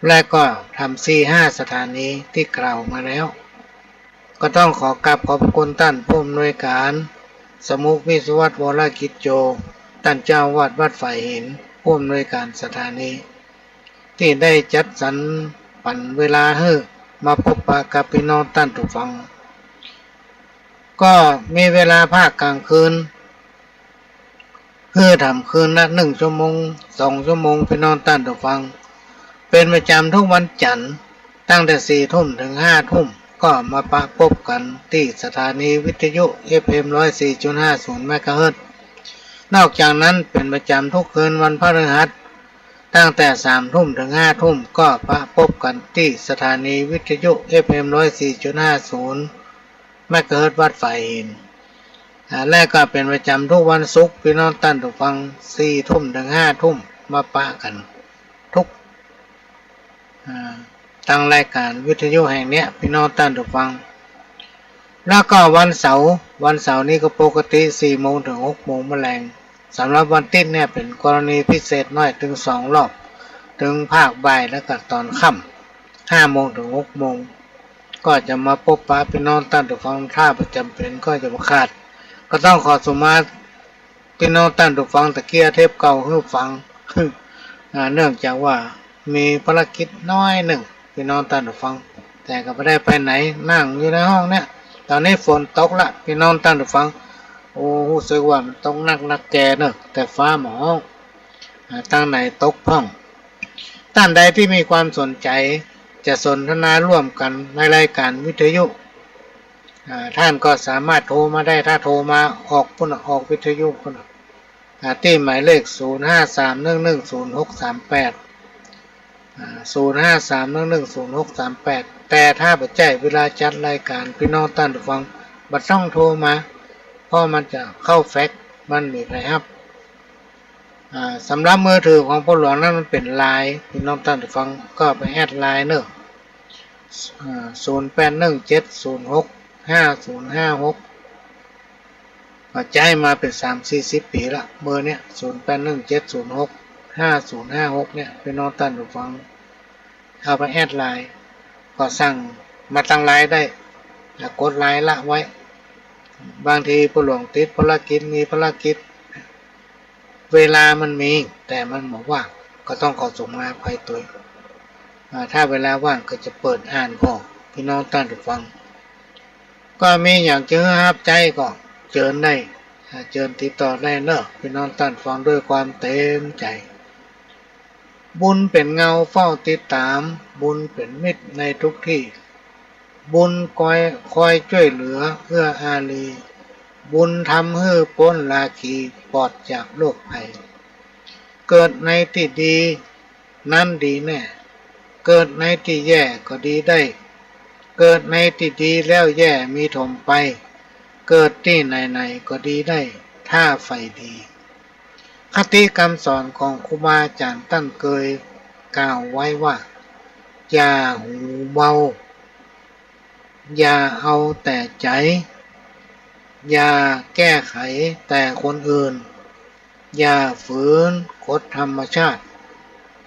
และก็แถมสี่ห้าสถานีตี้กล่าวมาแล้ว ก็ต้องขอกราบขอบพระคุณต้านผู้อำนวยก๋าน สมุก วิศวัตร วรกิจโจ ต้านเจ้าอาวาสวัดฝายหิน ผู้อำนวยก๋านสถานี ตี้ได้จัดสรรปั๋นเวลาหื้อมาปบปะกับปี้น้องต้านผู้ฟัง ก็มีเวลาภาคก๋างคืน หื้อแถมคืนละหนึ่งชั่วโมง สองชั่วโมง ปี้น้องต้านผู้ฟัง เป๋นประจ๋ำทุกวันจันทร์ ตั้งแต่สี่ทุ่มเถิงห้าทุ่ม ก็มาปะปบกั๋นตี้สถานีวิทยุ เอฟเอ็ม ร้อยสี่จุดห้าศูนย์ เมกะเฮิรตซ์ นอกจากนั้นเป๋นประจ๋ำทุกคืนวันพฤหัส ตั้งแต่สามทุ่มเถิงห้าทุ่ม ก็ปะปบกั๋นตี้สถานีวิทยุ เอฟเอ็ม ร้อยสี่จุดห้าศูนย์ เมกะเฮิรตซ์ วัดฝายหิน อ่า และก็เป๋นประจ๋ำทุกวันศุกร์ ปี้น้องต้านผู้ฟัง สี่ทุ่มเถิงห้าทุ่ม มาปะกั๋นทุก อ่า ตางรายก๋านวิทยุแห่งเนี้ย ปี้น้องต้านผู้ฟัง แล้วก็วันเสาร์ วันเสาร์นี้ก็ปกติสี่โมงเถิงหกโมงมะแลง สำหรับวันติ๊ดเนี่ยเป๋นกรณีพิเศษหน้อย เถิงสองรอบ เถิงภาคบ่ายแล้วก็ต๋อนค่ำ ห้าโมงเถิงหกโมง ก็จะมาปบปะปี้น้องต้านผู้ฟัง ถ้าบ่จ๋ำเป๋นก็จะบ่ขาด ก็ต้องขอสุมา ปี้น้องต้านผู้ฟังตะเกียเทปเก่าหื้อฟัง อ่า เนื่องจากว่ามีภารกิจน้อยนึ่ง ปี้น้องต้านผู้ฟัง แต่ก็บ่ได้ไปไหน นั่งอยู่ในห้องเนี่ย ต๋อนนี้ฝนตกละ ปี้น้องต้านผู้ฟัง โอ้ ฮู้สึกว่ามันตกหนักนักแก่เนอะ แต่ฟ้าบ่ฮ้อง อ่า ตางไหนตกพ่อง ต้านใดตี้มีความสนใจ๋จะสนทนาร่วมกั๋นในรายก๋านวิทยุ อ่า ต้านก็สามารถโทรมาได้ ถ้าโทรมาออกปุ้นน่ะ ออกวิทยุปุ้นน่ะ อ่า ตี้หมายเลข ศูนย์ห้าสามหนึ่งหนึ่งศูนย์หกสามแปด อ่า ศูนย์ห้าสามหนึ่งหนึ่งศูนย์หกสามแปด แต่ถ้าบ่ใจ้เวลาจัดรายก๋าน ปี้น้องต้านผู้ฟังบ่ต้องโทรมา เพราะมันจะเข้าแฟกซ์ มันบ่มีใผฮับ อ่า สำหรับมือถือของพ่อหลวงนั้นมันเป๋นไลน์ ปี้น้องต้านผู้ฟังก็ไปแอดไลน์เนาะ อ่า ศูนย์แปดหนึ่งเจ็ดศูนย์หกห้าศูนย์ห้าหก ก็ใจ๊มาเป๋นสามสี่สิบปี๋ละ เบอร์เนี้ย ศูนย์แปดหนึ่งเจ็ดศูนย์หกห้าศูนย์ห้าหก เนี่ย ปี้น้องต้านผู้ฟังเอาไปแอดไลน์ ก็สั่งมาตางไลน์ได้ แล้วกดไลน์ละไว้ บางทีพ่อหลวงติดภารกิจ มีภารกิจ เวลามันมี แต่มันบ่ว่าง ก็ต้องขอสงฆ์อภัยตวย อ่า ถ้าเวลาว่างก็จะเปิดอ่านผ่อ ปี้น้องต้านผู้ฟัง ก็มีหยังจะหื้อฮับใจ๊ก็เจิญได้ อ่า เจิญติดต่อได้เนาะ ปี้น้องต้านผู้ฟัง ด้วยความเต็มใจ๋ บุญเป๋นเงาเฝ้าติดต๋าม บุญเป๋นมิตรในทุกตี้ บุญคอย คอยจ้วยเหลือเอื้ออารี บุญทำหื้อป๊นราคี ปลอดจากโรคภัย เกิดในตี้ดีนั้นดีแน่ เกิดในตี้แย่ก็ดีได้ เกิดในตี้ดีแล้วแย่มีถมไป เกิดตี้ไหนๆ ก็ดีได้ ถ้าใฝ่ดี คติกำสอนของครูบาอาจ๋ารย์ต้านเกยกล่าวไว้ว่า อย่าหูเบา อย่าเอาแต่ใจ๋ อย่าแก้ไขแต่คนอื่น อย่าฝืนกฎธรรมชาติ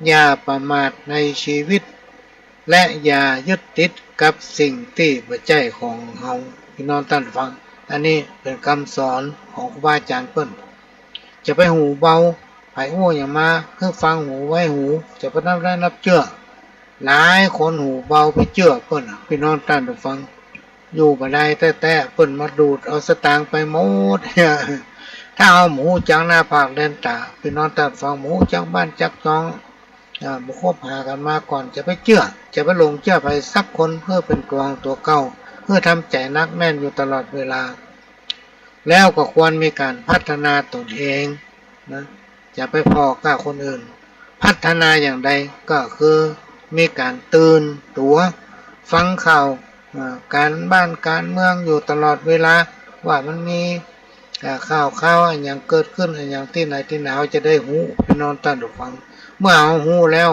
อย่าประมาทในชีวิต และอย่ายึดติดกับสิ่งตี้บ่ใจ้ของเฮา ปี้น้องต้านผู้ฟัง อันนี้เป๋นกำสอนของครูบาอาจ๋ารย์เปิ้น จะไปหูเบา ใผอู้หยังมา หื้อฟังหูไว้หู จะไปนับได้นับเจื้อ หลายคนหูเบาไปเจื้อเปิ้นน่ะ ปี้น้องต้านผู้ฟัง อยู่บ่ได้แต๊ๆ เปิ้นมาดูดเอาสตางค์ไปหมด ถ้าเฮาบ่ฮู้จักหน้าผากแลนต๋า ปี้น้องต้านผู้ฟัง บ่ฮู้จักบ้านจักจอง อ่า บ่คบหากั๋นมาก่อน จะไปเจื้อ จะไปหลงเจื้อใผสักคน หื้อเป๋นตั๋วของตั๋วเก่า หื้อทำใจ๋หนักแน่นอยู่ตลอดเวลา แล้วก็ควรมีก๋านพัฒนาตนเองนะ จะไปผ่อก้าคนอื่น พัฒนาอย่างใด ก็คือมีก๋านตื่นตั๋ว ฟังข่าว เอ่อ ก๋านบ้านก๋านเมืองอยู่ตลอดเวลา ว่ามันมี อ่า ข่าวๆ อะหยังเกิดขึ้น อะหยังตี้ไหนตี้ไหน เฮาจะได้ฮู้ ปี้น้องต้านผู้ฟัง เมื่อเฮาฮู้แล้ว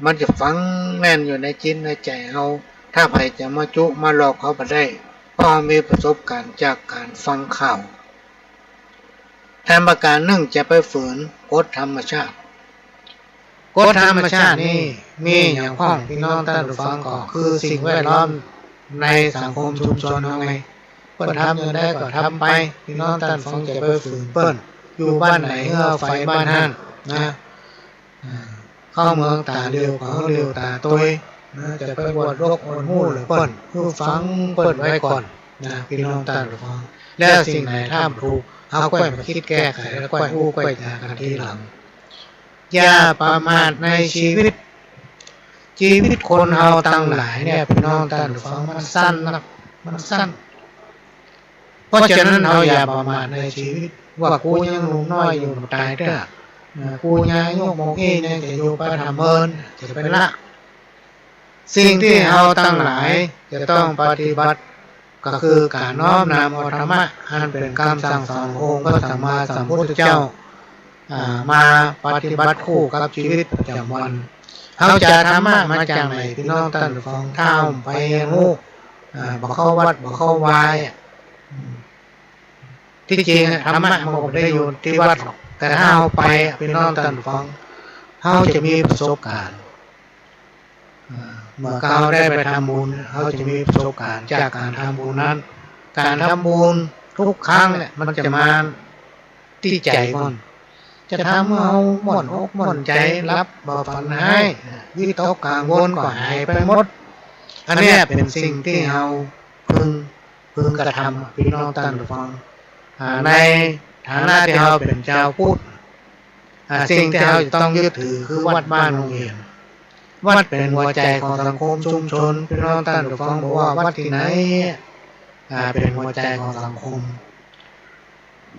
มันจะฝังแน่นอยู่ในจิตในใจ๋เฮา ถ้าใผจะมาจุมาหลอกเฮาบ่ได้ เพราะเฮามีประสบก๋ารณ์จากก๋านฟังข่าว แถมประก๋านนึ่งจะไปฝืนกฎธรรมชาติ กฎธรรมชาตินี่มีหยังพ่อง ปี้น้องต้านผู้ฟัง ก็คือสิ่งแวดล้อมในสังคมชุมชนเฮาไง เปิ้นทำอย่างใดก็ทำไป ปี้น้องต้านผู้ฟังจะไปฝืนเปิ้น อยู่บ้านไหนก็ไปบ้านหั้นนะ อ่า เข้าเมืองต๋าเหลียว ก็เหลียวต๋าตวยนะ จะไปอวดรกอวดฮู้เหลือเปิ้น หื้อฟังเปิ้นไว้ก่อนนะ ปี้น้องต้านผู้ฟัง แล้วสิ่งไหนถ้าบ่ถูก เฮาก้อยมาคิดแก้ไข แล้วก้อยอู้ก้อยจ๋ากั๋นทีหลัง อย่าประมาทในชีวิต ชีวิตคนเฮาตังหลายเนี่ย ปี้น้องต้านผู้ฟัง มันสั้นนัก มันสั้น เพราะฉะนั้นเฮาอย่าประมาทในชีวิต ว่ากูยังหนุ่มน้อยอยู่บ่ต๋ายเตื้อ เอ่อ กูยังอายุหม่งอี้ยังจะอยู่ไปถ่ำเมิน จะไปละ สิ่งตี้เฮาตังหลายจะต้องปฏิบัติ ก็คือก๋านน้อมนำเอาธรรมะ อันเป๋นกำสั่งสอนขององค์พระสัมมาสัมพุทธเจ้า อ่า มาปฏิบัติคู่กับชีวิตประจ๋ำวัน เฮาจะเอาธรรมะมาจากไหน ปี้น้องต้านผู้ฟัง ถ้าเฮาบ่ไปเฮียนฮู้ อ่า บ่เข้าวัด บ่เข้าวาอะ อืม ตี้จริงอะ ธรรมะมันก็บ่ได้อยู่ตี้วัดหรอก แต่ถ้าเฮาไปอะ ปี้น้องต้านผู้ฟัง เฮาจะมีประสบก๋ารณ์ อ่า เมื่อเฮาได้ไปทำบุญ เฮาจะมีประสบก๋ารณ์จากก๋านทำบุญนั้น ก๋านทำบุญทุกครั้งเนี่ย มันจะมาตี้ใจ๋ก่อน จะทำหื้อเฮาม่วนอกม่วนใจ๋ หลับบ่ฝันฮ้าย วิตกกังวลก็หายไปหมด อันเนี้ยเป๋นสิ่งตี้เฮาพึง พึงกระทำ ปี้น้องต้านผู้ฟัง อ่า ในฐานะตี้เฮาเป๋นจาวพุทธ อ่า สิ่งตี้เฮาจะต้องยึดถือคือวัดบ้านโฮงเฮียน วัดเป๋นหัวใจ๋ของสังคมชุมชน ปี้น้องต้านผู้ฟัง บ่ว่าวัดตี้ไหน อ่า เป๋นหัวใจ๋ของสังคม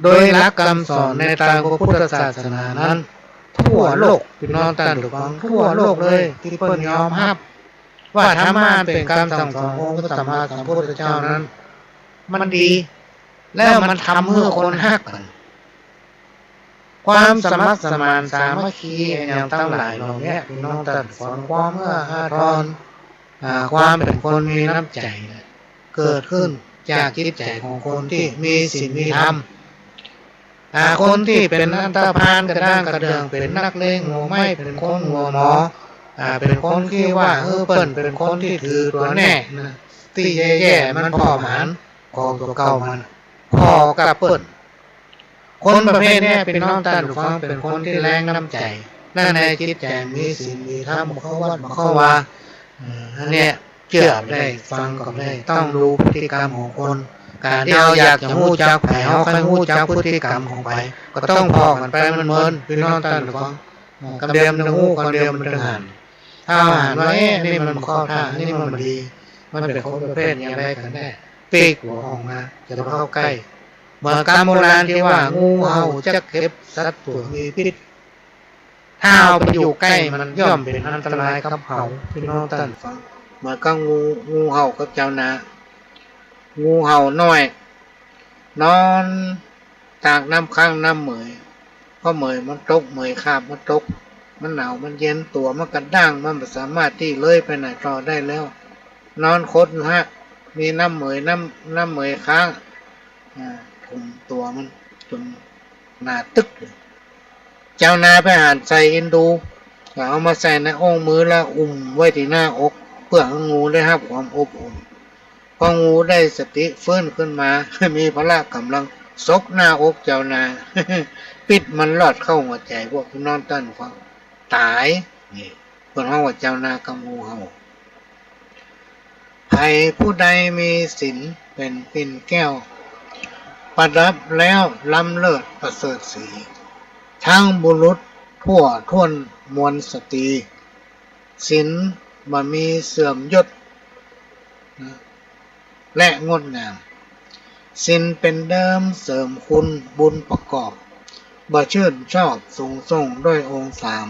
โดยหลักกำสอนในตางพระพุทธศาสนานั้น ทั่วโลก ปี้น้องต้านผู้ฟัง ทั่วโลกเลย ตี้เปิ้นยอมฮับว่าธรรมะเป๋นกำสั่งสอนขององค์พระสัมมาสัมพุทธเจ้านั้น มันดี แล้วมันทำหื้อคนฮักกั๋น ความสมัครสมานสามัคคีอะหยังตังหลายเหล่าเนี้ย ปี้น้องต้านผู้ฟัง ความเอื้ออาทร อ่า ความเป๋นคนมีน้ำใจ๋เนี่ย เกิดขึ้นจากจิตใจ๋ของคนตี้มีศีลมีธรรม อ่า คนตี้เป๋นอันธพาลกระด้างกระเดื่อง เป๋นนักเลงหัวไม้ เป๋นคนหัวหมอ อ่า เป๋นคนขี้ว่า เออ เปิ้นเป๋นคนตี้ถือตั๋วแน่นะ ตี้แย่ๆ มันผ่อหมาน ผ่อตั๋วเก่ามัน ผ่อกับเปิ้น คนประเภทเนี้ย ปี้น้องต้านผู้ฟัง เป๋นคนตี้แล้งน้ำใจ๋ นั่นแหละ จิตใจ๋มีศีลมีธรรม บ่เข้าวัดบ่เข้าวา เอ่อ อันเนี้ย เจื้อบ่ได้ ฟังก็บ่ได้ ต้องดูพฤติกรรมของคน ก๋านตี้เฮาอยากจะฮู้จักใผ เฮาใค่ฮู้จักพฤติกรรมของใผ ก็ต้องผ่อกั๋นไปเมินๆ ปี้น้องต้านผู้ฟัง เอ่อ กำเดียวมันเถิงฮู้ กำเดียวมันเถิงหัน ถ้าหันว่า เอ๊ะ นี่มันบ่เข้าท่า นี่มันบ่ดี มันเป๋นคนประเภทอย่างใดกั๋นแน่ ปลีกตั๋วออกมา จะบ่เข้าใก้ เหมือนกำโบราณตี้ว่า งูเห่าจักเข็บ สัตว์ตั๋วมีพิษ ถ้าเฮาไปอยู่ใก้มันย่อมเป๋นอันตรายกับเฮา ปี้น้องต้านฟัง เหมือนกับงู งูเห่ากับจาวนา งูเห่าน้อย นอนตากน้ำค้างน้ำเหมย เพราะเหมยมันตก เหมยคาบมันตก มันหนาวมันเย็น ตั๋วมันกระด้าง มันบ่สามารถตี้เลื้อยไปไหนต่อได้แล้ว นอนขดอยู่หั้น มีน้ำเหมย น้ำ น้ำเหมยค้าง อ่า ถมตั๋วมันจ๋นหนาตึ๊กเลย จาวนาไปหาใส่เอ็นดู ก็เอามาใส่ในอ้อมมือแล้วอุ้มไว้ตี้หน้าอก เปื้อหื้องูได้ฮับความอบอุ่น พองูได้สติฟื้นขึ้นมา มีพละก๋ำลัง สกหน้าอกจาวนา ปิ๊ดมันลอดเข้าหัวใจ๋ พวกปี้น้องต้านฟัง ต๋าย นี่ เปิ้นฮ้องว่าจาวนากับงูเห่า ใผผู้ใดมีศีลเป๋นปิ่นแก้ว ประดับแล้วล้ำเลิศประเสริฐศรี ทั้งบุรุษทั่วถ้วนมวลสตรี ศีลบ่มีเสื่อมยศ นะ และงดงาม ศีลเป๋นเดิมเสริมคุณบุญประกอบ บ่ชื่นชอบสูงส่งด้วยองค์สาม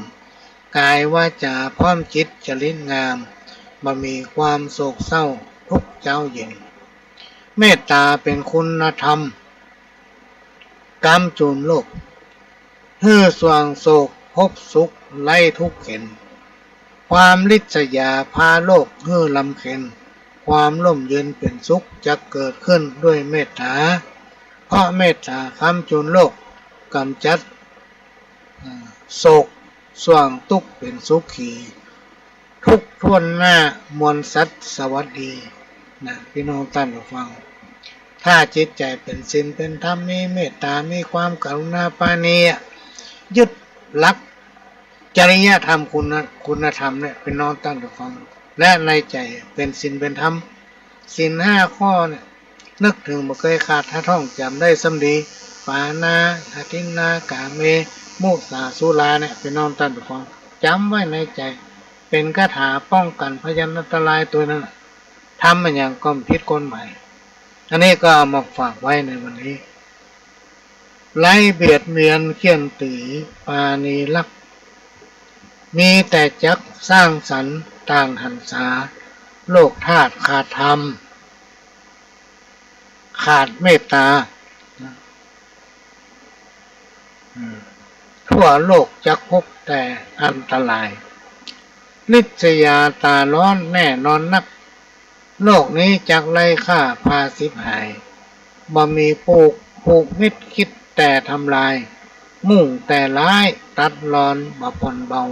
กายวาจาพร้อมจิตจริตงาม บ่มีความโศกเศร้าทุกข์เจ๊าเย็น เมตตาเป๋นคุณธรรม กำจูนโลก หื้อส่วงโศกพบสุขไร้ทุกข์เข็ญ ความริษยาพาโลกหื้อรำเข็ญ ความร่มเย็นเป๋นสุขจักเกิดขึ้นด้วยเมตตา เพราะเมตตาค้ำจูนโลก ก๋ำจัด อ่า โศกส่วงตุ๊กข์เป๋นสุขี ทุกข์ถ้วนหน้ามวลสัตว์สวัสดี นะ ปี้น้องต้านผู้ฟัง ถ้าจิตใจ๋เป๋นศีลเป๋นธรรม มีเมตตา มีความกรุณาปราณีอะ ยึดหลักจริยธรรมคุณ คุณธรรมเนี่ย ปี้น้องต้านผู้ฟัง และในใจ๋เป๋นศีลเป๋นธรรม ศีลห้าข้อเนี่ย นึกเถิงบ่เกยขาด ถ้าท่องจ๋ำได้ซ้ำดี ปาณาทินนา กาเม มุสา สุราเนี่ย ปี้น้องต้านผู้ฟัง จ๋ำไว้ในใจ๋ เป๋นคาถาป้องกั๋นพยันอันตรายตั๋วนั้นน่ะ ทำอะหยังก็บ่ผิดกฎหมาย อันนี้ก็เอามาฝากไว้ในวันนี้ ไร้เบียดเบียนเฆี่ยนตี๋ปราณีรัก มีแต่จักสร้างสรรค์ต่างหันษา โลกธาตุขาดธรรม ขาดเมตตา ทั่วโลกจักพบแต่อันตราย ริษยาต๋าร้อนแน่นอนนัก โลกนี้จักไร้ค่าพาฉิบหาย บ่มีผูก ผูกมิตรคิดแต่ทำลาย มุ่งแต่ร้ายตัดรอนบ่ผ่อนเบา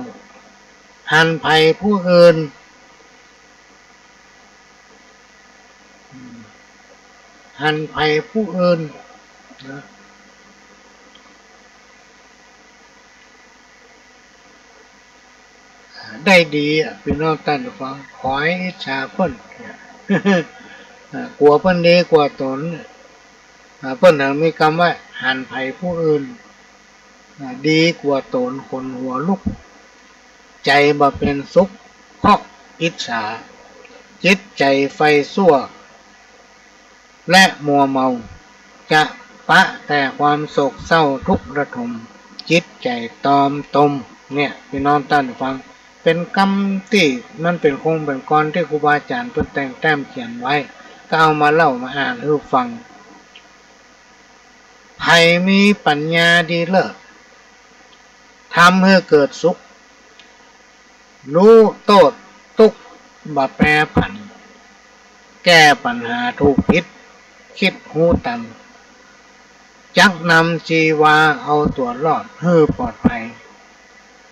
หันใผผู้อื่น หันใผผู้อื่น นะ ได้ดีอะ ปี้น้องต้านผู้ฟัง ขอหื้ออิจฉาเปิ้น กั๋วเปิ้นดีกั๋วต๋น เปิ้นเถิงมีกำว่า หันใผผู้อื่น ดีกั๋วต๋นขนหัวลุก ใจ๋บ่เป๋นสุขเพราะอิจฉา จิตใจ๋ใฝ่ซั่ว และมัวเมา จะ ปะแต่ความโศกเศร้าทุกข์ระทม จิตใจ๋ตอมตม เนี่ย ปี้น้องต้านฟัง เป๋นกำตี้มันเป๋นคงเป๋นกรตี้ครูบาอาจ๋ารย์เปิ้นแต่งแต้มเขียนไว้ ก็เอามาเล่ามาอ่านหื้อฟัง ใผมีปั๋ญญาดีเลิศ ทำหื้อเกิดสุข ฮู้โต้ษตุ๊กข์บ่แปรผัน แก้ปั๋ญหาถูกผิด กึ๊ดฮู้ตัน จักนำจีวาเอาตั๋วรอดหื้อปลอดภัย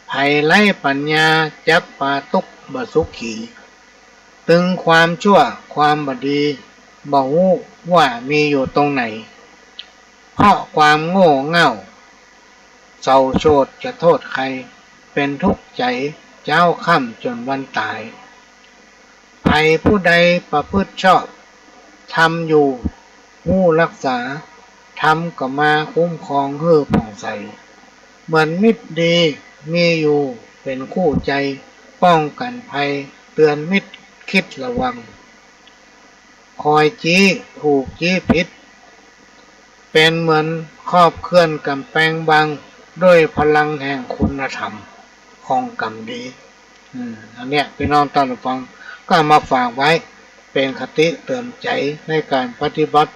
ใผไร้ปั๋ญญาจักปาตุ๊กข์บ่สุขี ตึงความชั่วความบ่ดี บ่ฮู้ว่ามีอยู่ตรงไหน เพราะความโง่เง่า เศร้าโศกจะโทษใคร เป๋นทุกข์ใจ๋เจ๊าค่ำจ๋นวันต๋าย ใผผู้ใดประพฤติชอบ ธรรมอยู่ฮู้รักษา ธรรมก็มาคุ้มครองหื้อผ่องใส เหมือนมิตรดีมีอยู่เป๋นคู่ใจ ป้องกั๋นภัย เตื๋อนมิตรกึ๊ดระวัง คอยจี๊ถูกจี๊ผิด เป๋นเหมือนขอบเขื่อนก๋ำแปงบัง ด้วยพลังแห่งคุณธรรมของกำดี อืม อันเนี้ย ปี้น้องต้านฟัง ก็เอามาฝากไว้ เป๋นคติเตื๋อนใจ๋ในก๋านปฏิบัติ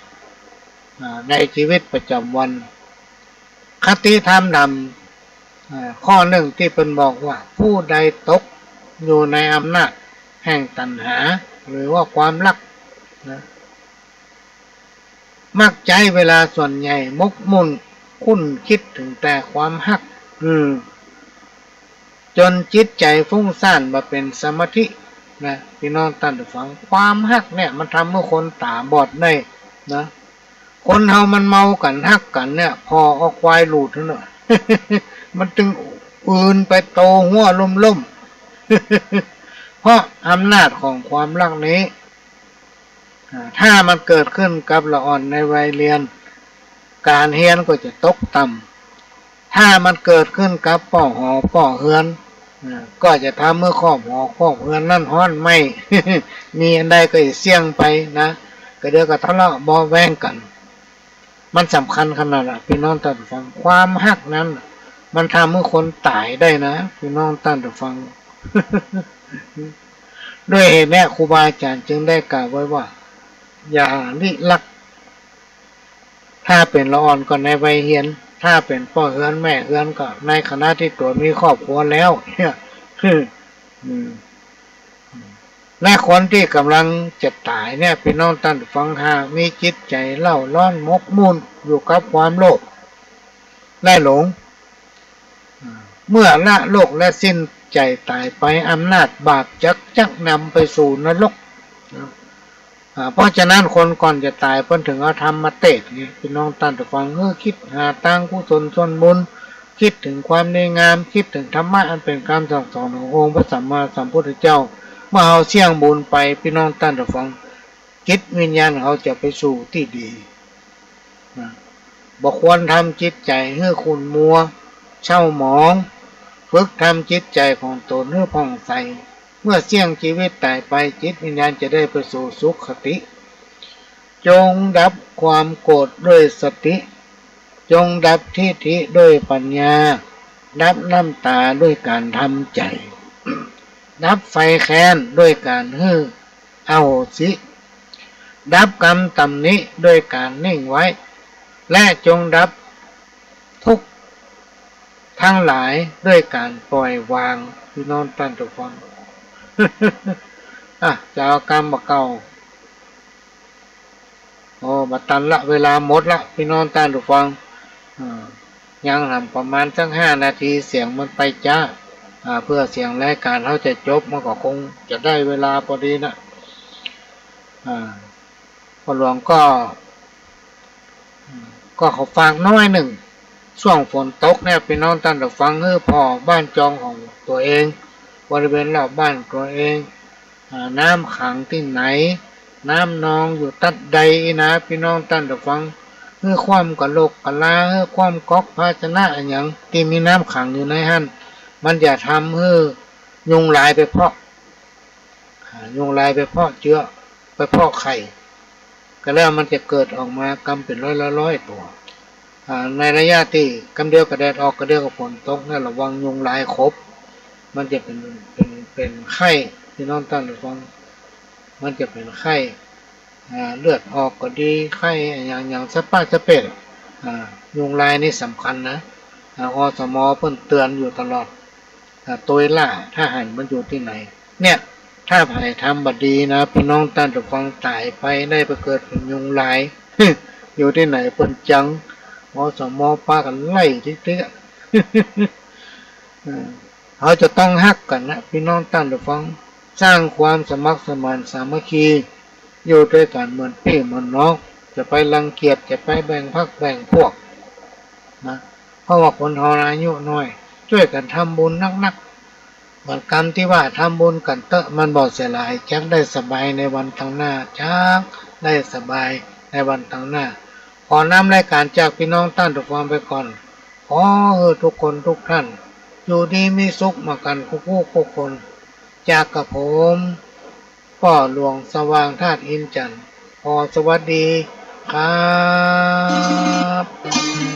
อ่า ในจีวิตประจ๋ำวัน คติธรรมดำ อ่า ข้อนึ่งตี้เปิ้นบอกว่า ผู้ใดตกอยู่ในอำนาจแห่งตัณหา หรือว่าความฮักนะ มักใจ๊เวลาส่วนใหญ่หมกมุ่นคุ้นกึ๊ดเถิงแต่ความฮัก อืม จ๋นจิตใจ๋ฟุ้งซ่านบ่เป๋นสมาธินะ ปี้น้องต้านฟัง ความฮักเนี่ยมันทำหื้อคนต๋าบอดได้นะ คนเฮามันเมากั๋นฮักกั๋นเนี่ย ผ่อเอาควายหลูดหั้นเน่อ มันตึงอืนไปโตหั้วล้มๆ เพราะอำนาจของความฮักนี้ อ่า ถ้ามันเกิดขึ้นกับละอ่อนในวัยเรียน ก๋านเฮียนก็จะตกต่ำ ถ้ามันเกิดขึ้นกับป้อหอป้อเฮือน อ่า ก็จะทำหื้อครอบหอครอบเฮือนนั้นฮ้อนไหม้ มีอันใดก็จะเสี้ยงไปนะ ก็เดี๋ยวก็ทะเลาะเบาะแว้งกั๋น มันสำคัญขนาดละ ปี้น้องต้านฟัง ความฮักนั้น มันทำหื้อคนต๋ายได้นะ ปี้น้องต้านฟัง ด้วยเหตุนี้ครูบาอาจ๋ารย์จึงได้กล่าวไว้ว่า อย่าลิรัก ถ้าเป๋นละอ่อนก็ในวัยเฮียน ถ้าเป๋นป้อเฮือนแม่เฮือนก็ในขณะตี้ตั๋วมีครอบครัวแล้วเนี่ย อืม และคนตี้ก่ำลังจะต๋ายเนี่ย ปี้น้องต้านฟัง หากมีจิตใจ๋เร่าร้อนหมกมุ่นอยู่กับความโลภและหลง เมื่อละโลกและสิ้นใจ๋ต๋ายไป อำนาจบาปจักจักนำไปสู่นรก อ่า เพราะฉะนั้นคนก่อนจะต๋ายเปิ้นถึงเอาธรรมมาเตศน์ไง ปี้น้องต้านฟัง หื้อกึ๊ดหาตางกุศลส่วนบุญ กึ๊ดเถิงความดีงาม กึ๊ดเถิงธรรมะอันเป๋นกำสั่งสอนขององค์พระสัมมาสัมพุทธเจ้า เมื่อเฮาเสี้ยงบุญไป ปี้น้องต้านฟัง จิตวิญญาณเฮาจะไปสู่ตี้ดี นะ บ่ควรทำจิตใจ๋หื้อขุ่นมัว เศร้าหมอง ฝึกทำจิตใจ๋ของตนหื้อผ่องใส เมื่อเสี้ยงจีวิตต๋ายไป จิตวิญญาณจะได้ไปสู่สุคติ จงดับความโกรธด้วยสติ จงดับทิฏฐิด้วยปัญญา ดับน้ำต๋าด้วยก๋านทำใจ๋ ดับไฟแค้นด้วยก๋านหื้อ อโหสิ ดับกำตำหนิด้วยก๋านนิ่งไว้ และจงดับทุกข์ทั้งหลายด้วยก๋านปล่อยวาง ปี้น้องต้านฟัง อ่ะ จะเอากำบ่าเก่า โอ้ บ่ตันละ เวลาหมดละ ปี้น้องต้านฟัง อ่า ยังหำประมาณสักห้านาที เสียงมันไปจ๊า อ่า เพื่อเสียงรายก๋านเฮาจะจบ มันก็คงจะได้เวลาปอดีนะ อ่า พ่อหลวงก็ ก็ขอฝากน้อยนึ่ง ช่วงฝนตกเนี่ย ปี้น้องต้านฟัง หื้อผ่อบ้านจองของตั๋วเอง บริเวณรอบบ้านตั๋วเอง อ่า น้ำขังตี้ไหน น้ำนองอยู่ตั๊ดใดอี้นะ ปี้น้องต้านฟัง หื้อคว่ำกะโหลกกะลา หื้อคว่ำก๊อกภาชนะอะหยังตี้มีน้ำขังอยู่ในหั้น มันจะทำหื้อยุงลายไปเพาะ อ่า ยุงลายไปเพาะเจื้อ ไปเพาะไข่ ก็แล้วมันจะเกิดออกมากำเป๋นร้อยๆ ตั๋ว อ่า ในระยะตี้กำเดียวก็แดดออก กำเดียวก็ฝนตกเนี่ย ระวังยุงลายขบ มันจะเป๋น เป๋น เป๋นไข้ พี่น้องต้านผู้ฟัง มันจะเป๋นไข้ อ่า เลือดออกก็ดี ไข้อะหยัง อย่างสะป๊าดสะเป๊ด อ่า ยุงลายนี่สำคัญนะ อ่า อสม เปิ้นเตือนอยู่ตลอด อ่า ตวยล่า ถ้าหันมันอยู่ตี้ไหน เนี่ย ถ้าใผทำบ่ดีนะ พี่น้องต้านผู้ฟัง ต๋ายไปได้ไปเกิดเป๋นยุงลาย อยู่ตี้ไหนเปิ้นจัง อสม ปากั๋นไล่ติ๊กๆ เออ เฮาจะต้องฮักกั๋นนะ พี่น้องต้านผู้ฟัง สร้างความสมัครสมานสามัคคี อยู่ตวยกั๋นเหมือนปี้เหมือนน้อง จะไปรังเกียจ จะไปแบ่งพรรคแบ่งพวกนะ เพราะว่าคนเฮาอายุน้อย จ้วยกั๋นทำบุญนักๆ เหมือนกำตี้ว่า ทำบุญกั๋นเต๊อะ มันบ่เสียหาย จักได้สบายในวันตังหน้า จักได้สบายในวันตังหน้า ขอนำรายก๋านจากพี่น้องต้านผู้ฟังไปก่อน ขอหื้อทุกคนทุกท่าน อยู่ดีมีสุขมากั๋นกู้ๆ กู้คน จากกระผม ป้อหลวงสว่างธาตุอินจันทร์ ขอสวัสดีครับ